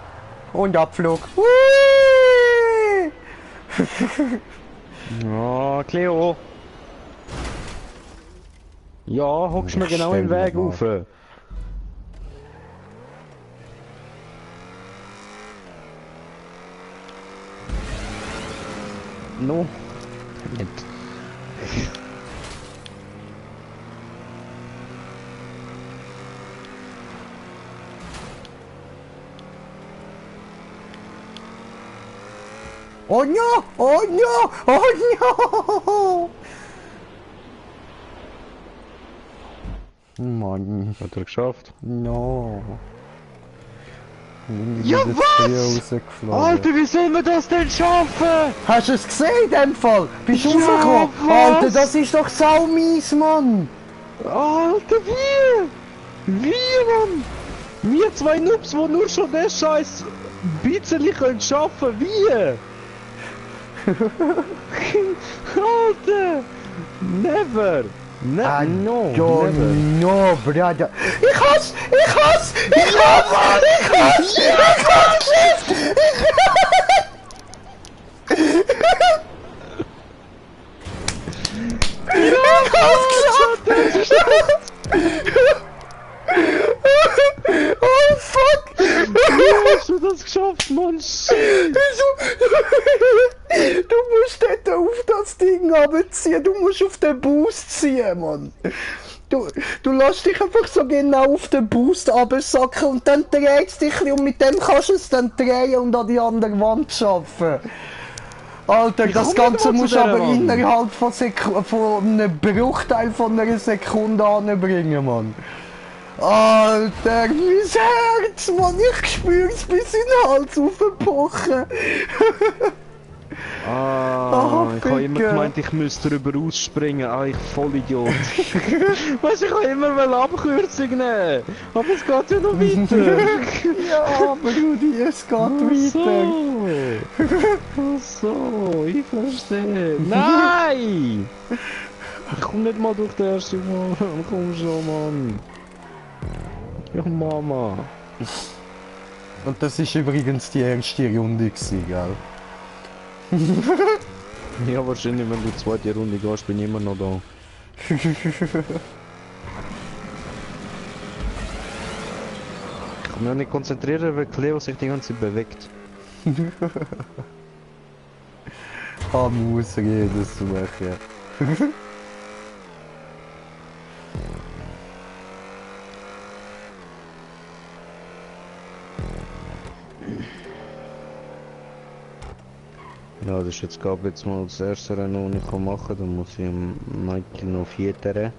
Und Abflug. Hui! Ja, Cleo. Ja, hockst mir genau im Weg Stell dir rauf. No. Nicht. Oh no! Oh no! Oh no! Mann, Hat er geschafft? no. Ja, was? Rausgeflogen. Alter, wie sollen wir das denn schaffen? Hast du es gesehen in dem Fall? Bist du Ja, rausgekommen? was? Alter, das ist doch saumies, Mann! Alter, wie? Wie, Mann? Wir zwei Noobs, die nur schon den Scheiß bisschen können schaffen, wie? Alter! Never! No, don't never! know, brother. Ich hasse! Ich hasse! Ich hasse! Ich hasse! Ich hasse! Oh fuck! Wie hast du das geschafft, Mann? Shit! Du musst dort auf das Ding runterziehen, du musst auf den Boost ziehen, Mann. Du lässt dich einfach so genau auf den Boost runtersacken und dann dreht es dich und mit dem kannst du es dann drehen und an die andere Wand schaffen. Alter, das komme Ganze nicht musst zu du dieser aber Wand. innerhalb von einem Bruchteil von einer Sekunde anbringen, Mann. Alter, mein Herz, Mann, ich spür's bis in den Hals aufpochen. Ah, Oh, ich habe immer Ficker. gemeint, ich müsste drüber ausspringen. Ah, ich Vollidiot. Weißt du, ich habe immer eine Abkürzung nehmen. Aber es geht ja noch weiter. Ja, Brudi, es geht weiter. Ach so, ich verstehe. Nein! Ich komm nicht mal durch den ersten Mal. Komm schon, Mann. Ja, Mama. Und das ist übrigens die erste Runde gewesen, gell? Ja, wahrscheinlich, wenn du die zweite Runde gehst, bin ich immer noch da. Ich kann mich auch nicht konzentrieren, weil Cleo sich die ganze Zeit bewegt. Kann Ausreden suchen. Ja, das ist jetzt gab jetzt mal das erste Rennen, das ich machen kann. Dann muss ich am Michael noch viertere.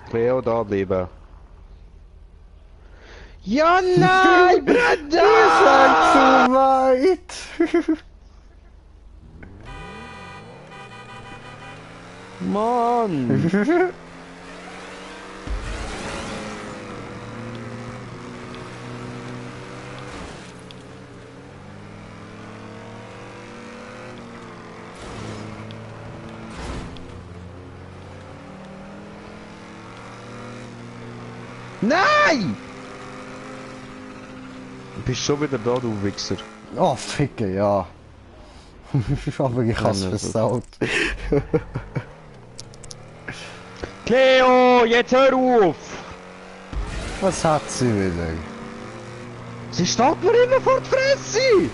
Cleo, da bleiben. Ja, nein, Ihr seid zu weit! Mann! Nein! Du bist schon wieder da, du Wichser. Oh, ficke, ja. Aber ich hab's Ja, versaut. Cleo, jetzt hör auf! Was hat sie wieder? Sie steht mir immer vor die Fresse!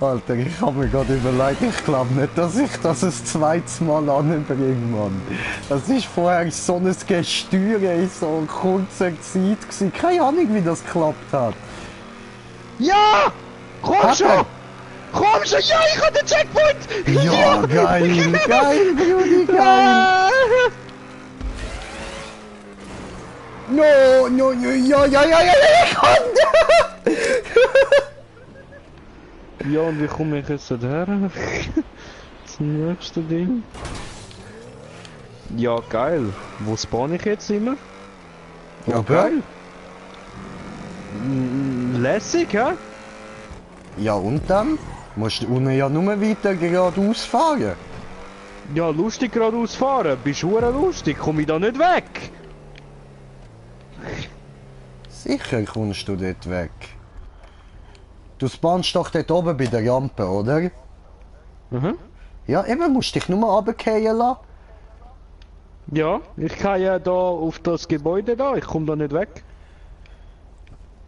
Alter, ich hab mir gerade überlegt, ich glaube nicht, dass ich das ein zweites Mal anbringe, Mann. Das ist vorher so ein Gesteuer in so kurzer Zeit gewesen. Keine Ahnung, wie das geklappt hat. Ja! Komm Hat schon! er? Komm schon! Ja, ich hab den Checkpoint! Ja, geil, geil, Brudi, geil. No, no, no, ja, ja, ja, ja, ich kann. Ja, und wie komme ich jetzt her? Zum nächsten Ding. Ja, geil. Wo spawn ich jetzt immer? Ja, geil. Lässig, hä? Ja, und dann? Musst du unten ja nur weiter geradeaus fahren. Ja, lustig geradeaus fahren. Bist du lustig? Komm ich da nicht weg? Sicher kommst du dort weg. Du spawnst doch dort oben bei der Rampe, oder? Mhm. Ja, eben, musst dich nur runterfallen lassen. Ja, ich kann ja da auf das Gebäude da. Ich komme da nicht weg.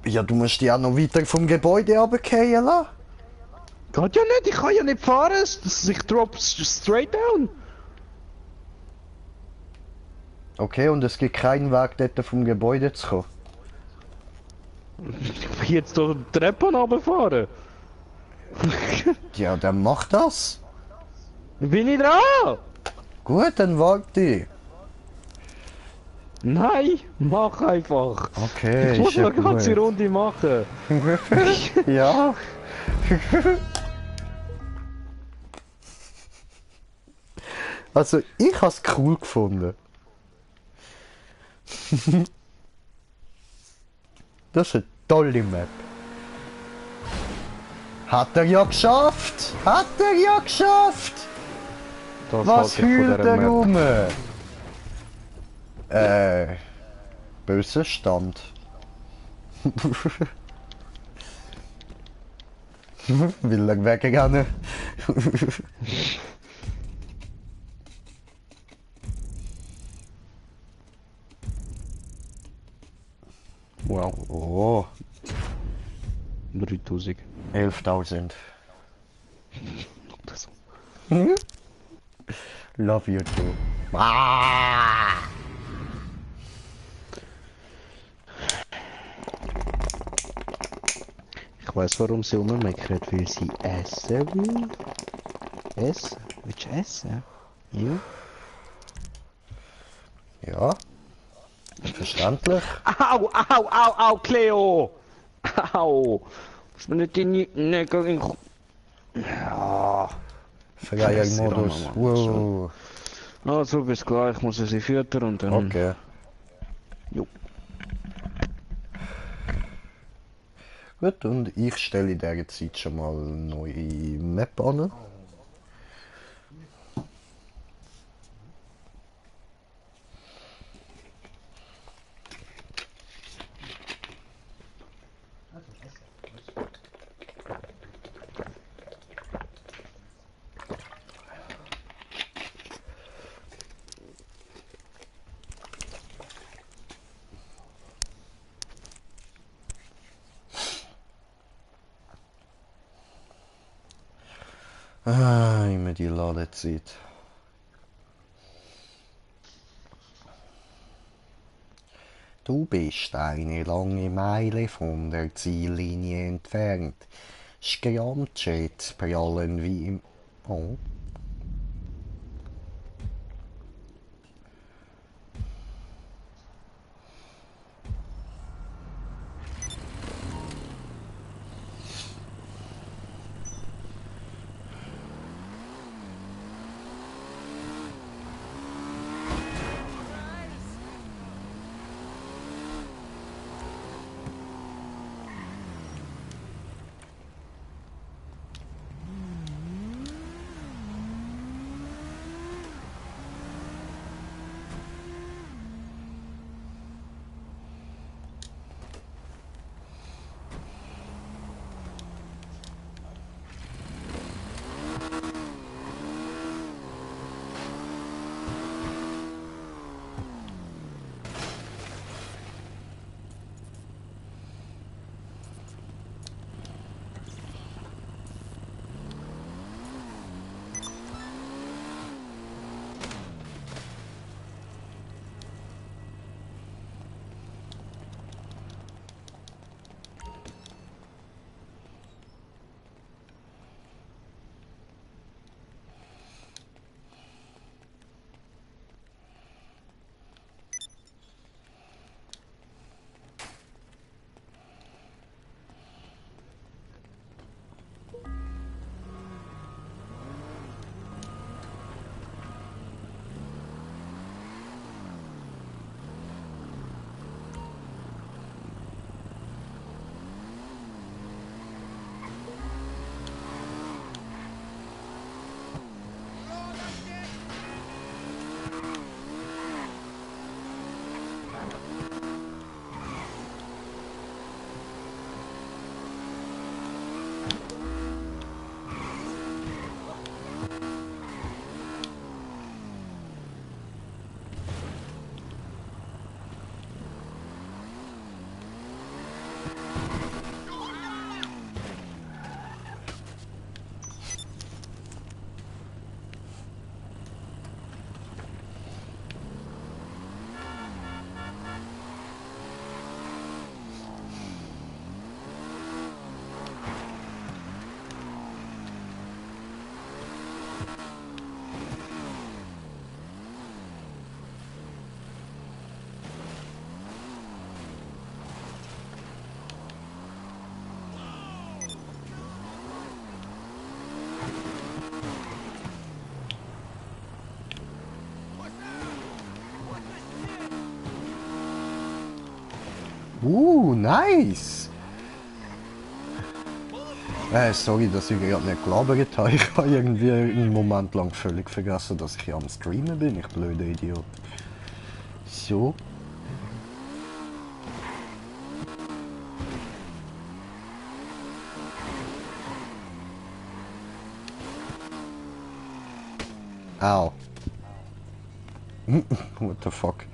Ja, du musst dich auch noch weiter vom Gebäude runterfallen lassen. Geht ja nicht. Ich kann ja nicht fahren. Ich drop straight down. Okay, und es gibt keinen Weg dort vom Gebäude zu kommen. Ich will jetzt doch die Treppe runterfahren. Ja, dann mach das. Bin ich dran? Gut, dann warte. Nein, mach einfach. Okay, Ich muss ist ja noch eine ganze gut. Runde machen. Ja. Also, ich has cool gefunden. Das ist eine tolle Map. Hat er ja geschafft! Hat er ja geschafft! Das Was halte ich von heult dieser er Map. rum? Böser Stand. Will er wegrennen? Wow, Oh, 3000. 11.000. Das- Love you too. Ah! Ich weiß, warum sie rummeckert, weil sie essen will. Essen? Willst du essen? Ja. Ja. Verständlich. Au, au, au, au, Cleo! Au! Muss man nicht die Nägel in... Ja. Freier-Modus. Wow. Also, bis gleich, ich muss sie füttern und dann... Okay. Jo. Gut, und ich stelle in dieser Zeit schon mal eine neue Map an. Ah, immer die Ladezeit. Du bist eine lange Meile von der Ziellinie entfernt. Scramjets prallen wie im... Oh. Nice! Sorry, dass ich gerade nicht gelabert habe. Ich habe irgendwie einen Moment lang völlig vergessen, dass ich am Streamen bin. Ich blöder Idiot. So. Au. What the fuck?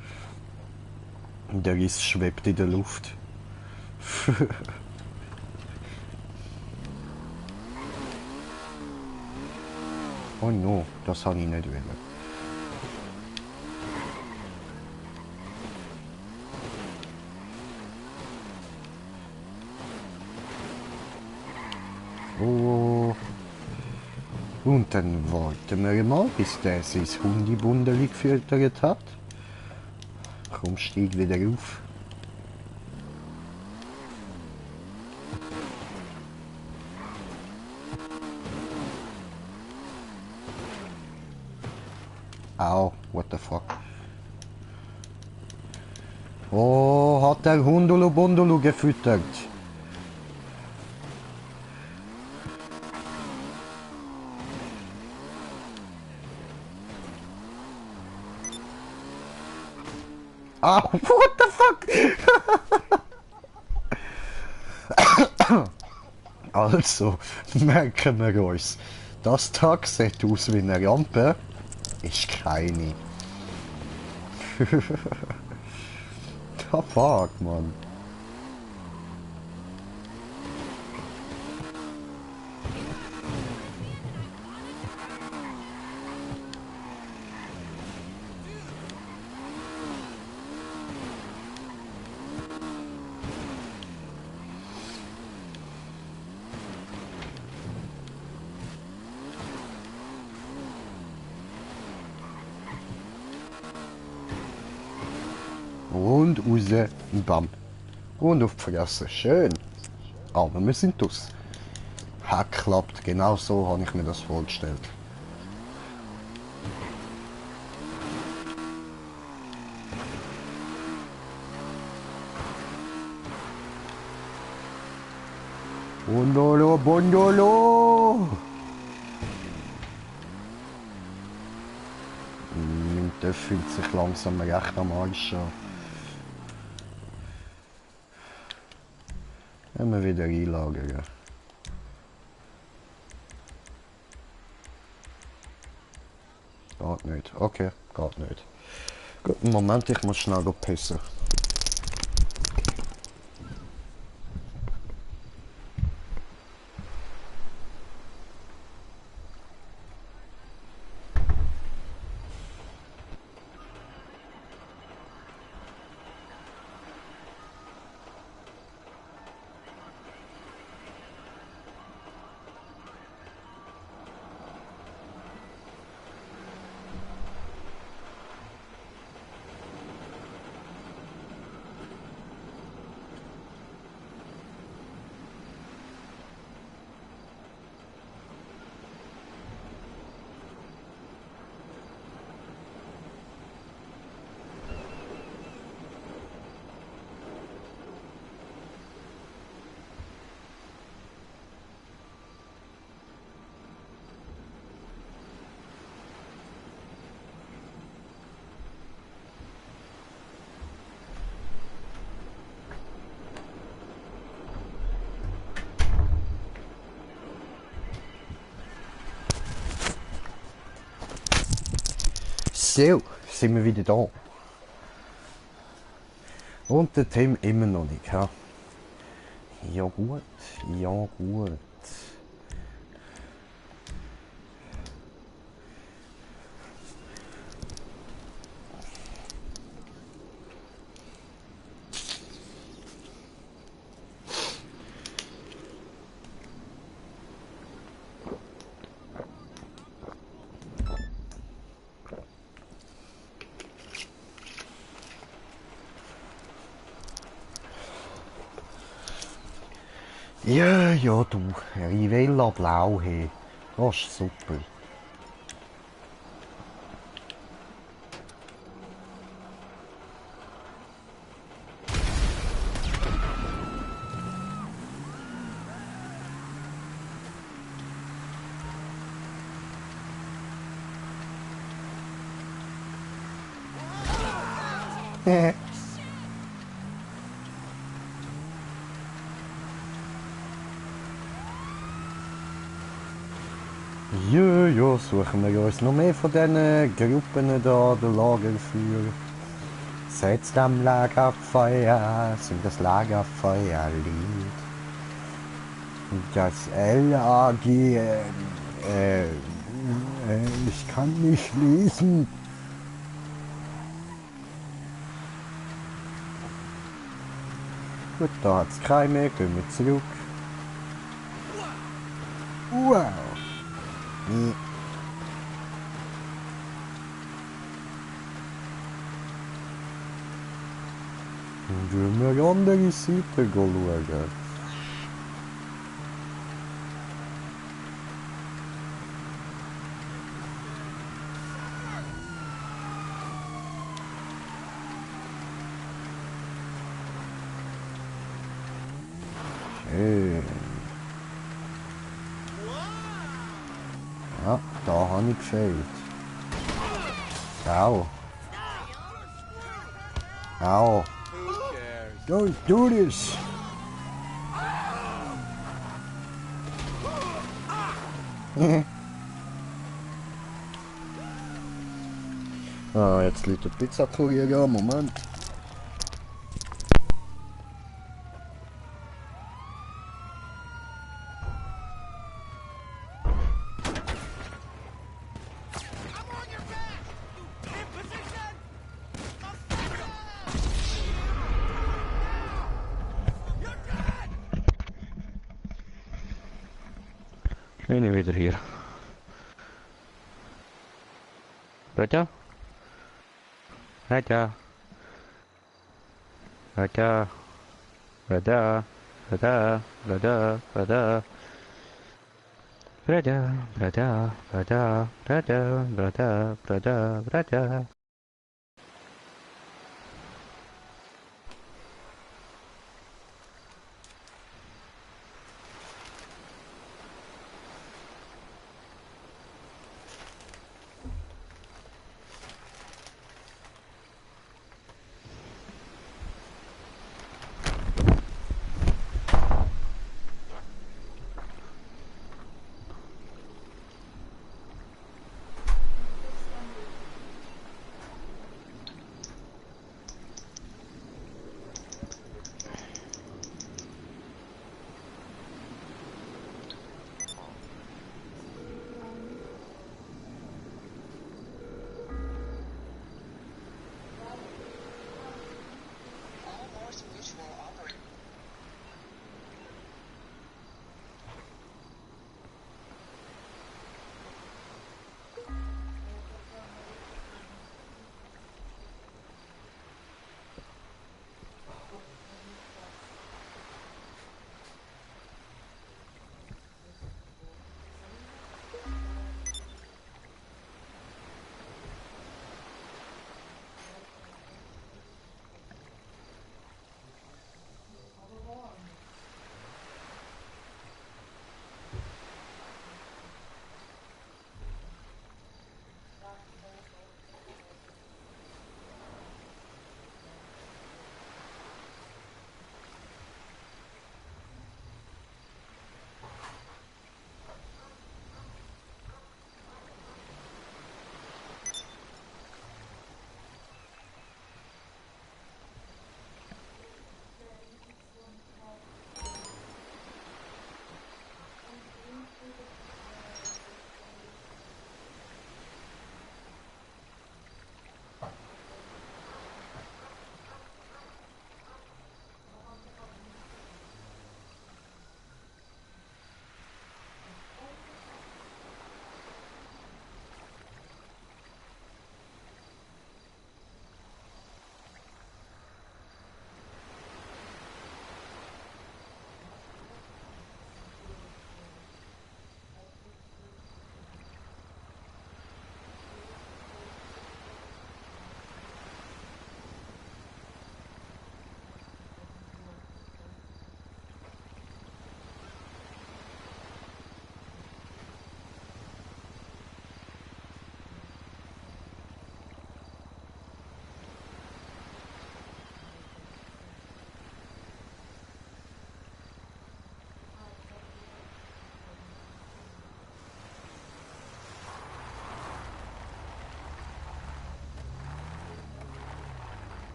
Der Riss schwebt in der Luft. Oh no, das habe ich nicht wollen. Oh. Und dann warten wir mal, bis der sein Hundibundeli gefüttert hat. Komm, steig wieder auf. Au, what the fuck. Oh, hat der Hundulu Bundulu gefüttert. Ah, what the fuck? Also, merken wir uns. Das Tag sieht aus wie eine Rampe, ist keine. Da fuck, Mann. Und raus. Bam. Und auf die Fresse. Schön. Aber wir sind aus. Hat geklappt. Genau so habe ich mir das vorgestellt. Bondolo, Bondolo! Der fühlt sich langsam recht am Arsch an. Wenn wir wieder einlagern. Geht nicht. Okay, geht nicht. Gut, Moment, ich muss schnell pissen. So, sind wir wieder da. Und der Tim immer noch nicht, ha? Ja gut, ja gut. Ja, ja du, Rivella Blau, hey. Das ist super. Ja, ja, suchen wir uns noch mehr von diesen Gruppen da, der Lagerfeuer. Setzt am Lagerfeuer, singt das Lagerfeuerlied. Das LAG, ich kann nicht lesen. Gut, da hat's keine mehr, gehen wir zurück. Wow. Nee. Und wir die andere Seite schauen. Schön. Ja, da habe ich gefehlt. Au. Au. Don't do this. Ah, jetzt liegt der Pizzakurier an. Moment. Bin ich wieder hier. Raja? Raja? Rada, rada, rada, rada, rada. Rada, rada, rada, rada, rada, rada, rada. All North Mutual operate.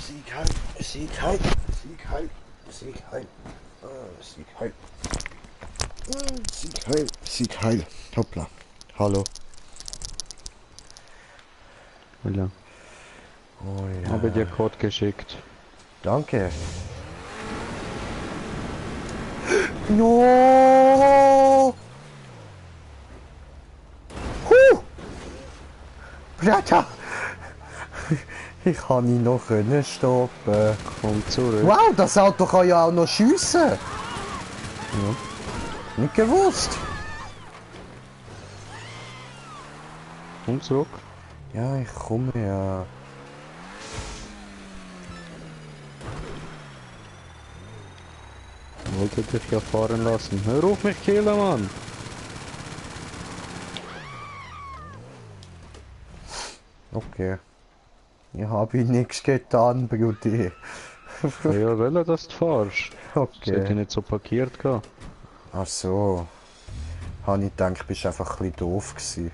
Sieg heil, Sieg heil, Sieg heil, Sieg heil, Sieg heil, Sieg heil, Sieg heil. Hoppla. Hallo. Ja. Oh ja. Habe dir Code geschickt. Danke. No! Brata! Ich kann ihn noch stoppen. Komm zurück. Wow, das Auto kann ja auch noch schiessen. Ja. Nicht gewusst. Komm zurück. Ja, ich komme ja. Wollte dich ja fahren lassen. Hör auf mich killen, Mann! Okay. Ich habe nichts getan, Brudi. Ja, will dass du fahrst. Das hätte Okay. nicht so parkiert gehabt. Ach so. Habe ich gedacht, du bist einfach ein bisschen doof gewesen.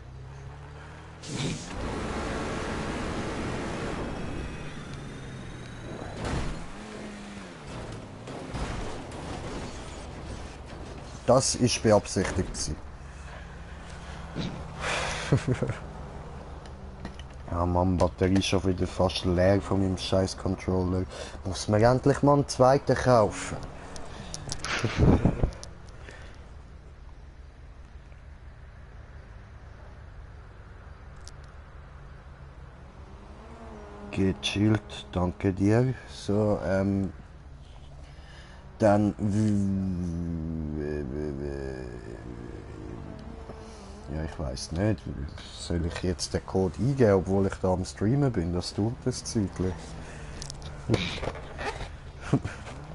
Das ist beabsichtigt gewesen. Ja Mann, Batterie ist schon wieder fast leer von meinem scheiß Controller. Muss mir endlich mal einen zweiten kaufen. Gechillt, danke dir. So, dann... Ja, ich weiß nicht. Soll ich jetzt den Code eingeben, obwohl ich da am Streamen bin? Das tut das Zeitlich.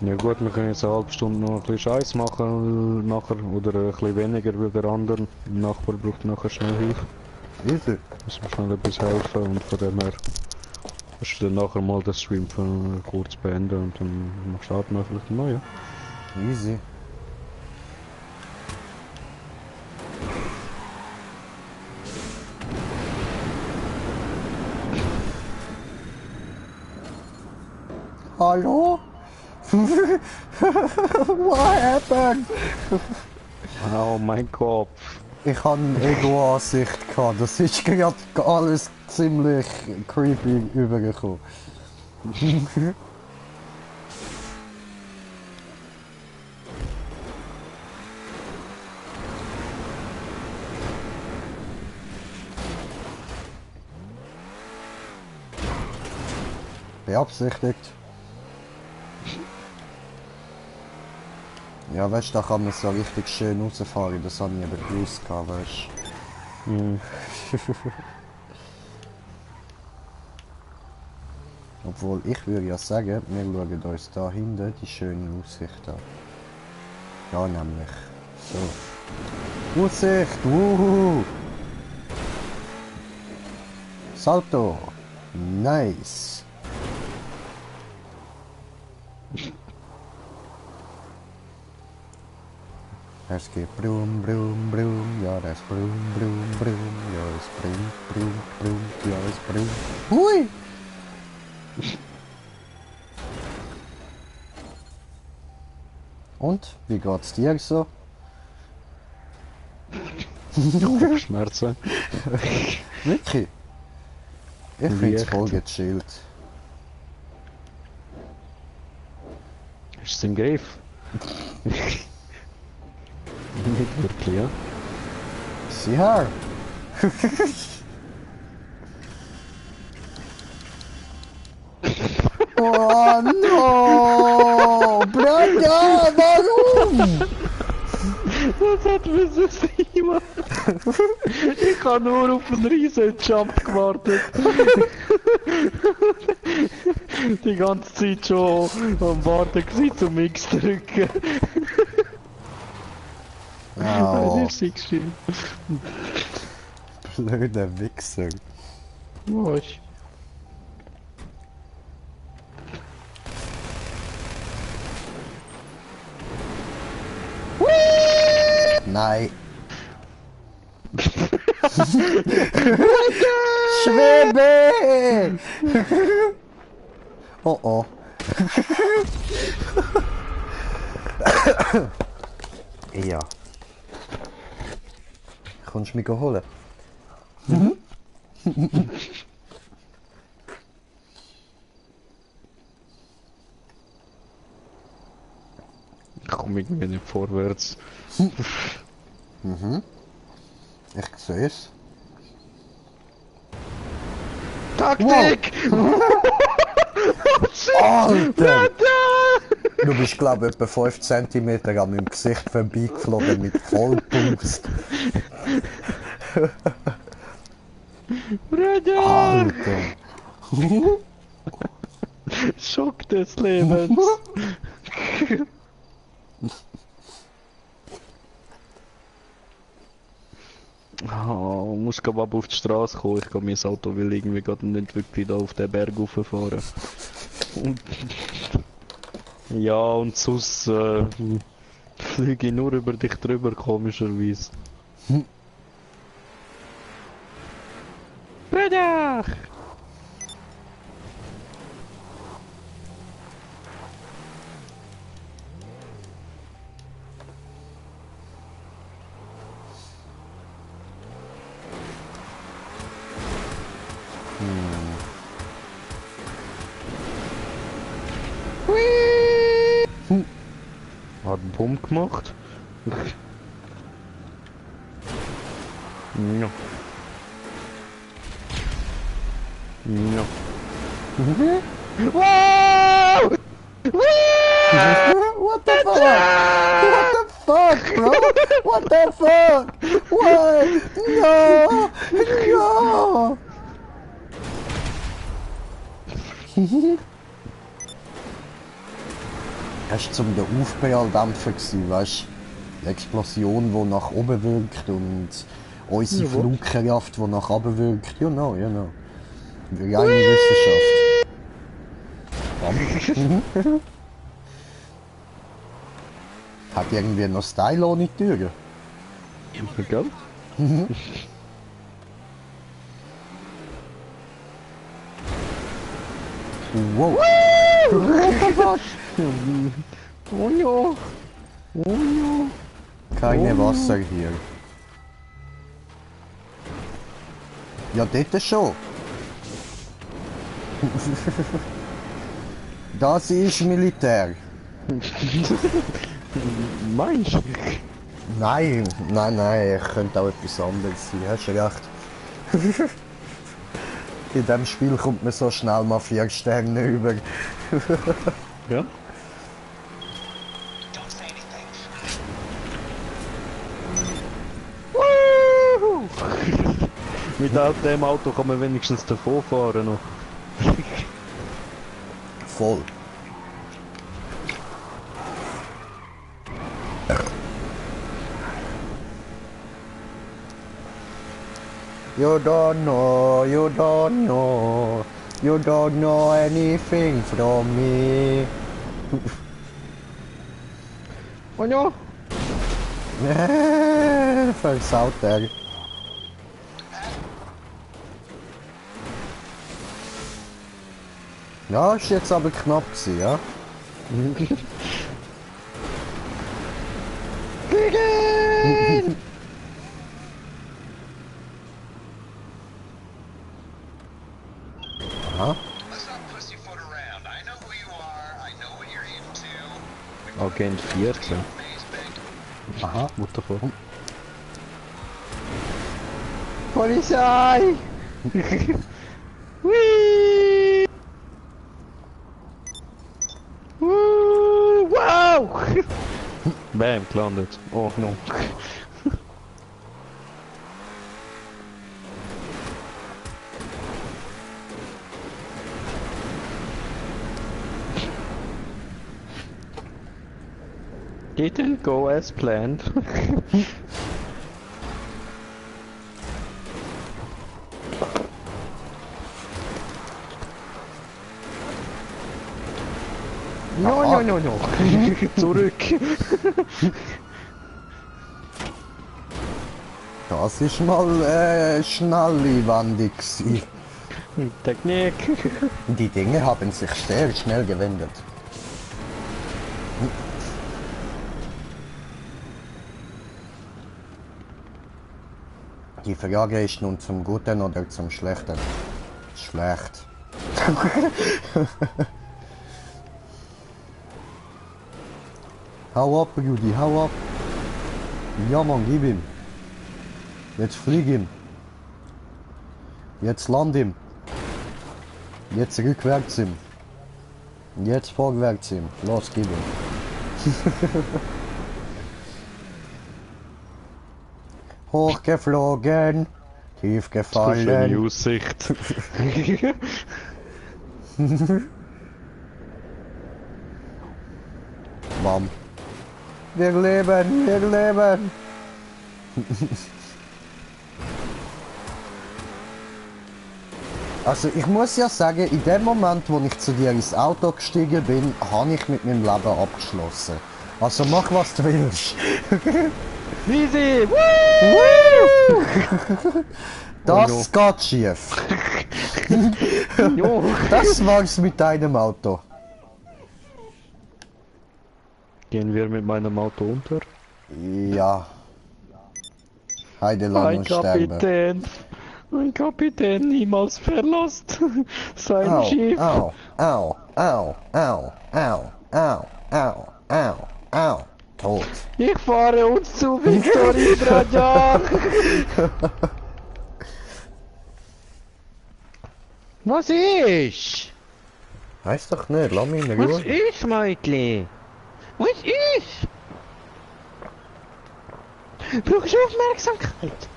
Ja gut, wir können jetzt eine halbe Stunde noch ein bisschen Scheiß machen nachher, oder ein bisschen weniger, weil der andere Nachbar braucht nachher schnell Hilfe. Easy. Muss mir schnell etwas helfen und von dem her musst du dann nachher mal den Stream kurz beenden und dann starten wir vielleicht neu. Ja? Easy. Hallo? What happened? Oh mein Gott. Ich hatte eine Ego-Ansicht. Das ist gerade alles ziemlich creepy übergekommen. Beabsichtigt. Ja, weißt du, da kann man so richtig schön rausfahren. Das habe ich aber gewusst, weißt du. Mhm. Obwohl, ich würde ja sagen, wir schauen uns da hinten die schöne Aussicht an. Ja, nämlich. So. Aussicht! Wuhu! Salto! Nice! Es geht Brum, Brum, Brum, ja, das Brum, Brum, Brum, ja, es Brum, Brum, Brum, ja, es Brum. Hui! Und, wie geht's dir so? Kopfschmerzen. Wirklich? Ich find's voll gechillt. Ist es im Griff? Nicht wirklich, ja? Sieh her! Oh no! Bruder, warum? Das hat müssen sein, Mann. Ich habe nur auf einen riesen Jump gewartet. Die ganze Zeit schon am Warten gewesen, zum X drücken. Oh, Das ist sie geschrieben. blöder Wichser. Was? Nein. Schwebe! Oh oh. Ja. Kommst du mich holen? Ich komme irgendwie nicht vorwärts. Ich sehe es. Taktik! Alter! Du bist, glaube ich, etwa 5 cm an meinem Gesicht vorbeigeflogen mit Vollboost. Bruder! Alter! Schock des Lebens! Oh, muss aber auf die Straße kommen. Ich kann mein Auto will irgendwie gerade nicht wirklich da auf den Berg rauffahren. Und ja, und sonst fliege ich nur über dich drüber, komischerweise. Bruder! Bumm gemacht. Ja. Ja. Wow! What the fuck? What the fuck, bro? What the fuck? What? No! No! Das war zum der Aufpralldämpfer, weißt du? Die Explosion, die nach oben wirkt und unsere Flugkraft, die nach oben wirkt. You know. Die reine Wissenschaft. Hat irgendwie noch Style ohne Türen. Gell? Wow! Oh ja! Oh ja! Keine Wasser hier. Ja, dort schon. Das ist Militär. Meinst du? Nein, ich könnte auch etwas anderes sein, hast du recht. In diesem Spiel kommt man so schnell mal 4 Sterne über. Ja? Don't say anything. Woohoo! Mit dem Auto kann man wenigstens davor fahren noch. Voll. You don't know anything from me. Oh ja! Versaut der. Ja, ist jetzt aber knapp gewesen, ja? Aha. Let's not pussyfoot around. I know who you are. I know what you're into. Agent 14. Maze big. Aha. What the fuck? Polizei! Whee! Woo! Wow! Bam, gelandet. Oh no. Didn't go as planned. No. Zurück. Das ist mal schnelllebendig gewesen. Technik. Die Dinge haben sich sehr schnell gewendet. Die Frage ist nun zum Guten oder zum Schlechten? Schlecht. Hau ab, Rudi, hau ab. Ja, Mann, gib ihm. Jetzt flieg ihm. Jetzt land ihm. Jetzt rückwärts ihm. Jetzt vorwärts ihm. Los, gib ihm. Hochgeflogen, tief Schöne gefallen. Aussicht. Bam. Wir leben, wir leben. Also ich muss ja sagen, in dem Moment, wo ich zu dir ins Auto gestiegen bin, habe ich mit meinem Leben abgeschlossen. Also mach was du willst. Easy! Das geht schief. Jo. Das war's mit deinem Auto. Gehen wir mit meinem Auto unter? Ja. Heide lang Ein und sterben. Kapitän! Ein Kapitän niemals verlässt sein Au, Schiff. au, au, au, au, au, au, au, au, au, Tot. Ich fahre uns zu Victory Braja! Was ist? Heißt doch nicht, lass mich in Was Ruhe. ist, Mädchen? Was ist? Brauchst du Aufmerksamkeit?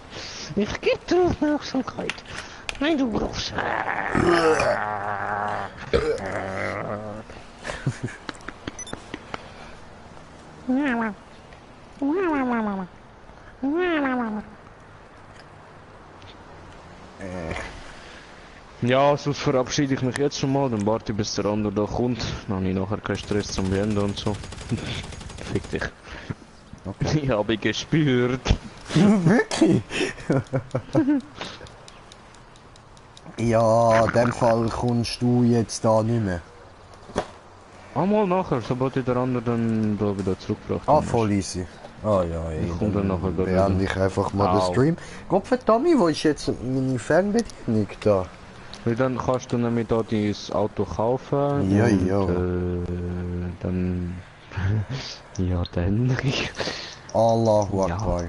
Ich gebe dir Aufmerksamkeit. Nein, du brauchst... Ja, sonst verabschiede ich mich jetzt schon mal, dann warte ich bis der andere da kommt. Dann habe ich nachher keinen Stress zum Beenden und so. Fick dich. Okay. Ich habe gespürt. Wirklich? Ja, in dem Fall kommst du jetzt da nicht mehr. Einmal nachher, sobald ich der andere dann da wieder zurückgebracht Ah, habe. voll easy. Ah ja, ey, Ich komm dann nachher gleich beende wieder. ich einfach mal den Au. Stream. Gottverdammt, wo ist jetzt meine Fernbedienung da? Weil dann kannst du nämlich da dein Auto kaufen. Ja, und, ja. Dann... ja, dann... Allahu Ja. Akbar.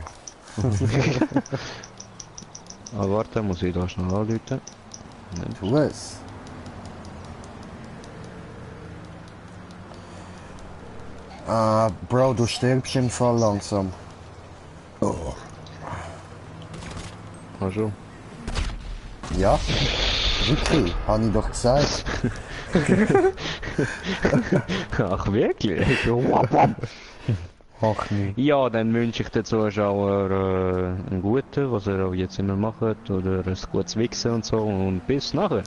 Ah, warte, muss ich da schnell anrufen. Tu es. Ah, Bro, du stirbst im Fall langsam. Oh. Ach so. Ja? Wirklich? Hab ich doch gesagt. Ach, wirklich? Ach nee. Ja, dann wünsche ich den Zuschauern einen guten, was er auch jetzt immer macht, oder ein gutes Wichsen und so, und bis nachher.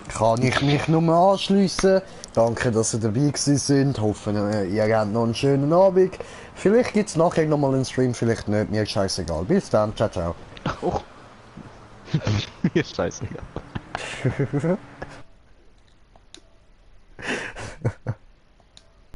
Kann ich mich nur anschliessen. Danke, dass ihr dabei gewesen sind. Hoffe, ihr habt noch einen schönen Abend. Vielleicht gibt es nachher nochmal einen Stream, vielleicht nicht. Mir ist scheißegal. Bis dann. Ciao, ciao. Oh. Mir ist scheißegal.